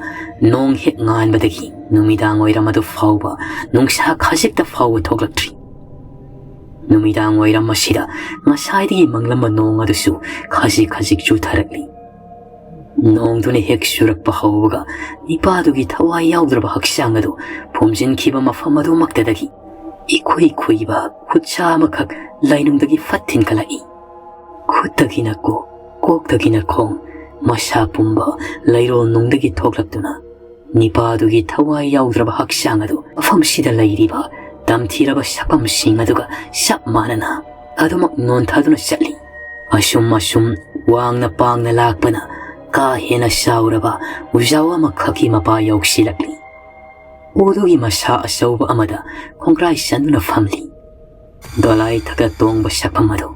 ꯅꯣꯡ ꯍꯦꯛ ꯉꯥꯟꯕꯗꯒꯤ ꯅꯨꯃꯤꯗꯥꯡ ꯋꯥꯏꯔꯝ ꯑꯗꯨ ꯐꯥꯎꯕ ꯅꯨꯡꯁꯥ ꯈꯖꯤꯛꯇ ꯐꯥꯎꯕ ꯊꯣꯛꯂꯛꯇ꯭ꯔꯤ꯫ ꯅꯨꯃꯤꯗꯥꯡ ꯋꯥꯏꯔꯝ ꯑꯁꯤꯗ ꯉꯁꯥꯏꯗꯒꯤ ꯃꯪꯂꯝꯕ ꯅꯣꯡ ꯑꯗꯨꯁꯨ ꯈꯖꯤꯛ ꯈꯖꯤꯛ ꯆꯨꯊꯔꯛꯂꯤ꯫ ꯅꯣꯡꯗꯨꯅ ꯍꯦꯛ ꯆꯨꯔꯛꯄ ꯍꯧꯕꯒ ꯅꯤꯄꯥꯗꯨꯒꯤ ꯊꯋꯥꯏ ꯌꯥꯎꯗ꯭ꯔꯕ ꯍꯛꯆꯥꯡ ꯑꯗꯨ ꯐꯨꯝꯖꯤꯟꯈꯤꯕ ꯃꯐꯝ ꯑꯗꯨꯃꯛꯇꯗꯒꯤ ꯏꯈꯨꯏ ꯈꯨꯏꯕ ꯈꯨꯠꯁꯥ ꯑꯃꯈꯛ ꯂꯥꯏꯅꯨꯡꯗꯒꯤ ꯐꯠ ꯊꯤꯟꯈꯠꯂꯛꯏ꯫ ꯈꯨꯠꯇꯒꯤꯅ ꯀꯣꯛ, ꯀꯣꯛꯇꯒꯤꯅ ꯈꯣꯡ, ꯃꯁꯥ ꯄꯨꯝꯕ ꯂꯩꯔꯣꯜ ꯅꯨꯡꯗꯒꯤ ꯊꯣꯛꯂꯛꯇꯨꯅ ꯅꯤꯄꯥꯗꯨꯒꯤ ꯊꯋꯥꯏ ꯌꯥꯎꯗ꯭ꯔꯕ ꯍꯛꯆꯥꯡ ꯑꯗꯨ ꯃꯐꯝꯁꯤꯗ ꯂꯩꯔꯤꯕ ꯇꯝꯊꯤꯔꯕ ꯁꯛꯐꯝꯁꯤꯡ ꯑꯗꯨꯒ ꯆꯞ ꯃꯥꯟꯅꯅ ꯑꯗꯨꯃꯛ ꯅꯣꯟꯊꯗꯨꯅ ꯆꯠꯂꯤ꯫ ꯑꯁꯨꯝ ꯑꯁꯨꯝ ꯋꯥꯡꯅ ꯄꯥꯡꯅ ꯂꯥꯛꯄꯅ ꯀꯥ ꯍꯦꯟꯅ ꯆꯥꯎꯔꯕ ꯎꯖꯥꯎ ꯑꯃꯈꯛꯀꯤ ꯃꯄꯥ ꯌꯧꯁꯤꯜꯂꯛꯂꯤ꯫ ꯎꯗꯨꯒꯤ ꯃꯁꯥ ꯑꯆꯧꯕ ꯑꯃꯗ ꯈꯣꯡꯒ꯭ꯔꯥꯏ ꯆꯟꯗꯨꯅ ꯐꯝꯂꯤ꯫ ꯗꯣꯂꯥꯏ ꯊꯛꯇ ꯇꯣꯡꯕ ꯁꯛꯐꯝ ꯑꯗꯨ꯫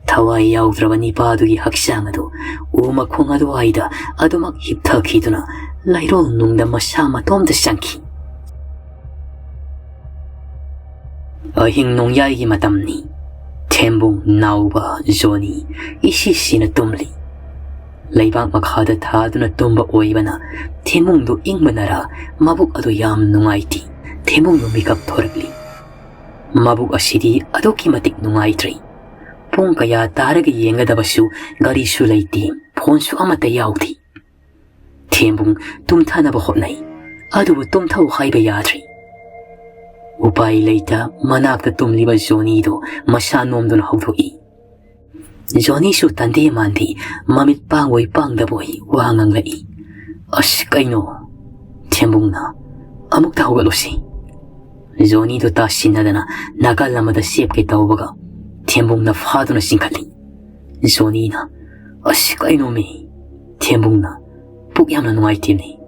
ꯊꯋꯥꯏ ꯌꯥꯎꯗ꯭ꯔꯕ ꯅꯤꯄꯥꯗꯨꯒꯤ ꯍꯛꯆꯥꯡ ꯑꯗꯨ ꯎ ꯃꯈꯣꯡ ꯑꯗꯨꯋꯥꯏꯗ ꯑꯗꯨꯃꯛ ꯍꯤꯞꯊꯈꯤꯗꯨꯅ ꯂꯩꯔꯣꯜ ꯅꯨꯡꯗ ꯃꯁꯥ ꯃꯇꯣꯝꯇ ꯆꯪꯈꯤ꯫ ꯑꯍꯤꯡ ꯅꯣꯡꯌꯥꯏꯒꯤ ꯃꯇꯝꯅꯤ꯫ ꯊꯦꯝꯕꯨꯡ, ꯅꯥꯎꯕ, ꯖꯣꯅꯤ ꯏꯁꯤ ꯁꯤꯅ ꯇꯨꯝꯂꯤ꯫ ꯂꯩꯕꯥꯛ ꯃꯈꯥꯗ ꯊꯥꯗꯨꯅ ꯇꯨꯝꯕ ꯑꯣꯏꯕꯅ ꯊꯦꯝꯕꯨꯡꯗꯨ ꯏꯪꯕꯅꯔ ꯃꯕꯨꯛ ꯑꯗꯨ ꯌꯥꯝ ꯅꯨꯡꯉꯥꯏꯇꯦ꯫ ꯊꯦꯝꯕꯨꯡꯗꯨ ꯃꯤꯀꯞ ꯊꯣꯔꯛꯂꯤ꯫ ꯃꯕꯨꯛ ꯑꯁꯤꯗꯤ ꯑꯗꯨꯛꯀꯤ ꯃꯇꯤꯛ ꯅꯨꯡꯉꯥꯏꯇ꯭ꯔꯦ꯫ ꯄꯨꯡ ꯀꯌꯥ ꯇꯥꯔꯒ ꯌꯦꯡꯒꯗꯕꯁꯨ ꯒꯥꯔꯤꯁꯨ ꯂꯩꯇꯦ, ꯐꯣꯟꯁꯨ ꯑꯃꯠꯇ ꯌꯥꯎꯗꯦ꯫ ꯊꯦꯝꯕꯨꯡ ꯇꯨꯝꯊꯅꯕ ꯍꯣꯠꯅꯩ, ꯑꯗꯨꯕꯨ ꯇꯨꯝꯊꯧ ꯍꯥꯏꯕ ꯌꯥꯗ꯭ꯔꯦ꯫ ꯎꯄꯥꯏ ꯂꯩꯇ ꯃꯅꯥꯛꯇ ꯇꯨꯝꯂꯤꯕ ꯖꯣꯅꯤꯗꯨ ꯃꯁꯥ ꯅꯣꯝꯗꯨꯅ ꯍꯧꯗꯣꯛꯏ꯫ ꯖꯣꯅꯤꯁꯨ ꯇꯟꯗꯦ ꯃꯥꯟꯗꯦ, ꯃꯃꯤꯠ ꯄꯥꯡꯕꯣꯏ ꯄꯥꯡꯗꯕꯣꯏ ꯋꯥ ꯉꯥꯡꯂꯛꯏ꯫ "ꯑꯁ, ꯀꯩꯅꯣ?" ꯊꯦꯝꯕꯨꯡꯅ, "ꯑꯃꯨꯛꯇ ꯍꯧꯒꯠꯂꯨꯁꯤ꯫" ꯖꯣꯅꯤꯗꯨ ꯇꯥꯁꯤꯟꯅꯗꯅ ꯅꯥꯀꯜ ꯑꯃꯗ ꯆꯦꯞꯀꯦ ꯇꯧꯕꯒ ꯊꯦꯝꯕꯨꯡꯅ ꯐꯥꯗꯨꯅ ꯆꯤꯡꯈꯠꯂꯤ꯫ ꯖꯣꯅꯤꯅ, "ꯑꯁ, ꯀꯩꯅꯣꯃꯤ?" ꯊꯦꯝꯕꯨꯡꯅ, "ꯄꯨꯛ ꯌꯥꯝꯅ ꯅꯨꯡꯉꯥꯏꯇꯦꯅꯦ꯫"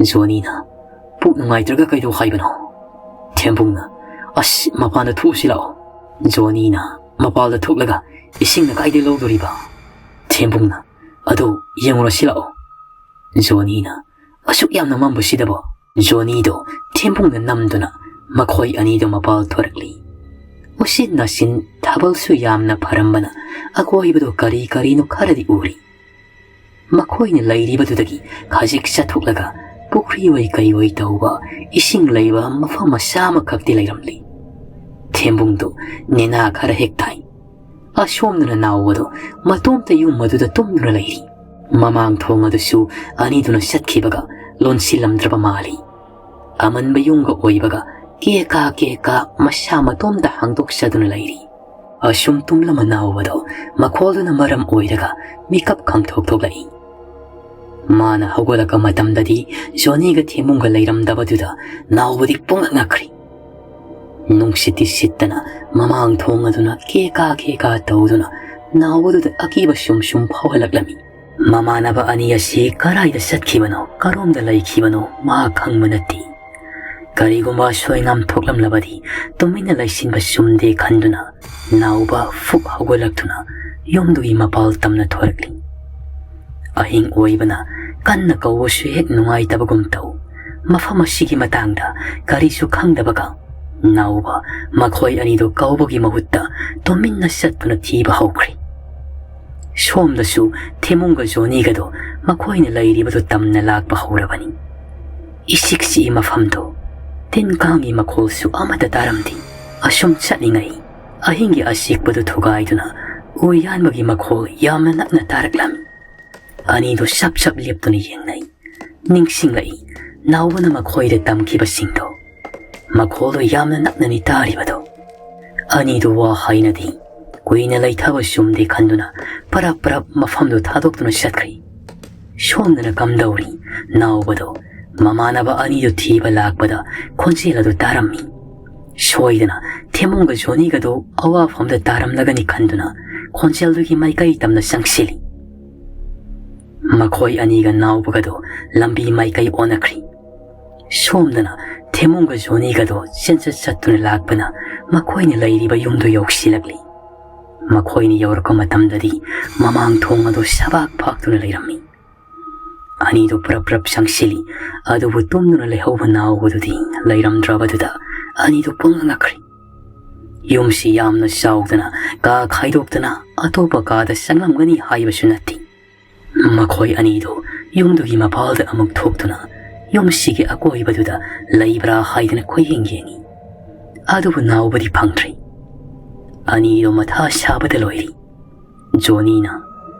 ꯖꯣꯅꯤꯅ, "ꯄꯨꯛ ꯅꯨꯡꯉꯥꯏꯇ꯭ꯔꯒ ꯀꯩꯗꯧ ꯍꯥꯏꯕꯅꯣ?" ꯊꯦꯝꯕꯨꯡꯅ, "ꯑꯁ, ꯃꯄꯥꯟꯗ ꯊꯣꯛꯎꯁꯤ ꯂꯥꯛꯑꯣ꯫" ꯖꯣꯅꯤꯅ ꯃꯄꯥꯜꯗ ꯊꯣꯛꯂꯒ, "ꯏꯁꯤꯡꯅ ꯀꯥꯏꯗꯩ ꯂꯧꯗꯣꯔꯤꯕ?" ꯊꯦꯝꯕꯨꯡꯅ, "ꯑꯗꯨ ꯌꯦꯡꯉꯨꯔꯁꯤ ꯂꯥꯛꯑꯣ꯫" ꯖꯣꯅꯤꯅ, "ꯑꯁꯨꯛ ꯌꯥꯝꯅ ꯃꯝꯕꯁꯤꯗꯕꯣ?" ꯖꯣꯅꯤꯗꯣ ꯊꯦꯝꯕꯨꯡꯅ ꯅꯝꯗꯨꯅ ꯃꯈꯣꯏ ꯑꯅꯤꯗꯣ ꯃꯄꯥꯜ ꯊꯣꯔꯛꯂꯤ꯫ ꯎꯆꯤꯟ ꯅꯥꯆꯤꯟ ꯊꯥꯕꯜꯁꯨ ꯌꯥꯝꯅ ꯐꯔꯝꯕꯅ ꯑꯀꯣꯏꯕꯗꯣ ꯀꯔꯤ ꯀꯔꯤꯅꯣ ꯈꯔꯗꯤ ꯎꯔꯤ꯫ ꯃꯈꯣꯏꯅ ꯂꯩꯔꯤꯕꯗꯨꯗꯒꯤ ꯈꯖꯤꯛ ꯆꯠꯊꯣꯛꯂꯒ ꯄꯨꯈ꯭ꯔꯤ ꯑꯣꯏ ꯀꯩ ꯑꯣꯏ ꯇꯧꯕ ꯏꯁꯤꯡ ꯂꯩꯕ ꯃꯐꯝ ꯃꯆꯥ ꯑꯃꯈꯛꯇꯤ ꯂꯩꯔꯝꯂꯤ꯫ ꯊꯦꯝꯕꯨꯡꯗꯨ ꯅꯦꯅꯥ ꯈꯔ ꯍꯦꯛ ꯊꯥꯏ꯫ ꯑꯁꯣꯝꯗꯅ ꯅꯥꯎꯕꯗꯨ ꯃꯇꯣꯝꯇ ꯌꯨꯝ ꯑꯗꯨꯗ ꯇꯨꯝꯗꯨꯅ ꯂꯩꯔꯤ꯫ ꯃꯃꯥꯡ ꯊꯣꯡ ꯑꯗꯨꯁꯨ ꯑꯅꯤꯗꯨꯅ ꯆꯠꯈꯤꯕꯒ ꯂꯣꯟꯁꯤꯜꯂꯝꯗ꯭ꯔꯕ ꯃꯥꯜꯂꯤ꯫ ꯑꯃꯟꯕ ꯌꯨꯝꯒ ꯑꯣꯏꯕꯒ ꯀꯦꯀꯥ ꯀꯦꯀꯥ ꯃꯁꯥ ꯃꯇꯣꯝꯇ ꯍꯥꯡꯗꯣꯛꯆꯗꯨꯅ ꯂꯩꯔꯤ꯫ ꯑꯁꯨꯝ ꯇꯨꯝꯂꯝꯕ ꯅꯥꯎꯕꯗꯣ ꯃꯈꯣꯜꯗꯨꯅ ꯃꯔꯝ ꯑꯣꯏꯔꯒ ꯃꯤꯀꯞ ꯈꯪꯊꯣꯛ ꯊꯣꯛꯂꯛꯏ꯫ ꯃꯥꯅ ꯍꯧꯒꯠꯂꯛꯄ ꯃꯇꯝꯗꯗꯤ ꯖꯣꯅꯤꯒ ꯊꯦꯝꯕꯨꯡꯒ ꯂꯩꯔꯝꯗꯕꯗꯨꯗ ꯅꯥꯎꯕꯗꯤ ꯄꯨꯡꯉꯛ ꯉꯛꯈ꯭ꯔꯦ꯫ ꯅꯨꯡꯁꯤꯠꯇꯤ ꯁꯤꯠꯇꯅ ꯃꯃꯥꯡ ꯊꯣꯡ ꯑꯗꯨꯅ ꯀꯦꯀꯥ ꯀꯦꯀꯥ ꯇꯧꯗꯨꯅ ꯅꯥꯎꯕꯗꯨꯗ ꯑꯀꯤꯕ ꯁꯨꯝ ꯁꯨꯝ ꯐꯥꯎꯍꯜꯂꯛꯂꯝꯃꯤ꯫ ꯃꯃꯥꯟꯅꯕ ꯑꯅꯤ ꯑꯁꯤ ꯀꯔꯥꯏꯗ ꯆꯠꯈꯤꯕꯅꯣ, ꯀꯔꯣꯝꯗ ꯂꯩꯈꯤꯕꯅꯣ ꯃꯥ ꯈꯪꯕ ꯅꯠꯇꯦ꯫ ꯀꯔꯤꯒꯨꯝꯕ ꯑꯁꯣꯏ ꯑꯉꯥꯝ ꯊꯣꯛꯂꯝꯂꯕꯗꯤ ꯇꯨꯃꯤꯟꯅ ꯂꯩꯁꯤꯟꯕ ꯆꯨꯝꯗꯦ ꯈꯟꯗꯨꯅ ꯅꯥꯎꯕ ꯐꯨꯛ ꯍꯧꯒꯠꯂꯛꯇꯨꯅ ꯌꯨꯝꯗꯨꯒꯤ ꯃꯄꯥꯜ ꯇꯝꯅ ꯊꯣꯔꯛꯂꯤ꯫ ꯑꯍꯤꯡ ꯑꯣꯏꯕꯅ ꯀꯟꯅ ꯀꯧꯕꯁꯨ ꯍꯦꯛ ꯅꯨꯡꯉꯥꯏꯇꯕꯒꯨꯝ ꯇꯧ꯫ ꯃꯐꯝ ꯑꯁꯤꯒꯤ ꯃꯇꯥꯡꯗ ꯀꯔꯤꯁꯨ ꯈꯪꯗꯕꯒ ꯅꯥꯎꯕ ꯃꯈꯣꯏ ꯑꯅꯤꯗꯨ ꯀꯧꯕꯒꯤ ꯃꯍꯨꯠꯇ ꯇꯨꯃꯤꯟꯅ ꯆꯠꯇꯨꯅ ꯊꯤꯕ ꯍꯧꯈ꯭ꯔꯦ꯫ ꯁꯣꯝꯗꯁꯨ ꯊꯦꯃꯨꯡꯒ ꯖꯣꯅꯤꯒꯗꯣ ꯃꯈꯣꯏꯅ ꯂꯩꯔꯤꯕꯗꯨ ꯇꯝꯅ ꯂꯥꯛꯄ ꯍꯧꯔꯕꯅꯤ꯫ ꯏꯆꯤꯛ ꯆꯤꯛꯏ ꯃꯐꯝꯗꯨ꯫ ꯇꯤꯟ ꯀꯥꯡꯒꯤ ꯃꯈꯣꯜꯁꯨ ꯑꯃꯠꯇ ꯇꯥꯔꯝꯗꯦ꯫ ꯑꯁꯨꯝ ꯆꯠꯂꯤꯉꯩ ꯑꯍꯤꯡꯒꯤ ꯑꯆꯤꯛꯄꯗꯨ ꯊꯨꯒꯥꯏꯗꯨꯅ ꯎ ꯌꯥꯟꯕꯒꯤ ꯃꯈꯣꯜ ꯌꯥꯝꯅ ꯅꯛꯅ ꯇꯥꯔꯛꯂꯝꯃꯤ꯫ ꯑꯅꯤꯗꯨ ꯆꯞ ꯆꯞ ꯂꯦꯞꯇꯨꯅ ꯌꯦꯡꯅꯩ꯫ ꯅꯤꯡꯁꯤꯡꯂꯛꯏ ꯅꯥꯎꯕꯅ ꯃꯈꯣꯏꯗ ꯇꯝꯈꯤꯕꯁꯤꯡꯗꯣ꯫ ꯃꯈꯣꯜꯗꯨ ꯌꯥꯝꯅ ꯅꯛꯅꯅꯤ ꯇꯥꯔꯤꯕꯗꯣ꯫ ꯑꯅꯤꯗꯨ ꯋꯥ ꯍꯥꯏꯅꯗꯦ꯫ ꯀꯨꯏꯅ ꯂꯩꯊꯕ ꯆꯨꯝꯗꯦ ꯈꯟꯗꯨꯅ ꯄꯔꯞ ꯄꯔꯞ ꯃꯐꯝꯗꯨ ꯊꯥꯗꯣꯛꯇꯨꯅ ꯆꯠꯈ꯭ꯔꯦ꯫ ꯁꯣꯝꯗꯅ ꯀꯝꯗꯧꯔꯤ ꯅꯥꯎꯕꯗꯣ ꯃꯃꯥꯟꯅꯕ ꯑꯅꯤꯗꯨ ꯊꯤꯕ ꯂꯥꯛꯄꯗ ꯈꯣꯟꯖꯦꯜ ꯑꯗꯨ ꯇꯥꯔꯝꯃꯤ꯫ ꯁꯣꯏꯗꯅ ꯊꯦꯃꯨꯡꯒ ꯖꯣꯅꯤꯒꯗꯨ ꯑꯋꯥꯐꯝꯗ ꯇꯥꯔꯝꯂꯒꯅꯤ ꯈꯟꯗꯨꯅ ꯈꯣꯟꯖꯦꯜꯗꯨꯒꯤ ꯃꯥꯏꯀꯩ ꯇꯝꯅ ꯆꯪꯁꯤꯜꯂꯤ꯫ ꯃꯈꯣꯏ ꯑꯅꯤꯒ ꯅꯥꯎꯕꯒꯗꯣ ꯂꯝꯕꯤ ꯃꯥꯏꯀꯩ ꯑꯣꯟꯅꯈ꯭ꯔꯤ꯫ ꯁꯣꯝꯗꯅ ꯊꯦꯃꯨꯡꯒ ꯖꯣꯅꯤꯒꯗꯣ ꯆꯦꯟꯆꯠ ꯆꯠꯇꯨꯅ ꯂꯥꯛꯄꯅ ꯃꯈꯣꯏꯅ ꯂꯩꯔꯤꯕ ꯌꯨꯝꯗꯨ ꯌꯧꯁꯤꯜꯂꯛꯂꯤ꯫ ꯃꯈꯣꯏꯅ ꯌꯧꯔꯛꯄ ꯃꯇꯝꯗꯗꯤ ꯃꯃꯥꯡ ꯊꯣꯡ ꯑꯗꯨ ꯁꯕꯥꯛ ꯐꯥꯛꯇꯨꯅ ꯂꯩꯔꯝꯃꯤ꯫ ꯑꯅꯤꯗꯨ ꯄ꯭ꯔꯞ ꯄ꯭ꯔꯞ ꯆꯪꯁꯤꯜꯂꯤ꯫ ꯑꯗꯨꯕꯨ ꯇꯨꯝꯗꯨꯅ ꯂꯩꯍꯧꯕ ꯅꯥꯎꯕꯗꯨꯗꯤ ꯂꯩꯔꯝꯗ꯭ꯔꯕꯗꯨꯗ ꯑꯅꯤꯗꯨ ꯄꯨꯡꯉꯛ ꯉꯛꯈ꯭ꯔꯤ꯫ ꯌꯨꯝꯁꯤ ꯌꯥꯝꯅ ꯆꯥꯎꯗꯅ ꯀꯥ ꯈꯥꯏꯗꯣꯛꯇꯅ ꯑꯇꯣꯞꯄ ꯀꯥꯗ ꯆꯪꯂꯝꯒꯅꯤ ꯍꯥꯏꯕꯁꯨ ꯅꯠꯇꯦ꯫ ꯃꯈꯣꯏ ꯑꯅꯤꯗꯨ ꯌꯨꯝꯗꯨꯒꯤ ꯃꯄꯥꯜꯗ ꯑꯃꯨꯛ ꯊꯣꯛꯇꯨꯅ ꯌꯨꯝꯁꯤꯒꯤ ꯑꯀꯣꯏꯕꯗꯨꯗ ꯂꯩꯕ꯭ꯔꯥ ꯍꯥꯏꯗꯅ ꯀꯣꯏꯌꯦꯡ ꯌꯦꯡꯉꯤ꯫ ꯑꯗꯨꯕꯨ ꯅꯥꯎꯕꯗꯤ ꯐꯪꯗ꯭ꯔꯦ꯫ ꯑꯅꯤꯗꯨ ꯃꯊꯥ ꯁꯥꯕꯗ ꯂꯣꯏꯔꯤ꯫ ꯖꯣꯅꯤꯅ,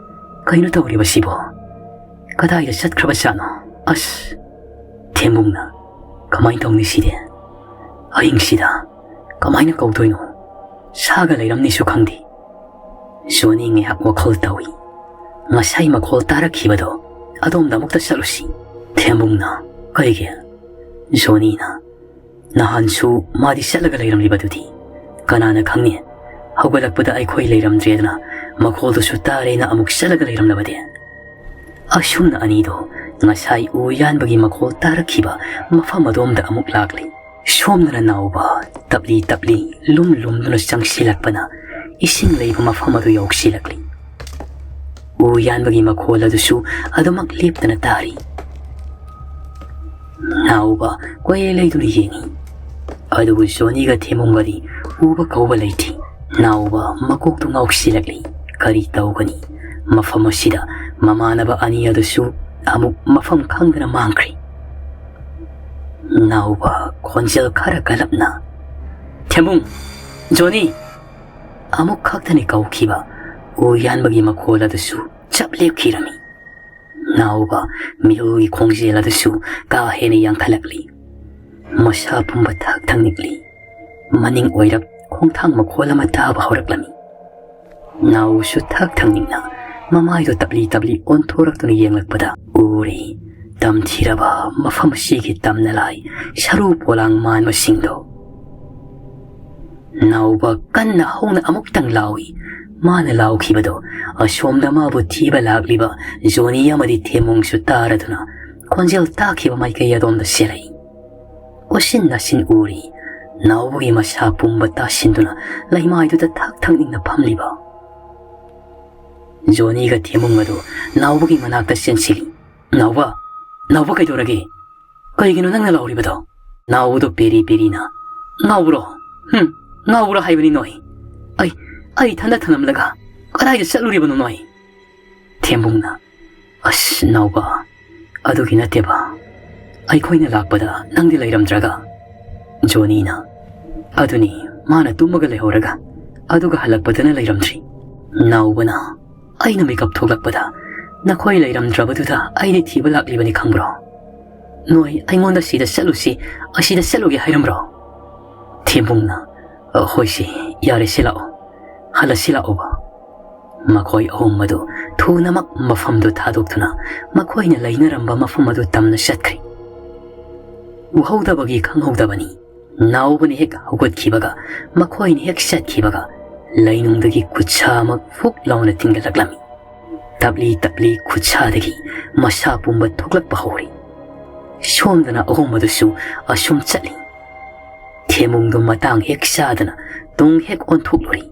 "ꯀꯩꯅꯣ ꯇꯧꯔꯤꯕꯁꯤꯕꯣ? ꯀꯗꯥꯏꯗ ꯆꯠꯈ꯭ꯔꯕꯖꯥꯠꯅꯣ? ꯑꯁ!" ꯊꯦꯝꯕꯨꯡꯅ, "ꯀꯃꯥꯏꯅ ꯇꯧꯅꯤ ꯁꯤꯗꯤ? ꯑꯍꯤꯡꯁꯤꯗ ꯀꯃꯥꯏꯅ ꯀꯧꯗꯣꯏꯅꯣ? ꯁꯥꯒ ꯂꯩꯔꯝꯅꯤꯁꯨ ꯈꯪꯗꯦ꯫" ꯖꯣꯅꯤ ꯉꯥꯏꯍꯥꯛ ꯋꯥꯈꯜ ꯇꯧꯏ꯫ "ꯉꯁꯥꯏ ꯃꯈꯣꯜ ꯇꯥꯔꯛꯈꯤꯕꯗꯣ ꯑꯗꯣꯝꯗ ꯑꯃꯨꯛꯇ ꯆꯠꯂꯨꯁꯤ꯫" ꯊꯦꯝꯕꯨꯡꯅ, "ꯀꯩꯒꯤ?" ꯖꯣꯅꯤꯅ, "ꯅꯍꯥꯟꯁꯨ ꯃꯥꯗꯤ ꯆꯠꯂꯒ ꯂꯩꯔꯝꯂꯤꯕꯗꯨꯗꯤ꯫ ꯀꯅꯥꯅ ꯈꯪꯅꯤ, ꯍꯧꯒꯠꯂꯛꯄꯗ ꯑꯩꯈꯣꯏ ꯂꯩꯔꯝꯗ꯭ꯔꯦꯗꯅ ꯃꯈꯣꯜꯗꯨꯁꯨ ꯇꯥꯔꯦꯅ ꯑꯃꯨꯛ ꯆꯠꯂꯒ ꯂꯩꯔꯝꯂꯕꯗꯤ?" ꯑꯁꯨꯝꯅ ꯑꯅꯤꯗꯣ ꯉꯁꯥꯏ ꯎ ꯌꯥꯟꯕꯒꯤ ꯃꯈꯣꯜ ꯇꯥꯔꯛꯈꯤꯕ ꯃꯐꯝ ꯑꯗꯣꯝꯗ ꯑꯃꯨꯛ ꯂꯥꯛꯂꯤ꯫ ꯁꯣꯝꯗꯅ ꯅꯥꯎꯕ ꯇꯞꯂꯤ ꯇꯞꯂꯤ ꯂꯨꯝ ꯂꯨꯝꯗꯨꯅ ꯆꯪꯁꯤꯜꯂꯛꯄꯅ ꯏꯁꯤꯡ ꯂꯩꯕ ꯃꯐꯝ ꯑꯗꯨ ꯌꯧꯁꯤꯜꯂꯛꯂꯤ꯫ ꯎ ꯌꯥꯟꯕꯒꯤ ꯃꯈꯣꯜ ꯑꯗꯨꯁꯨ ꯑꯗꯨꯃꯛ ꯂꯦꯞꯇꯅ ꯇꯥꯔꯤ꯫ ꯅꯥꯎꯕ ꯀꯣꯏꯂꯩ ꯂꯩꯗꯨꯅ ꯌꯦꯡꯏ꯫ ꯑꯗꯨꯕꯨ ꯖꯣꯅꯤꯒ ꯊꯦꯃꯨꯡꯒꯗꯤ ꯎꯕ ꯀꯧꯕ ꯂꯩꯇꯦ꯫ ꯅꯥꯎꯕ ꯃꯀꯣꯛꯇꯨ ꯉꯥꯎꯁꯤꯜꯂꯛꯂꯤ꯫ ꯀꯔꯤ ꯇꯧꯒꯅꯤ? ꯃꯐꯝ ꯑꯁꯤꯗ ꯃꯃꯥꯟꯅꯕ ꯑꯅꯤ ꯑꯗꯨꯁꯨ ꯑꯃꯨꯛ ꯃꯐꯝ ꯈꯪꯗꯅ ꯃꯥꯡꯈ꯭ꯔꯦ꯫ ꯅꯥꯎꯕ ꯈꯣꯟꯖꯦꯜ ꯈꯔ ꯀꯜꯂꯞꯅ, "ꯊꯦꯃꯨꯡ! ꯖꯣꯅꯤ!" ꯑꯃꯨꯛ ꯈꯛꯇꯅꯤ ꯀꯧꯈꯤꯕ꯫ ꯎ ꯌꯥꯟꯕꯒꯤ ꯃꯈꯣꯜ ꯑꯗꯨꯁꯨ ꯆꯞ ꯂꯦꯞꯈꯤꯔꯝꯃꯤ꯫ ꯅꯥꯎꯕ ꯃꯤꯍꯨꯒꯤ ꯈꯣꯡꯖꯦꯜ ꯑꯗꯨꯁꯨ ꯀꯥ ꯍꯦꯟꯅ ꯌꯥꯡꯈꯠꯂꯛꯂꯤ꯫ ꯃꯁꯥ ꯄꯨꯝꯕ ꯊꯛ ꯊꯛ ꯅꯤꯛꯂꯤ꯫ ꯃꯅꯤꯡ ꯑꯣꯏꯔꯞ ꯈꯣꯡꯊꯥꯡ ꯃꯈꯣꯜ ꯑꯃ ꯇꯥꯕ ꯍꯧꯔꯛꯂꯝꯃꯤ꯫ ꯅꯥꯎꯁꯨ ꯊꯛ ꯊꯛ ꯅꯤꯛꯅ ꯃꯃꯥꯏꯗꯨ ꯇꯞꯂꯤ ꯇꯞꯂꯤ ꯑꯣꯟꯊꯣꯔꯛꯇꯨꯅ ꯌꯦꯡꯂꯛꯄꯗ ꯎꯔꯤ ꯇꯝꯊꯤꯔꯕ ꯃꯐꯝ ꯑꯁꯤꯒꯤ ꯇꯝꯅ ꯂꯥꯏ ꯁꯔꯨ ꯄꯣꯂꯥꯡ ꯃꯥꯟꯕꯁꯤꯡꯗꯣ꯫ ꯅꯥꯎꯕ ꯀꯟꯅ ꯍꯧꯅ ꯑꯃꯨꯛꯇꯪ ꯂꯥꯎꯏ꯫ ꯃꯥꯅ ꯂꯥꯎꯈꯤꯕꯗꯣ ꯑꯁꯣꯝꯗ ꯃꯥꯕꯨ ꯊꯤꯕ ꯂꯥꯛꯂꯤꯕ ꯖꯣꯅꯤ ꯑꯃꯗꯤ ꯊꯦꯝꯃꯨꯡꯁꯨ ꯇꯥꯔꯗꯨꯅ ꯈꯣꯟꯖꯦꯜ ꯇꯥꯈꯤꯕ ꯃꯥꯏꯀꯩ ꯑꯗꯣꯝꯗ ꯆꯦꯜꯂꯛꯏ꯫ ꯎꯁꯤꯟ ꯅꯥꯁꯤꯟ ꯎꯔꯤ꯫ ꯅꯥꯎꯕꯒꯤ ꯃꯁꯥ ꯄꯨꯝꯕ ꯇꯥꯁꯤꯟꯗꯨꯅ ꯂꯩꯃꯥꯏꯗꯨꯗ ꯊꯛ ꯊꯛ ꯅꯤꯛꯅ ꯐꯝꯂꯤꯕ ꯖꯣꯅꯤꯒ ꯊꯦꯝꯃꯨꯡ ꯑꯗꯨ ꯅꯥꯎꯕꯒꯤ ꯃꯅꯥꯛꯇ ꯆꯦꯟꯁꯤꯜꯂꯤ꯫ "ꯅꯥꯎꯕ, ꯅꯥꯎꯕ ꯀꯩꯗꯧꯔꯒꯦ? ꯀꯩꯒꯤꯅꯣ ꯅꯪꯅ ꯂꯥꯎꯔꯤꯕꯗꯣ?" ꯅꯥꯎꯕꯗꯣ ꯄꯦꯔꯤ ꯄꯦꯔꯤꯅ, "ꯉꯥꯎꯕ꯭ꯔꯣ? ꯍꯨꯝ, ꯉꯥꯎꯕ꯭ꯔꯣ ꯍꯥꯏꯕꯅꯤ ꯅꯣꯏ? ꯑꯩ, ꯑꯩ ꯏꯊꯟꯗ ꯊꯅꯝꯂꯒ ꯀꯗꯥꯏꯗ ꯆꯠꯂꯨꯔꯤꯕꯅꯣ ꯅꯣꯏ?" ꯊꯦꯝꯕꯨꯡꯅ, "ꯑꯁ ꯅꯥꯎꯕ, ꯑꯗꯨꯒꯤ ꯅꯠꯇꯦꯕ꯫ ꯑꯩꯈꯣꯏꯅ ꯂꯥꯛꯄꯗ ꯅꯪꯗꯤ ꯂꯩꯔꯝꯗ꯭ꯔꯒ꯫" ꯖꯣꯅꯤꯅ, "ꯑꯗꯨꯅꯤ, ꯃꯥꯅ ꯇꯨꯝꯃꯒ ꯂꯩꯍꯧꯔꯒ ꯑꯗꯨꯒ ꯍꯜꯂꯛꯄꯗꯅ ꯂꯩꯔꯝꯗ꯭ꯔꯤ꯫" ꯅꯥꯎꯕꯅ, "ꯑꯩꯅ ꯃꯤꯀꯞ ꯊꯣꯛꯂꯛꯄꯗ ꯅꯈꯣꯏ ꯂꯩꯔꯝꯗ꯭ꯔꯕꯗꯨꯗ ꯑꯩꯗꯤ ꯊꯤꯕ ꯂꯥꯛꯂꯤꯕꯅꯤ ꯈꯪꯕ꯭ꯔꯣ? ꯅꯣꯏ ꯑꯩꯉꯣꯟꯗ ꯁꯤꯗ ꯆꯠꯂꯨꯁꯤ, ꯑꯁꯤꯗ ꯆꯠꯂꯨꯒꯦ ꯍꯥꯏꯔꯝꯕ꯭ꯔꯣ?" ꯊꯦꯝꯕꯨꯡꯅ, "ꯍꯣꯏꯁꯤ, ꯌꯥꯔꯦꯁꯤ ꯂꯥꯛꯑꯣ, ꯍꯜꯂꯁꯤ ꯂꯥꯛꯑꯣꯕ꯫" ꯃꯈꯣꯏ ꯑꯍꯨꯝ ꯑꯗꯨ ꯊꯨꯅꯃꯛ ꯃꯐꯝꯗꯨ ꯊꯥꯗꯣꯛꯇꯨꯅ ꯃꯈꯣꯏꯅ ꯂꯩꯅꯔꯝꯕ ꯃꯐꯝ ꯑꯗꯨ ꯇꯝꯅ ꯆꯠꯈ꯭ꯔꯦ꯫ ꯎꯍꯧꯗꯕꯒꯤ ꯈꯪꯍꯧꯗꯕꯅꯤ꯫ ꯅꯥꯎꯕꯅ ꯍꯦꯛ ꯍꯧꯒꯠꯈꯤꯕꯒ, ꯃꯈꯣꯏꯅ ꯍꯦꯛ ꯆꯠꯈꯤꯕꯒ, ꯂꯩꯅꯨꯡꯗꯒꯤ ꯈꯨꯠꯁꯥ ꯑꯃ ꯐꯨꯛ ꯂꯥꯎꯅ ꯊꯤꯟꯒꯠꯂꯛꯂꯝꯃꯤ꯫ ꯇꯞꯂꯤ ꯇꯞꯂꯤ ꯈꯨꯠꯁꯥꯗꯒꯤ ꯃꯁꯥ ꯄꯨꯝꯕ ꯊꯣꯛꯂꯛꯄ ꯍꯧꯔꯤ꯫ ꯁꯣꯝꯗꯅ ꯑꯍꯨꯝ ꯑꯗꯨꯁꯨ ꯑꯁꯨꯝ ꯆꯠꯂꯤ꯫ ꯊꯦꯝꯕꯨꯡꯗꯨ ꯃꯇꯥꯡ ꯍꯦꯛ ꯆꯥꯗꯅ ꯇꯨꯡ ꯍꯦꯛ ꯑꯣꯟꯊꯣꯛꯂꯨꯔꯤ꯫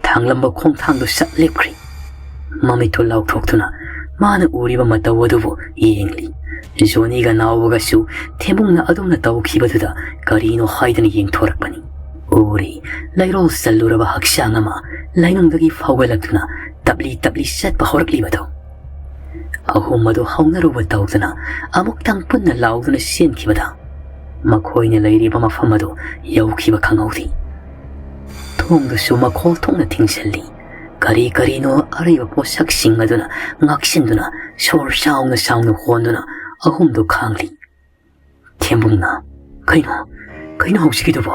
ꯊꯥꯡꯂꯝꯕ ꯈꯣꯡꯊꯥꯡꯗꯨ ꯁꯠ ꯂꯦꯞꯈ꯭ꯔꯤ꯫ ꯃꯃꯤꯠꯇꯨ ꯂꯥꯎꯊꯣꯛꯇꯨꯅ ꯃꯥꯅ ꯎꯔꯤꯕ ꯃꯇꯧ ꯑꯗꯨꯕꯨ ꯌꯦꯡꯂꯤ꯫ ꯖꯣꯅꯤꯒ ꯅꯥꯎꯕꯒꯁꯨ ꯊꯦꯝꯕꯨꯡꯅ ꯑꯗꯨꯝꯅ ꯇꯧꯈꯤꯕꯗꯨꯗ ꯀꯔꯤꯅꯣ ꯍꯥꯏꯗꯅ ꯌꯦꯡꯊꯣꯔꯛꯄꯅꯤ꯫ ꯎꯔꯤ, ꯂꯩꯔꯣꯜ ꯆꯜꯂꯨꯔꯕ ꯍꯛꯆꯥꯡ ꯑꯃ ꯂꯩꯅꯨꯡꯗꯒꯤ ꯐꯥꯎꯒꯠꯂꯛꯇꯨꯅ ꯇꯞꯂꯤ ꯇꯞꯂꯤ ꯆꯠꯄ ꯍꯧꯔꯛꯂꯤꯕꯗꯨ꯫ ꯑꯍꯨꯝ ꯑꯗꯨ ꯍꯧꯅꯔꯨꯕ ꯇꯧꯗꯅ ꯑꯃꯨꯛꯇꯪ ꯄꯨꯟꯅ ꯂꯥꯎꯗꯨꯅ ꯆꯦꯟꯈꯤꯕꯗ ꯃꯈꯣꯏꯅ ꯂꯩꯔꯤꯕ ꯃꯐꯝ ꯑꯗꯨ ꯌꯧꯈꯤꯕ ꯈꯪꯍꯧꯗꯦ꯫ ꯊꯣꯡꯗꯨꯁꯨ ꯃꯈꯣꯜ ꯊꯣꯛꯅ ꯊꯤꯡꯖꯤꯜꯂꯤ꯫ ꯀꯔꯤ ꯀꯔꯤꯅꯣ ꯑꯔꯩꯕ ꯄꯣꯠꯁꯛꯁꯤꯡ ꯑꯗꯨꯅ ꯉꯥꯛꯁꯤꯟꯗꯨꯅ ꯁꯣꯔ ꯆꯥꯎꯅ ꯆꯥꯎꯅ ꯍꯣꯟꯗꯨꯅ ꯑꯍꯨꯝꯗꯨ ꯈꯥꯡꯂꯤ꯫ ꯊꯦꯝꯕꯨꯡꯅ, "ꯀꯩꯅꯣ, ꯀꯩꯅꯣ ꯍꯧꯖꯤꯛꯀꯤꯗꯨꯕꯣ?"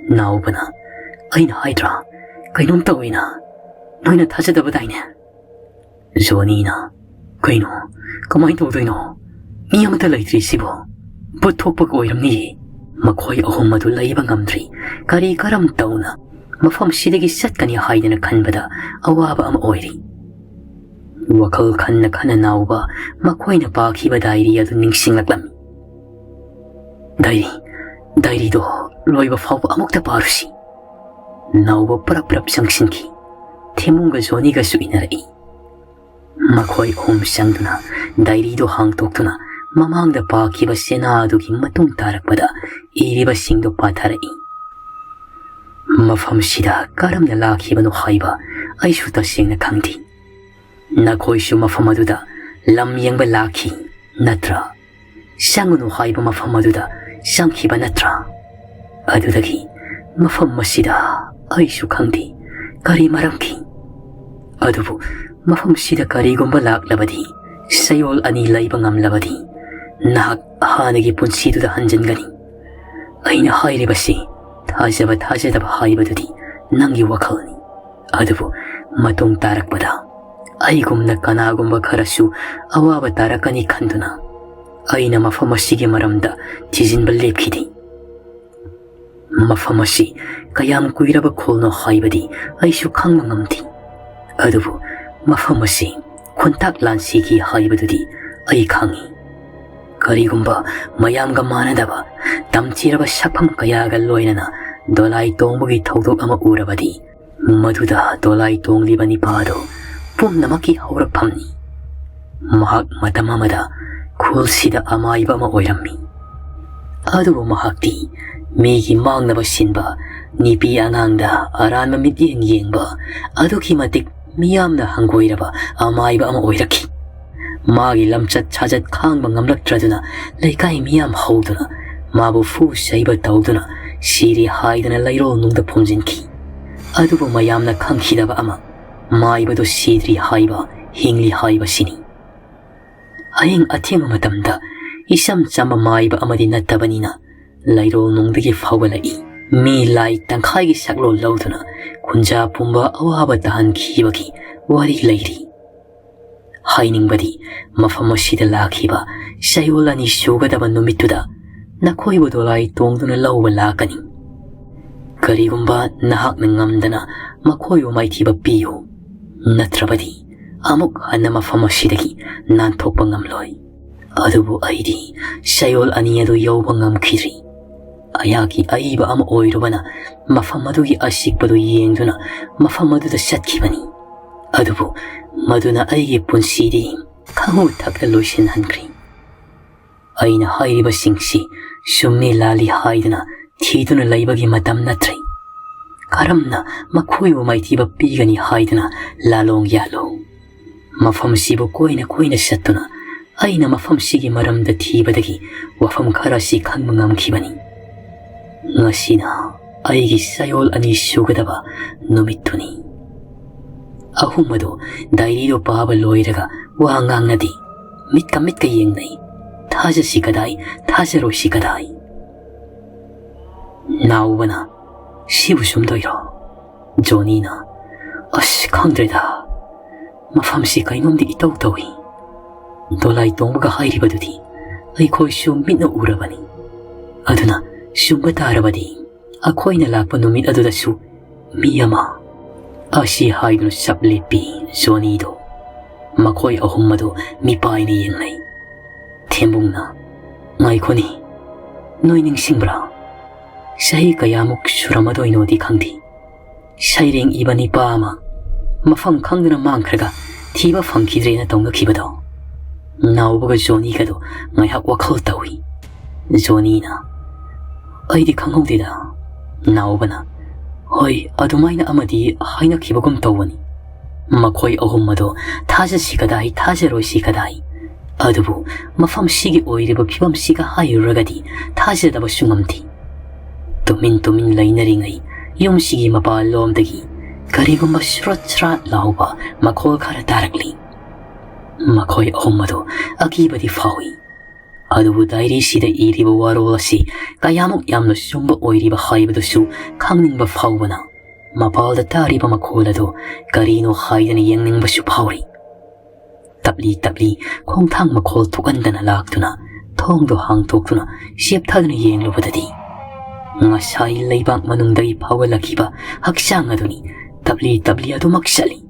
ꯅꯥꯎꯕꯅ, "ꯑꯩꯅ ꯍꯥꯏꯗ꯭ꯔꯥ, ꯀꯩꯅꯣꯝ ꯇꯧꯏꯅ, ꯅꯣꯏꯅ ꯊꯥꯖꯗꯕꯗꯥꯏꯅꯦ?" ꯖꯣꯅꯤꯅ, "ꯀꯩꯅꯣ, ꯀꯃꯥꯏꯅ ꯇꯧꯗꯣꯏꯅꯣ? ꯃꯤ ꯑꯃꯠꯇ ꯂꯩꯇ꯭ꯔꯤ ꯁꯤꯕꯣ꯫ ꯚꯨꯠ ꯊꯣꯛꯄꯒ ꯑꯣꯏꯔꯝꯅꯤꯌꯦ꯫" ꯃꯈꯣꯏ ꯑꯍꯨꯝ ꯑꯗꯨ ꯂꯩꯕ ꯉꯝꯗ꯭ꯔꯤ꯫ ꯀꯔꯤ ꯀꯔꯝ ꯇꯧꯅ ꯃꯐꯝꯁꯤꯗꯒꯤ ꯆꯠꯀꯅꯤ ꯍꯥꯏꯗꯅ ꯈꯟꯕꯗ ꯑꯋꯥꯕ ꯑꯃ ꯑꯣꯏꯔꯤ꯫ ꯋꯥꯈꯜ ꯈꯟꯅ ꯈꯟꯅ ꯅꯥꯎꯕ ꯃꯈꯣꯏꯅ ꯄꯥꯈꯤꯕ ꯗꯥꯏꯔꯤ ꯑꯗꯨ ꯅꯤꯡꯁꯤꯡꯂꯛꯂꯝꯃꯤ꯫ "ꯗꯥꯏꯔꯤ, ꯗꯥꯏꯔꯤꯗꯣ ꯂꯣꯏꯕ ꯐꯥꯎꯕ ꯑꯃꯨꯛꯇ ꯄꯥꯔꯨꯁꯤ꯫" ꯅꯥꯎꯕ ꯄꯔꯞ ꯄꯔꯞ ꯆꯪꯁꯤꯟꯈꯤ꯫ ꯊꯤꯃꯨꯡꯒ ꯖꯣꯅꯤꯒꯁꯨ ꯏꯟꯅꯔꯛꯏ꯫ ꯃꯈꯣꯏ ꯑꯍꯨꯝ ꯆꯪꯗꯨꯅ ꯗꯥꯏꯔꯤꯗꯨ ꯍꯥꯡꯗꯣꯛꯇꯨꯅ ꯃꯃꯥꯡꯗ ꯄꯥꯈꯤꯕ ꯆꯦꯅꯥ ꯑꯗꯨꯒꯤ ꯃꯇꯨꯡ ꯇꯥꯔꯛꯄꯗ ꯏꯔꯤꯕꯁꯤꯡꯗꯨ ꯄꯥꯊꯔꯛꯏ꯫ ꯃꯐꯝꯁꯤꯗ ꯀꯔꯝꯅ ꯂꯥꯛꯈꯤꯕꯅꯣ ꯍꯥꯏꯕ ꯑꯩꯁꯨ ꯇꯁꯦꯡꯅ ꯈꯪꯗꯦ꯫ ꯅꯈꯣꯏꯁꯨ ꯃꯐꯝ ꯑꯗꯨꯗ ꯂꯝ ꯌꯦꯡꯕ ꯂꯥꯛꯈꯤ ꯅꯠꯇ꯭ꯔꯥ? ꯆꯪꯒꯅꯨ ꯍꯥꯏꯕ ꯃꯐꯝ ꯑꯗꯨꯗ ꯆꯪꯈꯤꯕ ꯅꯠꯇ꯭ꯔꯥ? ꯑꯗꯨꯗꯒꯤ ꯃꯐꯝ ꯑꯁꯤꯗ ꯑꯩꯁꯨ ꯈꯪꯗꯦ ꯀꯔꯤ ꯃꯔꯝꯒꯤ, ꯑꯗꯨꯕꯨ ꯃꯐꯝꯁꯤꯗ ꯀꯔꯤꯒꯨꯝꯕ ꯂꯥꯛꯂꯕꯗꯤ, ꯆꯌꯣꯜ ꯑꯅꯤ ꯂꯩꯕ ꯉꯝꯂꯕꯗꯤ, ꯅꯍꯥꯛ ꯍꯥꯟꯅꯒꯤ ꯄꯨꯟꯁꯤꯗꯨꯗ ꯍꯟꯖꯤꯟꯒꯅꯤ꯫ ꯑꯩꯅ ꯍꯥꯏꯔꯤꯕꯁꯤ ꯊꯥꯖꯕ ꯊꯥꯖꯗꯕ ꯍꯥꯏꯕꯗꯨꯗꯤ ꯅꯪꯒꯤ ꯋꯥꯈꯜꯅꯤ꯫ ꯑꯗꯨꯕꯨ ꯃꯇꯨꯡ ꯇꯥꯔꯛꯄꯗ ꯑꯩꯒꯨꯝꯅ ꯀꯅꯥꯒꯨꯝꯕ ꯈꯔꯁꯨ ꯑꯋꯥꯕ ꯇꯥꯔꯛꯀꯅꯤ ꯈꯟꯗꯨꯅ ꯑꯩꯅ ꯃꯐꯝ ꯑꯁꯤꯒꯤ ꯃꯔꯝꯗ ꯊꯤꯖꯤꯟꯕ ꯂꯦꯞꯈꯤꯗꯦ꯫ ꯃꯐꯝ ꯑꯁꯤ ꯀꯌꯥꯝ ꯀꯨꯏꯔꯕ ꯈꯨꯜꯅꯣ ꯍꯥꯏꯕꯗꯤ ꯑꯩꯁꯨ ꯈꯪꯕ ꯉꯝꯗꯦ꯫ ꯑꯗꯨꯕꯨ ꯃꯐꯝ ꯑꯁꯤ ꯈꯨꯟꯇꯥꯛ ꯂꯥꯟꯁꯤꯈꯤ ꯍꯥꯏꯕꯗꯨꯗꯤ ꯑꯩ ꯈꯪꯏ꯫ ꯀꯔꯤꯒꯨꯝꯕ ꯃꯌꯥꯝꯒ ꯃꯥꯟꯅꯗꯕ ꯇꯝꯊꯤꯔꯕ ꯁꯛꯐꯝ ꯀꯌꯥꯒ ꯂꯣꯏꯅꯅ ꯗꯣꯂꯥꯏ ꯇꯣꯡꯕꯒꯤ ꯊꯧꯗꯣꯛ ꯑꯃ ꯎꯔꯕꯗꯤ, ꯃꯗꯨꯗ ꯗꯣꯂꯥꯏ ꯇꯣꯡꯂꯤꯕ ꯅꯤꯄꯥ ꯑꯗꯨ ꯄꯨꯝꯅꯃꯛꯀꯤ ꯍꯧꯔꯛꯐꯝꯅꯤ꯫ ꯃꯍꯥꯛ ꯃꯇꯝ ꯑꯃꯗ ꯈꯨꯜꯁꯤꯗ ꯑꯃꯥꯏꯕ ꯑꯃ ꯑꯣꯏꯔꯝꯃꯤ꯫ ꯑꯗꯨꯕꯨ ꯃꯍꯥꯛꯇꯤ ꯃꯤꯒꯤ ꯃꯥꯡꯅꯕ ꯁꯤꯟꯕ, ꯅꯨꯄꯤ ꯑꯉꯥꯡꯗ ꯑꯔꯥꯟꯕ ꯃꯤꯠꯌꯦꯡ ꯌꯦꯡꯕ, ꯑꯗꯨꯛꯀꯤ ꯃꯇꯤꯛ ꯃꯤꯌꯥꯝꯅ ꯍꯪꯒꯣꯏꯔꯕ ꯑꯃꯥꯏꯕ ꯑꯃ ꯑꯣꯏꯔꯛꯈꯤ꯫ ꯃꯥꯒꯤ ꯂꯝꯆꯠ ꯁꯥꯖꯠ ꯈꯥꯡꯕ ꯉꯝꯂꯛꯇ꯭ꯔꯗꯨꯅ ꯂꯩꯀꯥꯏ ꯃꯤꯌꯥꯝ ꯍꯧꯗꯨꯅ ꯃꯥꯕꯨ ꯐꯨ ꯆꯩꯕ ꯇꯧꯗꯨꯅ ꯁꯤꯔꯦ ꯍꯥꯏꯗꯅ ꯂꯩꯔꯣꯜ ꯅꯨꯡꯗ ꯐꯨꯝꯖꯤꯟꯈꯤ꯫ ꯑꯗꯨꯕꯨ ꯃꯌꯥꯝꯅ ꯈꯪꯈꯤꯗꯕ ꯑꯃ, ꯃꯥꯏꯕꯗꯨ ꯁꯤꯗ꯭ꯔꯤ ꯍꯥꯏꯕ, ꯍꯤꯡꯂꯤ ꯍꯥꯏꯕꯁꯤꯅꯤ꯫ ꯑꯍꯤꯡ ꯑꯊꯦꯡꯕ ꯃꯇꯝꯗ ꯏꯆꯝ ꯆꯝꯕ ꯃꯥꯏꯕ ꯑꯃꯗꯤ ꯅꯠꯇꯕꯅꯤꯅ ꯂꯩꯔꯣꯜ ꯅꯨꯡꯗꯒꯤ ꯐꯥꯎꯒꯠꯂꯛꯏ꯫ ꯃꯤ ꯂꯥꯏ ꯇꯪꯈꯥꯏꯒꯤ ꯁꯛꯂꯣꯟ ꯂꯧꯗꯨꯅ ꯈꯨꯟꯖꯥ ꯄꯨꯝꯕ ꯑꯋꯥꯕ ꯇꯥꯍꯟꯈꯤꯕꯒꯤ ꯋꯥꯔꯤ ꯂꯩꯔꯤ꯫ ꯍꯥꯏꯅꯤꯡꯕꯗꯤ, ꯃꯐꯝ ꯑꯁꯤꯗ ꯂꯥꯛꯈꯤꯕ ꯆꯌꯣꯜ ꯑꯅꯤ ꯁꯨꯒꯗꯕ ꯅꯨꯃꯤꯠꯇꯨꯗ ꯅꯈꯣꯏꯕꯨ ꯗꯣꯂꯥꯏ ꯇꯣꯡꯗꯨꯅ ꯂꯧꯕ ꯂꯥꯛꯀꯅꯤ꯫ "ꯀꯔꯤꯒꯨꯝꯕ ꯅꯍꯥꯛꯅ ꯉꯝꯗꯅ ꯃꯈꯣꯏꯕꯨ ꯃꯥꯏꯊꯤꯕ ꯄꯤꯌꯨ, ꯅꯠꯇ꯭ꯔꯕꯗꯤ ꯑꯃꯨꯛ ꯍꯟꯅ ꯃꯐꯝ ꯑꯁꯤꯗꯒꯤ ꯅꯥꯟꯊꯣꯛꯄ ꯉꯝꯂꯣꯏ꯫ ꯑꯗꯨꯕꯨ ꯑꯩꯗꯤ ꯆꯌꯣꯜ ꯑꯅꯤ ꯑꯗꯨ ꯌꯧꯕ ꯉꯝꯈꯤꯗ꯭ꯔꯤ꯫ ꯑꯩꯍꯥꯛꯀꯤ ꯑꯏꯕ ꯑꯃ ꯑꯣꯏꯔꯨꯕꯅ ꯃꯐꯝ ꯑꯗꯨꯒꯤ ꯑꯆꯤꯛꯄꯗꯨ ꯌꯦꯡꯗꯨꯅ ꯃꯐꯝ ꯑꯗꯨꯗ ꯆꯠꯈꯤꯕꯅꯤ꯫ ꯑꯗꯨꯕꯨ ꯃꯗꯨꯅ ꯑꯩꯒꯤ ꯄꯨꯟꯁꯤꯗꯤ ꯈꯪꯍꯨ ꯊꯛꯇ ꯂꯣꯏꯁꯤꯟꯍꯟꯈ꯭ꯔꯤ꯫ ꯑꯩꯅ ꯍꯥꯏꯔꯤꯕꯁꯤꯡꯁꯤ ꯆꯨꯝꯃꯤ ꯂꯥꯜꯂꯤ ꯍꯥꯏꯗꯨꯅ ꯊꯤꯗꯨꯅ ꯂꯩꯕꯒꯤ ꯃꯇꯝ ꯅꯠꯇ꯭ꯔꯤ꯫ ꯀꯔꯝꯅ ꯃꯈꯣꯏꯕꯨ ꯃꯥꯏꯊꯤꯕ ꯄꯤꯒꯅꯤ ꯍꯥꯏꯗꯨꯅ ꯂꯥꯂꯣꯡ ꯌꯥꯜꯂꯨ꯫ ꯃꯐꯝꯁꯤꯕꯨ ꯀꯣꯏꯅ ꯀꯣꯏꯅ ꯆꯠꯇꯨꯅ ꯑꯩꯅ ꯃꯐꯝꯁꯤꯒꯤ ꯃꯔꯝꯗ ꯊꯤꯕꯗꯒꯤ ꯋꯥꯐꯝ ꯈꯔꯁꯤ ꯈꯪꯕ ꯉꯝꯈꯤꯕꯅꯤ꯫ ꯉꯁꯤꯅ ꯑꯩꯒꯤ ꯆꯌꯣꯜ ꯑꯅꯤ ꯁꯨꯒꯗꯕ ꯅꯨꯃꯤꯠꯇꯨꯅꯤ"꯫ ꯑꯍꯨꯝ ꯑꯗꯨ ꯗꯥꯏꯔꯤꯗꯨ ꯄꯥꯕ ꯂꯣꯏꯔꯒ ꯋꯥ ꯉꯥꯡꯅꯗꯦ꯫ ꯃꯤꯠꯀ ꯃꯤꯠꯀ ꯌꯦꯡꯅꯩ꯫ ꯊꯥꯖꯁꯤ ꯀꯗꯥꯏ, ꯊꯥꯖꯔꯣꯏꯁꯤ ꯀꯗꯥꯏ? ꯅꯥꯎꯕꯅ, "ꯁꯤꯕꯨ ꯆꯨꯝꯗꯣꯏꯔꯣ?" ꯖꯣꯅꯤꯅ, "ꯑꯁ, ꯈꯪꯗ꯭ꯔꯦꯗ꯫ ꯃꯐꯝꯁꯤ ꯀꯩꯅꯣꯝꯗꯤ ꯏꯇꯧ ꯇꯧꯏ꯫ ꯗꯣꯂꯥꯏ ꯇꯣꯡꯕꯒ ꯍꯥꯏꯔꯤꯕꯗꯨꯗꯤ ꯑꯩꯈꯣꯏꯁꯨ ꯃꯤꯠꯅ ꯎꯔꯕꯅꯤ꯫ ꯑꯗꯨꯅ ꯆꯨꯝꯕ ꯇꯥꯔꯕꯗꯤ ꯑꯩꯈꯣꯏꯅ ꯂꯥꯛꯄ ꯅꯨꯃꯤꯠ ꯑꯗꯨꯗꯁꯨ ꯃꯤ ꯑꯃ"꯫ ꯑꯁꯤ ꯍꯥꯏꯗꯨꯅ ꯆꯞ ꯂꯦꯞꯄꯤ ꯖꯣꯅꯤꯗꯣ꯫ ꯃꯈꯣꯏ ꯑꯍꯨꯝ ꯑꯗꯨ ꯃꯤꯄꯥꯏꯅ ꯌꯦꯡꯅꯩ꯫ ꯊꯦꯝꯕꯨꯡꯅ, "ꯉꯥꯏꯈꯣꯅꯤ, ꯅꯣꯏ ꯅꯤꯡꯁꯤꯡꯕ꯭ꯔꯥ? ꯆꯍꯤ ꯀꯌꯥꯃꯨꯛ ꯁꯨꯔꯝꯃꯗꯣꯏꯅꯣꯗꯤ ꯈꯪꯗꯦ, ꯁꯩꯔꯦꯡ ꯏꯕ ꯅꯤꯄꯥ ꯑꯃ ꯃꯐꯝ ꯈꯪꯗꯅ ꯃꯥꯡꯈ꯭ꯔꯒ ꯊꯤꯕ ꯐꯪꯈꯤꯗ꯭ꯔꯦꯅ ꯇꯧꯅꯈꯤꯕꯗꯣ"꯫ ꯅꯥꯎꯕꯒ ꯖꯣꯅꯤꯒꯗꯣ ꯉꯥꯏꯍꯥꯛ ꯋꯥꯈꯜ ꯇꯧꯏ꯫ ꯖꯣꯅꯤꯅ, "ꯑꯩꯗꯤ ꯈꯪꯍꯧꯗꯦꯗ"꯫ ꯅꯥꯎꯕꯅ, "ꯍꯣꯏ, ꯑꯗꯨꯃꯥꯏꯅ ꯑꯃꯗꯤ ꯍꯥꯏꯅꯈꯤꯕꯒꯨꯝ ꯇꯧꯕꯅꯤ"꯫ ꯃꯈꯣꯏ ꯑꯍꯨꯝ ꯑꯗꯣ ꯊꯥꯖꯁꯤ ꯀꯗꯥꯏ, ꯊꯥꯖꯔꯣꯏꯁꯤ ꯀꯗꯥꯏ? ꯑꯗꯨꯕꯨ ꯃꯐꯝꯁꯤꯒꯤ ꯑꯣꯏꯔꯤꯕ ꯐꯤꯕꯝꯁꯤꯒ ꯍꯥꯏꯔꯨꯔꯒꯗꯤ ꯊꯥꯖꯗꯕꯁꯨ ꯉꯝꯗꯦ꯫ ꯇꯨꯃꯤꯟ ꯇꯨꯃꯤꯟ ꯂꯩꯅꯔꯤꯉꯩ ꯌꯨꯝꯁꯤꯒꯤ ꯃꯄꯥꯟꯂꯣꯝꯗꯒꯤ ꯀꯔꯤꯒꯨꯝꯕ ꯁ꯭ꯔꯣꯠ ꯁ꯭ꯔꯥꯠ ꯂꯥꯎꯕ ꯃꯈꯣꯜ ꯈꯔ ꯇꯥꯔꯛꯂꯤ꯫ ꯃꯈꯣꯏ ꯑꯍꯨꯝ ꯑꯗꯨ ꯑꯀꯤꯕꯗꯤ ꯐꯥꯎꯏ꯫ ꯑꯗꯨꯕꯨ ꯗꯥꯏꯔꯤꯁꯤꯗ ꯏꯔꯤꯕ ꯋꯥꯔꯣꯜ ꯑꯁꯤ ꯀꯌꯥꯃꯨꯛ ꯌꯥꯝꯅ ꯆꯨꯝꯕ ꯑꯣꯏꯔꯤꯕ ꯍꯥꯏꯕꯗꯨꯁꯨ ꯈꯪꯅꯤꯡꯕ ꯐꯥꯎꯕꯅ ꯃꯄꯥꯜꯗ ꯇꯥꯔꯤꯕ ꯃꯈꯣꯜ ꯑꯗꯨ ꯀꯔꯤꯅꯣ ꯍꯥꯏꯗꯅ ꯌꯦꯡꯅꯤꯡꯕꯁꯨ ꯐꯥꯎꯔꯤ꯫ ꯇꯞꯂꯤ ꯇꯞꯂꯤ ꯈꯣꯡꯊꯥꯡ ꯃꯈꯣꯜ ꯊꯣꯛꯍꯟꯗꯅ ꯂꯥꯛꯇꯨꯅ ꯊꯣꯡꯗꯨ ꯍꯥꯡꯗꯣꯛꯇꯨꯅ ꯆꯦꯞꯊꯗꯨꯅ ꯌꯦꯡꯂꯨꯕꯗꯗꯤ ꯉꯁꯥꯏ ꯂꯩꯕꯥꯛ ꯃꯅꯨꯡꯗꯒꯤ ꯐꯥꯎꯒꯠꯂꯛꯈꯤꯕ ꯍꯛꯆꯥꯡ ꯑꯗꯨꯅꯤ ꯇꯞꯂꯤ ꯇꯞꯂꯤ ꯑꯗꯨꯃꯛ ꯆꯠꯂꯤ꯫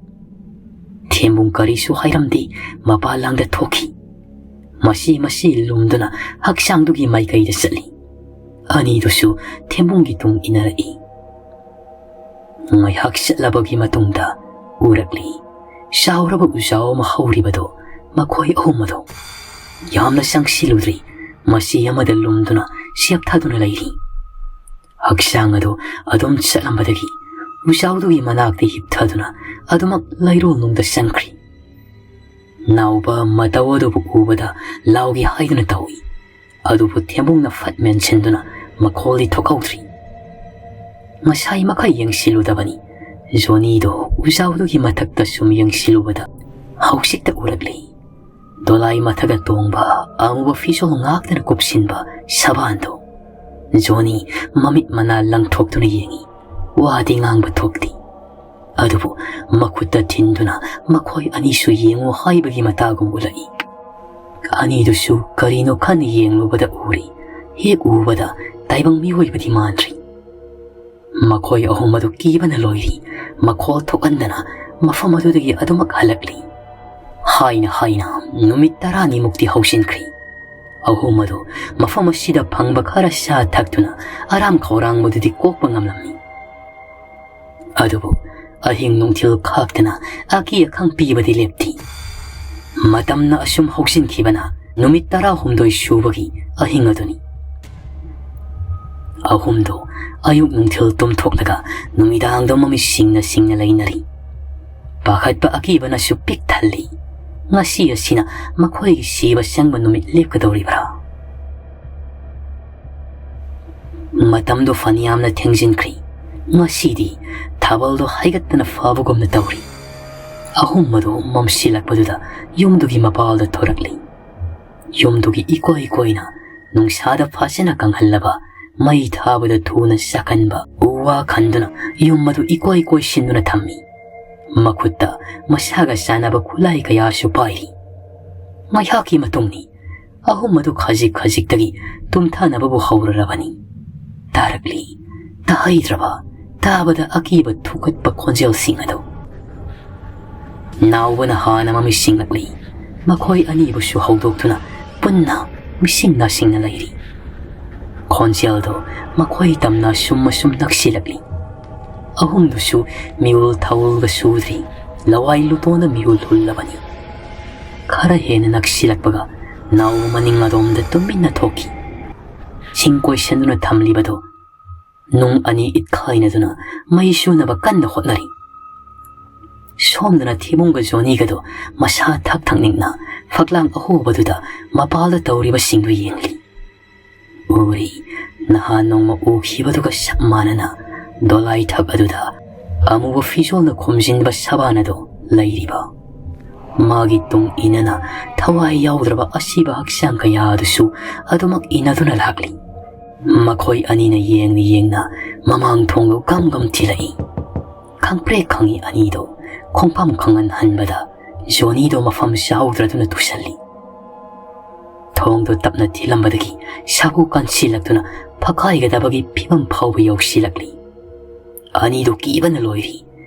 ꯊꯦꯝꯕꯨꯡ ꯀꯔꯤꯁꯨ ꯍꯥꯏꯔꯝꯗꯦ, ꯃꯄꯥꯟ ꯂꯥꯡꯗ ꯊꯣꯛꯈꯤ꯫ ꯃꯁꯤ ꯃꯁꯤ ꯂꯨꯝꯗꯨꯅ ꯍꯛꯆꯥꯡꯗꯨꯒꯤ ꯃꯥꯏꯀꯩꯗ ꯆꯠꯂꯤ꯫ ꯑꯅꯤꯗꯨꯁꯨ ꯊꯦꯝꯕꯨꯡꯒꯤ ꯇꯨꯡ ꯏꯟꯅꯔꯛꯏ꯫ ꯉꯥꯏꯍꯥꯛ ꯆꯠꯂꯕꯒꯤ ꯃꯇꯨꯡꯗ ꯎꯔꯛꯂꯤ, ꯆꯥꯎꯔꯕ ꯎꯖꯥꯎ ꯑꯃ ꯍꯧꯔꯤꯕꯗꯨ ꯃꯈꯣꯏ ꯑꯍꯨꯝ ꯑꯗꯨ ꯌꯥꯝꯅ ꯆꯪꯁꯤꯜꯂꯨꯗ꯭ꯔꯤ, ꯃꯁꯤ ꯑꯃꯗ ꯂꯨꯝꯗꯨꯅ ꯆꯦꯞꯊꯗꯨꯅ ꯂꯩꯔꯤ꯫ ꯍꯛꯆꯥꯡ ꯑꯗꯨ ꯑꯗꯨꯝ ꯆꯠꯂꯝꯕꯗꯒꯤ ꯎꯖꯥꯎꯗꯨꯒꯤ ꯃꯅꯥꯛꯇ ꯍꯤꯞꯊꯗꯨꯅ ꯑꯗꯨꯃꯛ ꯂꯩꯔꯣꯜꯅꯨꯡꯗ ꯆꯪꯈ꯭ꯔꯤ꯫ ꯅꯥꯎꯕ ꯃꯇꯧ ꯑꯗꯨꯕꯨ ꯎꯕꯗ ꯂꯥꯎꯒꯦ ꯍꯥꯏꯗꯨꯅ ꯇꯧꯏ꯫ ꯑꯗꯨꯕꯨ ꯊꯦꯝꯕꯨꯡꯅ ꯐꯠ ꯃꯦꯟꯁꯤꯟꯗꯨꯅ ꯃꯈꯣꯜꯗꯤ ꯊꯣꯛꯍꯧꯗ꯭ꯔꯤ꯫ ꯉꯁꯥꯏ ꯃꯈꯩ ꯌꯦꯡꯁꯤꯜꯂꯨꯗꯕꯅꯤ꯫ ꯖꯣꯅꯤꯗꯣ ꯎꯖꯥꯎꯗꯨꯒꯤ ꯃꯊꯛꯇ ꯁꯨꯝ ꯌꯦꯡꯁꯤꯜꯂꯨꯕꯗ ꯍꯧꯖꯤꯛꯇ ꯎꯔꯛꯂꯤ꯫ ꯗꯣꯂꯥꯏ ꯃꯊꯛꯇ ꯇꯣꯡꯕ ꯑꯃꯨꯕ ꯐꯤꯖꯣꯜ ꯉꯥꯛꯇꯅ ꯀꯨꯞꯁꯤꯟꯕ ꯁꯕꯥꯟꯗꯣ꯫ ꯖꯣꯅꯤ ꯃꯃꯤꯠ ꯃꯅꯥ ꯂꯪꯊꯣꯛꯇꯨꯅ ꯌꯦꯡꯏ꯫ ꯋꯥꯗꯤ ꯉꯥꯡꯕ ꯊꯣꯛꯇꯦ꯫ ꯑꯗꯨꯕꯨ ꯃꯈꯨꯠꯇ ꯊꯤꯟꯗꯨꯅ ꯃꯈꯣꯏ ꯑꯅꯤꯁꯨ ꯌꯦꯡꯉꯨ ꯍꯥꯏꯕꯒꯤ ꯃꯇꯥꯒꯨꯝ ꯎꯠꯂꯛꯏ꯫ ꯑꯅꯤꯗꯨꯁꯨ ꯀꯔꯤꯅꯣ ꯈꯟꯅ ꯌꯦꯡꯂꯨꯕꯗ ꯎꯔꯤ꯫ ꯍꯦꯛ ꯎꯕꯗ ꯇꯥꯏꯕꯪ ꯃꯤꯑꯣꯏꯕꯗꯤ ꯃꯥꯟꯗ꯭ꯔꯤ꯫ ꯃꯈꯣꯏ ꯑꯍꯨꯝ ꯑꯗꯨ ꯀꯤꯕꯅ ꯂꯣꯏꯔꯤ꯫ ꯃꯈꯣꯜ ꯊꯣꯛꯍꯟꯗꯅ ꯃꯐꯝ ꯑꯗꯨꯗꯒꯤ ꯑꯗꯨꯃꯛ ꯍꯜꯂꯛꯂꯤ꯫ ꯍꯥꯏꯅ ꯍꯥꯏꯅ ꯅꯨꯃꯤꯠ ꯇꯔꯥꯅꯤꯃꯨꯛꯇꯤ ꯍꯧꯖꯤꯟꯈ꯭ꯔꯤ꯫ ꯑꯍꯨꯝ ꯑꯗꯨ ꯃꯐꯝ ꯑꯁꯤꯗ ꯐꯪꯕ ꯈꯔ ꯆꯥ ꯊꯛꯇꯨꯅ ꯑꯔꯥꯝ ꯈꯧꯔꯥꯡꯕꯗꯨꯗꯤ ꯀꯣꯛꯄ ꯉꯝꯂꯝꯃꯤ꯫ ꯑꯗꯨꯕꯨ ꯑꯍꯤꯡ ꯅꯨꯡꯊꯤꯜ ꯈꯥꯛꯇꯅ ꯑꯀꯤ ꯑꯈꯪ ꯄꯤꯕꯗꯤ ꯂꯦꯞꯇꯦ꯫ ꯃꯇꯝꯅ ꯑꯁꯨꯝ ꯍꯧꯖꯤꯟꯈꯤꯕꯅ ꯅꯨꯃꯤꯠ ꯇꯔꯥꯍꯨꯝꯗꯣꯏ ꯁꯨꯕꯒꯤ ꯑꯍꯤꯡ ꯑꯗꯨꯅꯤ꯫ ꯑꯍꯨꯝꯗꯣ ꯑꯌꯨꯛ ꯅꯨꯡꯊꯤꯜ ꯇꯨꯝꯊꯣꯛꯂꯒ ꯅꯨꯃꯤꯗꯥꯡꯗ ꯃꯃꯤꯠ ꯁꯤꯡꯅ ꯁꯤꯡꯅ ꯂꯩꯅꯔꯤ꯫ ꯄꯥꯈꯠꯄ ꯑꯀꯤꯕꯅꯁꯨ ꯄꯤꯛ ꯊꯜꯂꯤ꯫ ꯉꯁꯤ ꯑꯁꯤꯅ ꯃꯈꯣꯏꯒꯤ ꯁꯤꯕ ꯆꯪꯕ ꯅꯨꯃꯤꯠ ꯂꯦꯞꯀꯗꯧꯔꯤꯕ꯭ꯔꯥ? ꯃꯇꯝꯗꯣ ꯐꯅꯌꯥꯝꯅ ꯊꯦꯡꯖꯤꯟꯈ꯭ꯔꯤ꯫ ꯉꯁꯤꯗꯤ ꯊꯥꯕꯜꯗꯣ ꯍꯥꯏꯒꯠꯇꯅ ꯐꯥꯕꯒꯨꯝꯅ ꯇꯧꯔꯤ꯫ ꯑꯍꯨꯝ ꯑꯗꯨ ꯃꯝꯁꯤꯜꯂꯛꯄꯗꯨꯗ ꯌꯨꯝꯗꯨꯒꯤ ꯃꯄꯥꯜꯗ ꯊꯣꯔꯛꯂꯤ꯫ ꯌꯨꯝꯗꯨꯒꯤ ꯏꯀꯣꯏ ꯀꯣꯏꯅ ꯅꯨꯡꯁꯥꯗ ꯐꯖꯅ ꯀꯪꯍꯜꯂꯕ ꯃꯩ ꯊꯥꯕꯗ ꯊꯨꯅ ꯆꯥꯛꯀꯟꯕ ꯎ ꯋꯥ ꯈꯟꯗꯨꯅ ꯌꯨꯝ ꯑꯗꯨ ꯏꯀꯣꯏ ꯀꯣꯏꯁꯤꯟꯗꯨꯅ ꯊꯝꯃꯤ꯫ ꯃꯈꯨꯠꯇ ꯃꯁꯥꯒ ꯆꯥꯟꯅꯕ ꯈꯨꯠꯂꯥꯏ ꯀꯌꯥꯁꯨ ꯄꯥꯏꯔꯤ꯫ ꯉꯥꯏꯍꯥꯛꯀꯤ ꯃꯇꯨꯡꯅꯤ꯫ ꯑꯍꯨꯝ ꯑꯗꯨ ꯈꯖꯤꯛ ꯈꯖꯤꯛꯇꯒꯤ ꯇꯨꯝꯊꯅꯕꯕꯨ ꯍꯧꯔꯔꯕꯅꯤ꯫ ꯇꯥꯔꯛꯂꯤ꯫ ꯇꯥꯍꯩꯗ꯭ꯔꯕ, ꯇꯥꯕꯗ ꯑꯀꯤꯕ ꯊꯨꯀꯠꯄ ꯈꯣꯟꯖꯦꯜꯁꯤꯡ ꯑꯗꯨ꯫ ꯅꯥꯎꯕꯅ ꯍꯥꯟꯅ ꯃꯃꯤꯠ ꯁꯤꯡꯂꯛꯂꯤ꯫ ꯃꯈꯣꯏ ꯑꯅꯤꯕꯨꯁꯨ ꯍꯧꯗꯣꯛꯇꯨꯅ ꯄꯨꯟꯅ ꯃꯤꯁꯤꯡ ꯅꯥꯁꯤꯡꯅ ꯂꯩꯔꯤ꯫ ꯈꯣꯟꯖꯦꯜꯗꯣ ꯃꯈꯣꯏ ꯇꯝꯅ ꯑꯁꯨꯝ ꯑꯁꯨꯝ ꯅꯛꯁꯤꯜꯂꯛꯂꯤ꯫ ꯑꯍꯨꯝꯗꯨꯁꯨ ꯃꯤꯎꯜ ꯊꯥꯎꯜꯒ ꯁꯨꯗ꯭ꯔꯤ, ꯂꯋꯥꯏ ꯂꯨꯇꯣꯟꯗ ꯃꯤꯍꯨꯜ ꯍꯨꯜꯂꯕꯅꯤ꯫ ꯈꯔ ꯍꯦꯟꯅ ꯅꯛꯁꯤꯜꯂꯛꯄꯒ ꯅꯥꯎꯕ ꯃꯅꯤꯡ ꯑꯗꯣꯝꯗ ꯇꯨꯃꯤꯟꯅ ꯊꯣꯛꯈꯤ꯫ ꯁꯤꯡ ꯀꯣꯏꯁꯟꯗꯨꯅ ꯊꯝꯂꯤꯕꯗꯨ ꯅꯨꯡ ꯑꯅꯤ ꯏꯠꯈꯥꯏꯅꯗꯨꯅ ꯃꯩ ꯁꯨꯅꯕ ꯀꯟꯅ ꯍꯣꯠꯅꯔꯤ꯫ ꯁꯣꯝꯗꯅ ꯊꯤꯕꯨꯡꯒ ꯖꯣꯅꯤꯒꯗꯣ ꯃꯁꯥ ꯊꯛ ꯊꯛ ꯅꯤꯛꯅ ꯐꯛꯂꯥꯡ ꯑꯍꯣꯕꯗꯨꯗ ꯃꯄꯥꯜꯗ ꯇꯧꯔꯤꯕꯁꯤꯡꯗꯨ ꯌꯦꯡꯂꯤ꯫ ꯎꯔꯤ, ꯅꯍꯥꯟ ꯅꯣꯡꯃ ꯎꯈꯤꯕꯗꯨꯒ ꯆꯞ ꯃꯥꯟꯅꯅ ꯗꯣꯂꯥꯏ ꯊꯛ ꯑꯗꯨꯗ ꯑꯃꯨꯕ ꯐꯤꯖꯣꯜꯅ ꯈꯨꯝꯖꯤꯟꯕ ꯁꯕꯥꯟ ꯑꯗꯨ ꯂꯩꯔꯤꯕ꯫ ꯃꯥꯒꯤ ꯇꯨꯡ ꯏꯟꯅꯅ ꯊꯋꯥꯏ ꯌꯥꯎꯗ꯭ꯔꯕ ꯑꯁꯤꯕ ꯍꯛꯆꯥꯡ ꯀꯌꯥ ꯑꯗꯨꯁꯨ ꯑꯗꯨꯃꯛ ꯏꯟꯅꯗꯨꯅ ꯂꯥꯛꯂꯤ꯫ ꯃꯈꯣꯏ ꯑꯅꯤꯅ ꯌꯦꯡꯅ ꯌꯦꯡꯅ ꯃꯃꯥꯡ ꯊꯣꯡꯗꯨ ꯒꯝ ꯒꯝ ꯊꯤꯜꯂꯛꯏ꯫ ꯈꯪꯄ꯭ꯔꯦꯛ ꯈꯪꯉꯤ ꯑꯅꯤꯗꯣ ꯈꯣꯡꯐꯝ ꯈꯪꯍꯟꯍꯟꯕꯗ ꯖꯣꯅꯤꯗꯣ ꯃꯐꯝ ꯆꯥꯍꯧꯗ꯭ꯔꯗꯨꯅ ꯇꯨꯁꯜꯂꯤ꯫ ꯊꯣꯡꯗꯣ ꯇꯞꯅ ꯊꯤꯜꯂꯝꯕꯗꯒꯤ ꯁꯥꯒꯨ ꯀꯟꯁꯤꯜꯂꯛꯇꯨꯅ ꯐꯛꯀꯥꯏꯒꯗꯕꯒꯤ ꯐꯤꯕꯝ ꯐꯥꯎꯕ ꯌꯧꯁꯤꯜꯂꯛꯂꯤ꯫ ꯑꯅꯤꯗꯨ ꯀꯤꯕꯅ ꯂꯣꯏꯔꯤ꯫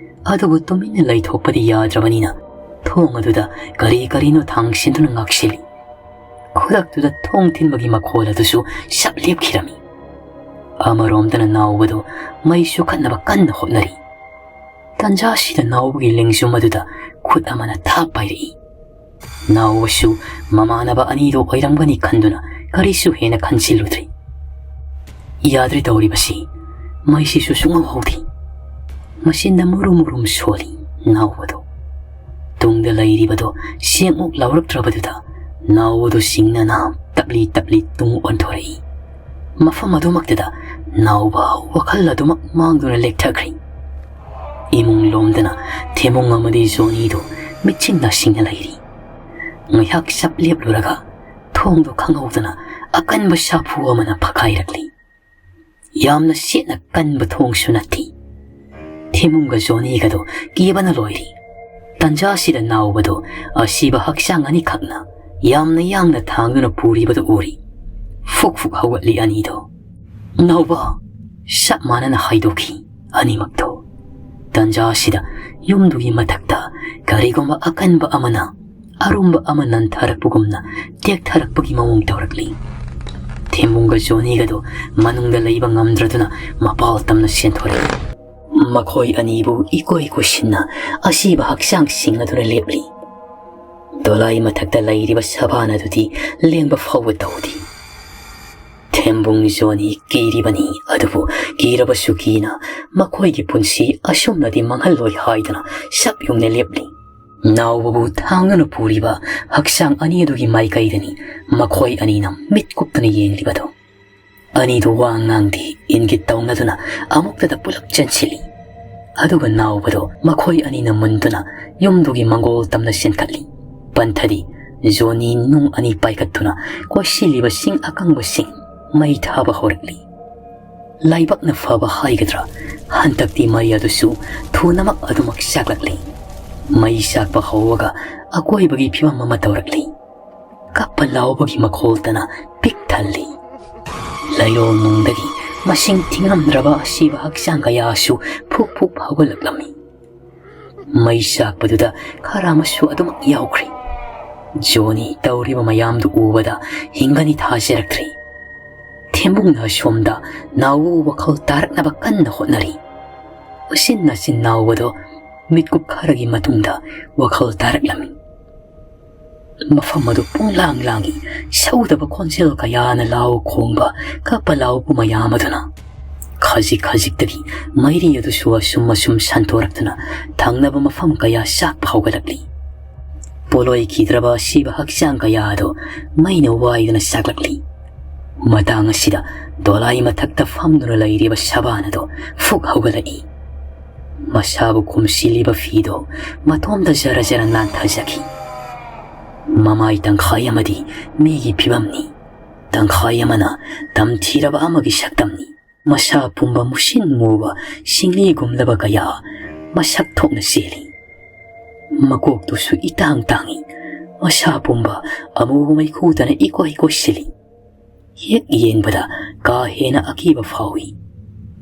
ꯑꯗꯨꯕꯨ ꯇꯨꯃꯤꯟꯅ ꯂꯩꯊꯣꯛꯄꯗꯤ ꯌꯥꯗ꯭ꯔꯕꯅꯤꯅ ꯊꯣꯡ ꯑꯗꯨꯗ ꯀꯔꯤ ꯀꯔꯤꯅꯣ ꯊꯥꯡꯁꯤꯟꯗꯨꯅ ꯉꯥꯛꯁꯤꯜꯂꯤ꯫ ꯈꯨꯗꯛꯇꯨꯗ ꯊꯣꯡ ꯊꯤꯟꯕꯒꯤ ꯃꯈꯣꯜ ꯑꯗꯨꯁꯨ ꯁꯞ ꯂꯦꯞꯈꯤꯔꯝꯃꯤ꯫ ꯑꯃꯔꯣꯝꯗꯅ ꯅꯥꯎꯕꯗꯨ ꯃꯩ ꯆꯨꯈꯠꯅꯕ ꯀꯟꯅ ꯍꯣꯠꯅꯔꯤ꯫ ꯇꯟꯖꯥꯁꯤꯗ ꯅꯥꯎꯕꯒꯤ ꯂꯦꯡꯖꯨꯝ ꯑꯗꯨꯗ ꯈꯨꯠ ꯑꯃꯅ ꯊꯥꯞ ꯄꯥꯏꯔꯛꯏ꯫ ꯅꯥꯎꯕꯁꯨ ꯃꯃꯥꯟꯅꯕ ꯑꯅꯤꯗꯨ ꯑꯣꯏꯔꯝꯒꯅꯤ ꯈꯟꯗꯨꯅ ꯀꯔꯤꯁꯨ ꯍꯦꯟꯅ ꯈꯟꯖꯤꯜꯂꯨꯗ꯭ꯔꯤ꯫ ꯌꯥꯗ꯭ꯔꯦ ꯇꯧꯔꯤꯕꯁꯤ, ꯃꯩꯁꯤꯁꯨ ꯁꯨꯡꯍꯧ ꯍꯧꯗꯦ꯫ ꯃꯆꯤꯟꯗ ꯃꯨꯔꯨꯝ ꯃꯨꯔꯨꯝ ꯁꯣꯜꯂꯤ ꯅꯥꯎꯕꯗꯨ꯫ ꯇꯨꯡꯗ ꯂꯩꯔꯤꯕꯗꯨ ꯆꯦꯡꯃꯨꯛ ꯂꯥꯎꯔꯛꯇ꯭ꯔꯕꯗꯨꯗ ꯅꯥꯎꯕꯗꯨ ꯁꯤꯡꯅꯅ ꯇꯞꯂꯤ ꯇꯞꯂꯤ ꯇꯨꯡ ꯑꯣꯟꯊꯣꯔꯛꯏ꯫ ꯃꯐꯝ ꯑꯗꯨꯃꯛꯇꯗ ꯅꯥꯎꯕ ꯋꯥꯈꯜ ꯑꯗꯨꯃꯛ ꯃꯥꯡꯗꯨꯅ ꯂꯦꯛꯊꯈ꯭ꯔꯦ꯫ ꯏꯃꯨꯡ ꯂꯣꯝꯗꯅ ꯊꯦꯃꯨꯡ ꯑꯃꯗꯤ ꯖꯣꯅꯤꯗꯨ ꯃꯤꯠꯁꯤꯡ ꯅꯥꯁꯤꯡꯅ ꯂꯩꯔꯤ꯫ ꯉꯥꯏꯍꯥꯛ ꯆꯞ ꯂꯦꯞꯂꯨꯔꯒ ꯊꯣꯡꯗꯨ ꯈꯪꯍꯧꯗꯅ ꯑꯀꯟꯕ ꯁꯥꯐꯨ ꯑꯃꯅ ꯐꯛꯀꯥꯏꯔꯛꯂꯤ꯫ ꯌꯥꯝꯅ ꯆꯦꯠꯅ ꯀꯟꯕ ꯊꯣꯡꯁꯨ ꯅꯠꯇꯦ꯫ ꯊꯦꯃꯨꯡꯒ ꯖꯣꯅꯤꯒꯗꯨ ꯀꯤꯕꯅ ꯂꯣꯏꯔꯤ꯫ ꯇꯟꯖꯥꯁꯤꯗ ꯅꯥꯎꯕꯗꯨ ꯑꯁꯤꯕ ꯍꯛꯆꯥꯡ ꯑꯅꯤꯈꯛꯅ ꯌꯥꯝꯅ ꯌꯥꯡꯅ ꯊꯥꯡꯗꯨꯅ ꯄꯨꯔꯤꯕꯗꯨ ꯎꯔꯤ꯫ ꯐꯨꯛ ꯐꯨꯛ ꯍꯧꯒꯠꯂꯤ ꯑꯅꯤꯗꯨ꯫ "ꯅꯥꯎꯕ!" ꯆꯞ ꯃꯥꯟꯅꯅ ꯍꯥꯏꯗꯣꯛꯈꯤ ꯑꯅꯤꯃꯛꯇꯣ꯫ ꯇꯟꯖꯥ ꯑꯁꯤꯗ ꯌꯨꯝꯗꯨꯒꯤ ꯃꯊꯛꯇ ꯀꯔꯤꯒꯨꯝꯕ ꯑꯀꯟꯕ ꯑꯃꯅ ꯑꯔꯨꯝꯕ ꯑꯃ ꯅꯟꯊꯔꯛꯄꯒꯨꯝꯅ ꯇꯦꯛꯊꯔꯛꯄꯒꯤ ꯃꯑꯣꯡ ꯇꯧꯔꯛꯂꯤ꯫ ꯊꯦꯝꯕꯨꯡꯒ ꯖꯣꯅꯤꯒꯗꯣ ꯃꯅꯨꯡꯗ ꯂꯩꯕ ꯉꯝꯗ꯭ꯔꯗꯨꯅ ꯃꯄꯥꯜ ꯇꯝꯅ ꯆꯦꯟꯊꯣꯔꯛꯏ꯫ ꯃꯈꯣꯏ ꯑꯅꯤꯕꯨ ꯏꯀꯣꯏ ꯀꯣꯏꯁꯤꯟꯅ ꯑꯁꯤꯕ ꯍꯛꯆꯥꯡꯁꯤꯡ ꯑꯗꯨꯅ ꯂꯦꯞꯂꯤ꯫ ꯗꯣꯂꯥꯏ ꯃꯊꯛꯇ ꯂꯩꯔꯤꯕ ꯁꯕꯥꯟ ꯑꯗꯨꯗꯤ ꯂꯦꯡꯕ ꯐꯥꯎꯕ ꯇꯧꯗꯦ꯫ ꯊꯦꯝꯕꯨꯡ ꯖꯣꯅꯤ ꯀꯤꯔꯤꯕꯅꯤ, ꯑꯗꯨꯕꯨ ꯀꯤꯔꯕꯁꯨ ꯀꯤꯅ ꯃꯈꯣꯏꯒꯤ ꯄꯨꯟꯁꯤ ꯑꯁꯨꯝꯅꯗꯤ ꯃꯥꯡꯍꯜꯂꯣꯏ ꯍꯥꯏꯗꯨꯅ ꯁꯞ ꯌꯨꯡꯅ ꯂꯦꯞꯂꯤ꯫ ꯅꯥꯎꯕꯕꯨ ꯊꯥꯡꯗꯨꯅ ꯄꯨꯔꯤꯕ ꯍꯛꯆꯥꯡ ꯑꯅꯤ ꯑꯗꯨꯒꯤ ꯃꯥꯏꯀꯩꯗꯅꯤ ꯃꯈꯣꯏ ꯑꯅꯤꯅ ꯃꯤꯠ ꯀꯨꯞꯇꯅ ꯌꯦꯡꯂꯤꯕꯗꯨ꯫ ꯑꯅꯤꯗꯨ ꯋꯥ ꯉꯥꯡꯗꯦ, ꯏꯪꯒꯤꯠ ꯇꯧꯅꯗꯨꯅ ꯑꯃꯨꯛꯇꯗ ꯄꯨꯂꯞ ꯆꯦꯟꯁꯤꯜꯂꯤ꯫ ꯑꯗꯨꯒ ꯅꯥꯎꯕꯗꯣ ꯃꯈꯣꯏ ꯑꯅꯤꯅ ꯃꯨꯟꯗꯨꯅ ꯌꯨꯝꯗꯨꯒꯤ ꯃꯪꯒꯣꯜ ꯇꯝꯅ ꯆꯦꯟꯈꯠꯂꯤ꯫ ꯄꯟꯊꯗꯤ ꯖꯣꯅꯤ ꯅꯨꯡ ꯑꯅꯤ ꯄꯥꯏꯈꯠꯇꯨꯅ ꯀꯣꯏꯁꯤꯜꯂꯤꯕ ꯁꯤꯡ ꯑꯀꯪꯕꯁꯤꯡ ꯃꯩ ꯊꯥꯕ ꯍꯧꯔꯛꯂꯤ꯫ ꯂꯥꯏꯕꯛꯅ ꯐꯕ ꯍꯥꯏꯒꯗ꯭ꯔꯥ, ꯍꯟꯗꯛꯇꯤ ꯃꯩ ꯑꯗꯨꯁꯨ ꯊꯨꯅꯃꯛ ꯑꯗꯨꯃꯛ ꯆꯥꯛꯂꯛꯂꯤ꯫ ꯃꯩ ꯆꯥꯛꯄ ꯍꯧꯔꯒ ꯑꯀꯣꯏꯕꯒꯤ ꯐꯤꯕꯝ ꯑꯃ ꯇꯧꯔꯛꯂꯤ꯫ ꯀꯞꯄ ꯂꯥꯎꯕꯒꯤ ꯃꯈꯣꯜꯇꯅ ꯄꯤꯛ ꯊꯜꯂꯤ꯫ ꯂꯩꯔꯣꯜ ꯅꯨꯡꯗꯒꯤ ꯃꯁꯤꯡ ꯊꯤꯉꯝꯗ꯭ꯔꯕ ꯑꯁꯤꯕ ꯍꯛꯆꯥꯡ ꯀꯌꯥꯁꯨ ꯐꯨꯛ ꯐꯨꯛ ꯍꯧꯒꯠꯂꯛꯂꯝꯃꯤ꯫ ꯃꯩ ꯆꯥꯛꯄꯗꯨꯗ ꯈꯔ ꯑꯃꯁꯨ ꯑꯗꯨꯃꯛ ꯌꯥꯎꯈ꯭ꯔꯤ꯫ ꯖꯣꯅꯤ ꯇꯧꯔꯤꯕ ꯃꯌꯥꯝꯗꯨ ꯎꯕꯗ ꯍꯤꯡꯒꯅꯤ ꯊꯥꯖꯔꯛꯇ꯭ꯔꯤ꯫ ꯊꯦꯝꯕꯨꯡꯅ ꯑꯁꯣꯝꯗ ꯅꯥꯎꯕꯕꯨ ꯋꯥꯈꯜ ꯇꯥꯔꯛꯅꯕ ꯀꯟꯅ ꯍꯣꯠꯅꯔꯤ꯫ ꯎꯆꯤꯟ ꯅꯥꯆꯤꯟ ꯅꯥꯎꯕꯗꯣ ꯃꯤꯠꯀꯨꯞ ꯈꯔꯒꯤ ꯃꯇꯨꯡꯗ ꯋꯥꯈꯜ ꯇꯥꯔꯛꯂꯝꯃꯤ꯫ ꯃꯐꯝ ꯑꯗꯨ ꯄꯨꯡꯂꯥꯡ ꯂꯥꯡꯏ꯫ ꯁꯧꯗꯕ ꯈꯣꯟꯖꯦꯜ ꯀꯌꯥꯅ ꯂꯥꯎ ꯈꯣꯡꯕ, ꯀꯞꯄ ꯂꯥꯎꯕ ꯃꯌꯥꯝ ꯑꯗꯨꯅ ꯈꯖꯤꯛ ꯈꯖꯤꯛꯇꯒꯤ ꯃꯩꯔꯤ ꯑꯗꯨꯁꯨ ꯑꯁꯨꯝ ꯑꯁꯨꯝ ꯁꯟꯗꯣꯔꯛꯇꯨꯅ ꯊꯪꯅꯕ ꯃꯐꯝ ꯀꯌꯥ ꯆꯥꯛꯄ ꯍꯧꯒꯠꯂꯛꯂꯤ꯫ ꯄꯣꯠꯂꯣꯏꯈꯤꯗ꯭ꯔꯕ ꯑꯁꯤꯕ ꯍꯛꯆꯥꯡ ꯀꯌꯥ ꯑꯗꯨ ꯃꯩꯅ ꯋꯥꯏꯗꯨꯅ ꯆꯥꯛꯂꯛꯂꯤ꯫ ꯃꯇꯥꯡ ꯑꯁꯤꯗ ꯗꯣꯂꯥꯏ ꯃꯊꯛꯇ ꯐꯝꯗꯨꯅ ꯂꯩꯔꯤꯕ ꯁꯕꯥꯟ ꯑꯗꯨ ꯐꯨꯛ ꯍꯧꯒꯠꯂꯛꯏ꯫ ꯃꯁꯥꯕꯨ ꯈꯨꯝꯁꯤꯜꯂꯤꯕ ꯐꯤꯗꯣ ꯃꯇꯣꯝꯇ ꯖꯔ ꯖꯔ ꯅꯥꯟꯊꯖꯈꯤ꯫ ꯃꯃꯥꯏ ꯇꯪꯈꯥꯏ ꯑꯃꯗꯤ ꯃꯤꯒꯤ ꯐꯤꯕꯝꯅꯤ, ꯇꯪꯈꯥꯏ ꯑꯃꯅ ꯇꯝꯊꯤꯔꯕ ꯑꯃꯒꯤ ꯁꯛꯇꯝꯅꯤ꯫ ꯃꯁꯥ ꯄꯨꯝꯕ ꯃꯨꯁꯤꯟ ꯃꯨꯕ ꯁꯤꯡꯂꯤꯒꯨꯝꯂꯕ ꯀꯌꯥ ꯃꯁꯛ ꯊꯣꯛꯅ ꯆꯦꯜꯂꯤ꯫ ꯃꯀꯣꯛꯇꯨꯁꯨ ꯏꯇꯥꯡ ꯇꯥꯡꯏ꯫ ꯃꯁꯥ ꯄꯨꯝꯕ ꯑꯃꯨꯕ ꯃꯩꯈꯨꯗꯅ ꯏꯀꯣꯏ ꯀꯣꯏꯁꯤꯜꯂꯤ꯫ ꯍꯦꯛ ꯌꯦꯡꯕꯗ ꯀꯥ ꯍꯦꯟꯅ ꯑꯀꯤꯕ ꯐꯥꯎꯏ꯫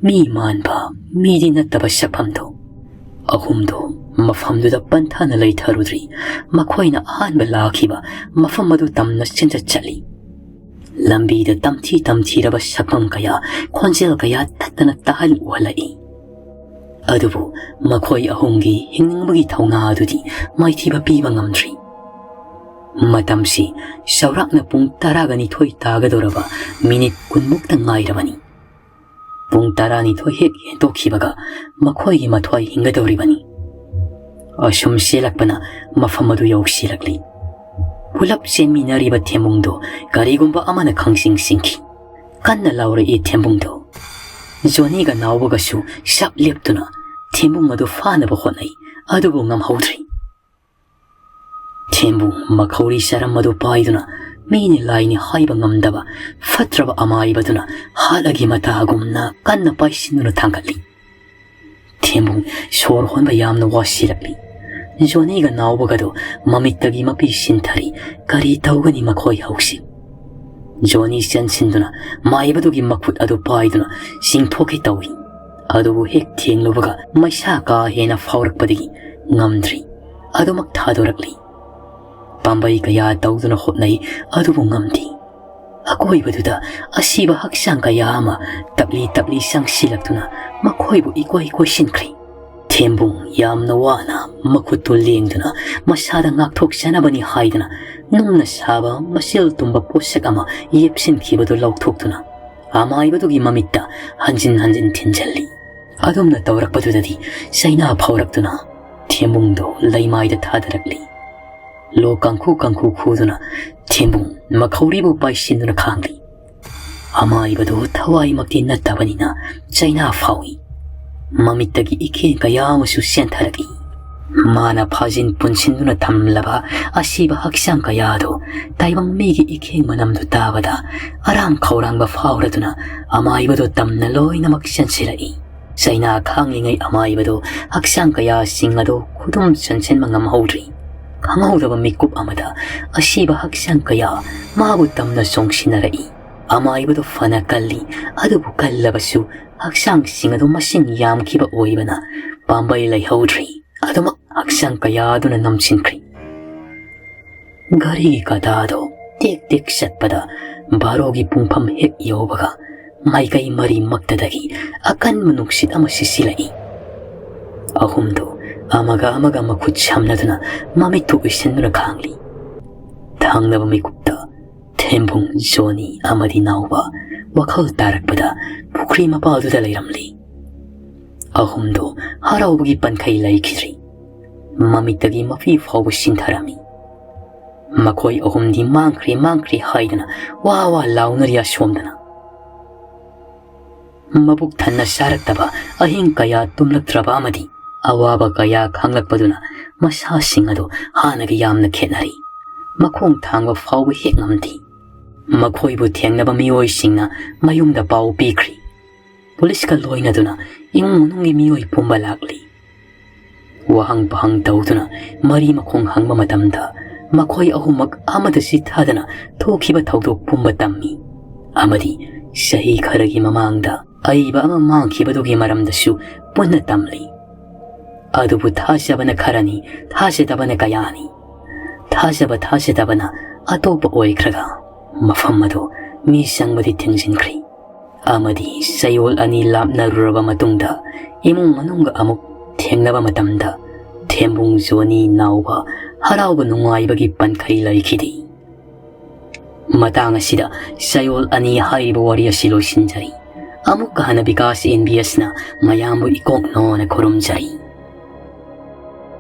ꯃꯤ ꯃꯥꯟꯕ, ꯃꯤꯗꯤ ꯅꯠꯇꯕ ꯁꯛꯐꯝꯗꯣ꯫ ꯑꯍꯨꯝꯗꯣ ꯃꯐꯝꯗꯨꯗ ꯄꯟꯊꯥꯅ ꯂꯩꯊꯔꯨꯗ꯭ꯔꯤ꯫ ꯃꯈꯣꯏꯅ ꯑꯍꯥꯟꯕ ꯂꯥꯛꯈꯤꯕ ꯃꯐꯝ ꯑꯗꯨ ꯇꯝꯅ ꯆꯦꯟꯆꯠ ꯆꯠꯂꯤ꯫ ꯂꯝꯕꯤꯗ ꯇꯝꯊꯤ ꯇꯝꯊꯤꯔꯕ ꯁꯛꯐꯝ ꯀꯌꯥ, ꯈꯣꯟꯖꯦꯜ ꯀꯌꯥ ꯇꯠꯇꯅ ꯇꯥꯍꯜ ꯎꯍꯜꯂꯛꯏ꯫ ꯑꯗꯨꯕꯨ ꯃꯈꯣꯏ ꯑꯍꯨꯝꯒꯤ ꯍꯤꯡꯅꯤꯡꯕꯒꯤ ꯊꯧꯅꯥ ꯑꯗꯨꯗꯤ ꯃꯥꯏꯊꯤꯕ ꯄꯤꯕ ꯉꯝꯗ꯭ꯔꯤ꯫ ꯃꯇꯝꯁꯤ ꯆꯥꯎꯔꯥꯛꯅ ꯄꯨꯡ ꯇꯔꯥꯒ ꯅꯤꯊꯣꯏ ꯇꯥꯒꯗꯧꯔꯕ ꯃꯤꯅꯤꯠ ꯀꯨꯟꯃꯨꯛꯇ ꯉꯥꯏꯔꯕꯅꯤ꯫ ꯄꯨꯡ ꯇꯔꯥꯅꯤꯊꯣꯏ ꯍꯦꯛ ꯍꯦꯟꯗꯣꯛꯈꯤꯕꯒ ꯃꯈꯣꯏꯒꯤ ꯃꯊ꯭ꯋꯥꯏ ꯍꯤꯡꯒꯗꯧꯔꯤꯕꯅꯤ꯫ ꯑꯁꯨꯝ ꯆꯦꯜꯂꯛꯄꯅ ꯃꯐꯝ ꯑꯗꯨ ꯌꯧꯁꯤꯜꯂꯛꯂꯤ꯫ ꯄꯨꯂꯞ ꯆꯦꯟꯃꯤꯟꯅꯔꯤꯕ ꯊꯦꯝꯕꯨꯡꯗꯨ ꯀꯔꯤꯒꯨꯝꯕ ꯑꯃꯅ ꯈꯪꯁꯤꯡ ꯁꯤꯡꯈꯤ꯫ ꯀꯟꯅ ꯂꯥꯎꯔꯛꯏ ꯊꯦꯝꯕꯨꯡꯗꯨ꯫ ꯖꯣꯅꯤꯒ ꯅꯥꯎꯕꯒꯁꯨ ꯆꯞ ꯂꯦꯞꯇꯨꯅ ꯊꯦꯝꯕꯨꯡ ꯑꯗꯨ ꯐꯥꯅꯕ ꯍꯣꯠꯅꯩ, ꯑꯗꯨꯕꯨ ꯉꯝꯍꯧꯗ꯭ꯔꯤ꯫ ꯊꯦꯝꯕꯨꯡ ꯃꯈꯧꯔꯤ ꯆꯔꯝ ꯑꯗꯨ ꯄꯥꯏꯗꯨꯅ ꯃꯤꯅꯤ ꯂꯥꯏꯅꯤ ꯍꯥꯏꯕ ꯉꯝꯗꯕ ꯐꯠꯇ꯭ꯔꯕ ꯑꯃꯥꯏꯕꯗꯨꯅ ꯍꯥꯠꯂꯒꯤ ꯃꯇꯥꯒꯨꯝꯅ ꯀꯟꯅ ꯄꯥꯏꯁꯤꯟꯗꯨꯅ ꯊꯥꯡꯒꯠꯂꯤ꯫ ꯊꯦꯝꯕꯨꯡ ꯁꯣꯔ ꯍꯣꯟꯕ ꯌꯥꯝꯅ ꯋꯥꯁꯤꯜꯂꯛꯂꯤ꯫ ꯖꯣꯅꯤꯒ ꯅꯥꯎꯕꯒꯗꯨ ꯃꯃꯤꯠꯇꯒꯤ ꯃꯄꯤ ꯁꯤꯟꯊꯔꯤ꯫ ꯀꯔꯤ ꯇꯧꯒꯅꯤ ꯃꯈꯣꯏ ꯍꯧꯖꯤꯛ? ꯖꯣꯅꯤ ꯆꯦꯟꯁꯤꯟꯗꯨꯅ ꯃꯥꯏꯕꯗꯨꯒꯤ ꯃꯈꯨꯠ ꯑꯗꯨ ꯄꯥꯏꯗꯨꯅ ꯆꯤꯡꯊꯣꯛꯀꯦ ꯇꯧꯏ꯫ ꯑꯗꯨꯕꯨ ꯍꯦꯛ ꯊꯦꯡꯂꯨꯕꯒ ꯃꯩꯁꯥ ꯀꯥ ꯍꯦꯟꯅ ꯐꯥꯎꯔꯛꯄꯗꯒꯤ ꯉꯝꯗ꯭ꯔꯤ꯫ ꯑꯗꯨꯃꯛ ꯊꯥꯗꯣꯔꯛꯂꯤ꯫ ꯄꯥꯝꯕꯩ ꯀꯌꯥ ꯇꯧꯗꯨꯅ ꯍꯣꯠꯅꯩ, ꯑꯗꯨꯕꯨ ꯉꯝꯗꯦ꯫ ꯑꯀꯣꯏꯕꯗꯨꯗ ꯑꯁꯤꯕ ꯍꯛꯆꯥꯡ ꯀꯌꯥ ꯑꯃ ꯇꯞꯂꯤ ꯇꯞꯂꯤ ꯆꯪꯁꯤꯜꯂꯛꯇꯨꯅ ꯃꯈꯣꯏꯕꯨ ꯏꯀꯣꯏ ꯀꯣꯏꯁꯤꯟꯈ꯭ꯔꯦ꯫ ꯊꯦꯝꯕꯨꯡ ꯌꯥꯝꯅ ꯋꯥꯅ ꯃꯈꯨꯠꯇꯨ ꯂꯦꯡꯗꯨꯅ ꯃꯁꯥꯗ ꯉꯥꯛꯊꯣꯛꯆꯅꯕꯅꯤ ꯍꯥꯏꯗꯨꯅ ꯅꯨꯡꯅ ꯁꯥꯕ ꯃꯆꯤꯜ ꯇꯨꯝꯕ ꯄꯣꯠꯁꯛ ꯑꯃ ꯌꯦꯞꯁꯤꯟꯈꯤꯕꯗꯨ ꯂꯧꯊꯣꯛꯇꯨꯅ ꯑꯃꯥꯏꯕꯗꯨꯒꯤ ꯃꯃꯤꯠꯇ ꯍꯟꯖꯤꯟ ꯍꯟꯖꯤꯟ ꯊꯤꯟꯖꯜꯂꯤ꯫ ꯑꯗꯨꯝꯅ ꯇꯧꯔꯛꯄꯗꯨꯗꯗꯤ ꯆꯩꯅꯥ ꯐꯥꯎꯔꯛꯇꯨꯅ ꯊꯦꯝꯕꯨꯡꯗꯣ ꯂꯩꯃꯥꯏꯗ ꯊꯥꯗꯔꯛꯂꯤ꯫ ꯂꯣꯛ ꯀꯥꯡꯈꯨ ꯀꯥꯡꯈꯨ ꯈꯨꯗꯨꯅ ꯊꯦꯝꯕꯨꯡ ꯃꯈꯧꯔꯤꯕꯨ ꯄꯥꯏꯁꯤꯟꯗꯨꯅ ꯈꯥꯡꯂꯤ꯫ ꯑꯃꯥꯏꯕꯗꯨ ꯊꯋꯥꯏꯃꯛꯇꯤ ꯅꯠꯇꯕꯅꯤꯅ ꯆꯩꯅꯥ ꯐꯥꯎꯏ꯫ ꯃꯃꯤꯠꯇꯒꯤ ꯏꯀꯦꯟ ꯀꯌꯥ ꯑꯃꯁꯨ ꯆꯦꯟꯊꯔꯛꯏ꯫ ꯃꯥꯅ ꯐꯥꯖꯤꯟ ꯄꯨꯟꯁꯤꯟꯗꯨꯅ ꯊꯝꯂꯕ ꯑꯁꯤꯕ ꯍꯛꯆꯥꯡ ꯀꯌꯥ ꯑꯗꯨ ꯇꯥꯏꯕꯪ ꯃꯤꯒꯤ ꯏꯈꯦꯡ ꯃꯅꯝꯗꯨ ꯇꯥꯕꯗ ꯑꯔꯥꯡ ꯈꯧꯔꯥꯡꯕ ꯐꯥꯎꯔꯗꯨꯅ ꯑꯃꯥꯏꯕꯗꯨ ꯇꯝꯅ ꯂꯣꯏꯅꯃꯛ ꯆꯦꯟꯁꯤꯜꯂꯛꯏ꯫ ꯆꯩꯅꯥ ꯈꯥꯡꯂꯤꯉꯩ ꯑꯃꯥꯏꯕꯗꯨ ꯍꯛꯆꯥꯡ ꯀꯌꯥꯁꯤꯡ ꯑꯗꯨ ꯈꯨꯗꯨꯝ ꯆꯟꯁꯤꯟꯕ ꯉꯝꯍꯧꯗ꯭ꯔꯤ꯫ ꯈꯪꯍꯧꯗꯕ ꯃꯤꯀꯨꯞ ꯑꯃꯗ ꯑꯁꯤꯕ ꯍꯛꯆꯥꯡ ꯀꯌꯥ ꯃꯥꯕꯨ ꯇꯝꯅ ꯆꯣꯡꯁꯤꯟꯅꯔꯛꯏ꯫ ꯑꯃꯥꯏꯕꯗꯨ ꯐꯅ ꯀꯜꯂꯤ, ꯑꯗꯨꯕꯨ ꯀꯜꯂꯕꯁꯨ ꯍꯛꯆꯥꯡꯁꯤꯡ ꯑꯗꯨ ꯃꯁꯤꯡ ꯌꯥꯝꯈꯤꯕ ꯑꯣꯏꯕꯅ ꯄꯥꯝꯕꯩ ꯂꯩꯍꯧꯗ꯭ꯔꯤ꯫ ꯑꯗꯨꯃꯛ ꯍꯛꯆꯥꯡ ꯀꯌꯥ ꯑꯗꯨꯅ ꯅꯝꯁꯤꯟꯈ꯭ꯔꯤ꯫ ꯘꯔꯤꯒꯤ ꯀꯥꯇꯥꯗꯣ ꯇꯦꯛ ꯇꯦꯛ ꯆꯠꯄꯗ ꯕꯥꯔꯣꯒꯤ ꯄꯨꯡꯐꯝ ꯍꯦꯛ ꯌꯧꯕꯒ ꯃꯥꯏꯀꯩ ꯃꯔꯤꯃꯛꯇꯗꯒꯤ ꯑꯀꯟꯕ ꯅꯨꯡꯁꯤꯠ ꯑꯃ ꯁꯤꯠꯆꯤꯜꯂꯛꯏ꯫ ꯑꯍꯨꯝꯗꯨ ꯑꯃꯒ ꯑꯃꯒ ꯃꯈꯨꯠ ꯁꯝꯅꯗꯨꯅ ꯃꯃꯤꯠꯇꯨ ꯎꯏꯁꯤꯟꯗꯨꯅ ꯈꯥꯡꯂꯤ꯫ ꯊꯪꯅꯕ ꯃꯤꯀꯨꯞꯇ ꯊꯦꯝꯕꯨꯡ ꯖꯣꯅꯤ ꯑꯃꯗꯤ ꯅꯥꯎꯕ ꯋꯥꯈꯜ ꯇꯥꯔꯛꯄꯗ ꯄꯨꯈ꯭ꯔꯤ ꯃꯄꯥꯜꯗꯨꯗ ꯂꯩꯔꯝꯂꯤ꯫ ꯑꯍꯨꯝꯗꯨ ꯍꯔꯥꯎꯕꯒꯤ ꯄꯟꯈꯩ ꯂꯩꯈꯤꯗ꯭ꯔꯤ꯫ ꯃꯃꯤꯠꯇꯒꯤ ꯃꯄꯤ ꯐꯥꯎꯕ ꯁꯤꯟꯊꯔꯝꯃꯤ꯫ ꯃꯈꯣꯏ ꯑꯍꯨꯝꯗꯤ ꯃꯥꯡꯈ꯭ꯔꯦ, ꯃꯥꯡꯈ꯭ꯔꯦ ꯍꯥꯏꯗꯨꯅ ꯋꯥ ꯋꯥ ꯂꯥꯎꯅꯔꯤ ꯑꯁꯣꯝꯗꯅ꯫ ꯃꯕꯨꯛ ꯊꯟꯅ ꯆꯥꯔꯛꯇꯕ ꯑꯍꯤꯡ ꯀꯌꯥ ꯇꯨꯝꯂꯛꯇ꯭ꯔꯕ ꯑꯃꯗꯤ ꯑꯋꯥꯕ ꯀꯌꯥ ꯈꯥꯡꯂꯛꯄꯗꯨꯅ ꯃꯁꯥꯁꯤꯡ ꯑꯗꯨ ꯍꯥꯟꯅꯒ ꯌꯥꯝꯅ ꯈꯦꯠꯅꯔꯤ꯫ ꯃꯈꯣꯡ ꯊꯥꯡꯕ ꯐꯥꯎꯕ ꯍꯦꯛ ꯉꯝꯗꯦ꯫ ꯃꯈꯣꯏꯕꯨ ꯊꯦꯡꯅꯕ ꯃꯤꯑꯣꯏꯁꯤꯡꯅ ꯃꯌꯨꯝꯗ ꯄꯥꯎ ꯄꯤꯈ꯭ꯔꯤ꯫ ꯄꯨꯂꯤꯁꯀ ꯂꯣꯏꯅꯗꯨꯅ ꯏꯃꯨꯡ ꯃꯅꯨꯡꯒꯤ ꯃꯤꯑꯣꯏ ꯄꯨꯝꯕ ꯂꯥꯛꯂꯤ꯫ ꯋꯥꯍꯪ ꯄꯥꯍꯪ ꯇꯧꯗꯨꯅ ꯃꯔꯤ ꯃꯈꯣꯡ ꯍꯪꯕ ꯃꯇꯝꯗ ꯃꯈꯣꯏ ꯑꯍꯨꯝꯃꯛ ꯑꯃꯗ ꯆꯤꯠꯊꯗꯅ ꯊꯣꯛꯈꯤꯕ ꯊꯧꯗꯣꯛ ꯄꯨꯝꯕ ꯇꯝꯃꯤ꯫ ꯑꯃꯗꯤ ꯆꯍꯤ ꯈꯔꯒꯤ ꯃꯃꯥꯡꯗ ꯑꯏꯕ ꯑꯃ ꯃꯥꯡꯈꯤꯕꯗꯨꯒꯤ ꯃꯔꯝꯗꯁꯨ ꯄꯨꯟꯅ ꯇꯝꯂꯤ꯫ ꯑꯗꯨꯕꯨ ꯊꯥꯖꯕꯅ ꯈꯔꯅꯤ, ꯊꯥꯖꯗꯕꯅ ꯀꯌꯥꯅꯤ꯫ ꯊꯥꯖꯕ ꯊꯥꯖꯗꯕꯅ ꯑꯇꯣꯞꯄ ꯑꯣꯏꯈ꯭ꯔꯒ ꯃꯐꯝ ꯑꯗꯨ ꯃꯤ ꯆꯪꯕꯗꯤ ꯊꯤꯡꯖꯤꯟꯈ꯭ꯔꯤ꯫ ꯑꯃꯗꯤ ꯆꯌꯣꯜ ꯑꯅꯤ ꯂꯥꯞꯅꯔꯨꯔꯕ ꯃꯇꯨꯡꯗ ꯏꯃꯨꯡ ꯃꯅꯨꯡꯒ ꯑꯃꯨꯛ ꯊꯦꯡꯅꯕ ꯃꯇꯝꯗ ꯊꯦꯝꯕꯨꯡ ꯖꯣꯅꯤ ꯅꯥꯎꯕ ꯍꯔꯥꯎꯕ ꯅꯨꯡꯉꯥꯏꯕꯒꯤ ꯄꯟꯈꯩ ꯂꯩꯈꯤꯗꯦ꯫ ꯃꯇꯥꯡ ꯑꯁꯤꯗ ꯆꯌꯣꯜ ꯑꯅꯤ ꯍꯥꯏꯔꯤꯕ ꯋꯥꯔꯤ ꯑꯁꯤ ꯂꯣꯏꯁꯤꯟꯖꯔꯤ꯫ ꯑꯃꯨꯛꯀ ꯍꯟꯅ ꯕꯤꯀꯥꯁ ꯑꯦꯟ ꯕꯤ ꯑꯦꯁꯅ ꯃꯌꯥꯝꯕꯨ ꯏꯀꯣꯛ ꯅꯣꯅ ꯈꯨꯔꯨꯝꯖꯔꯤ꯫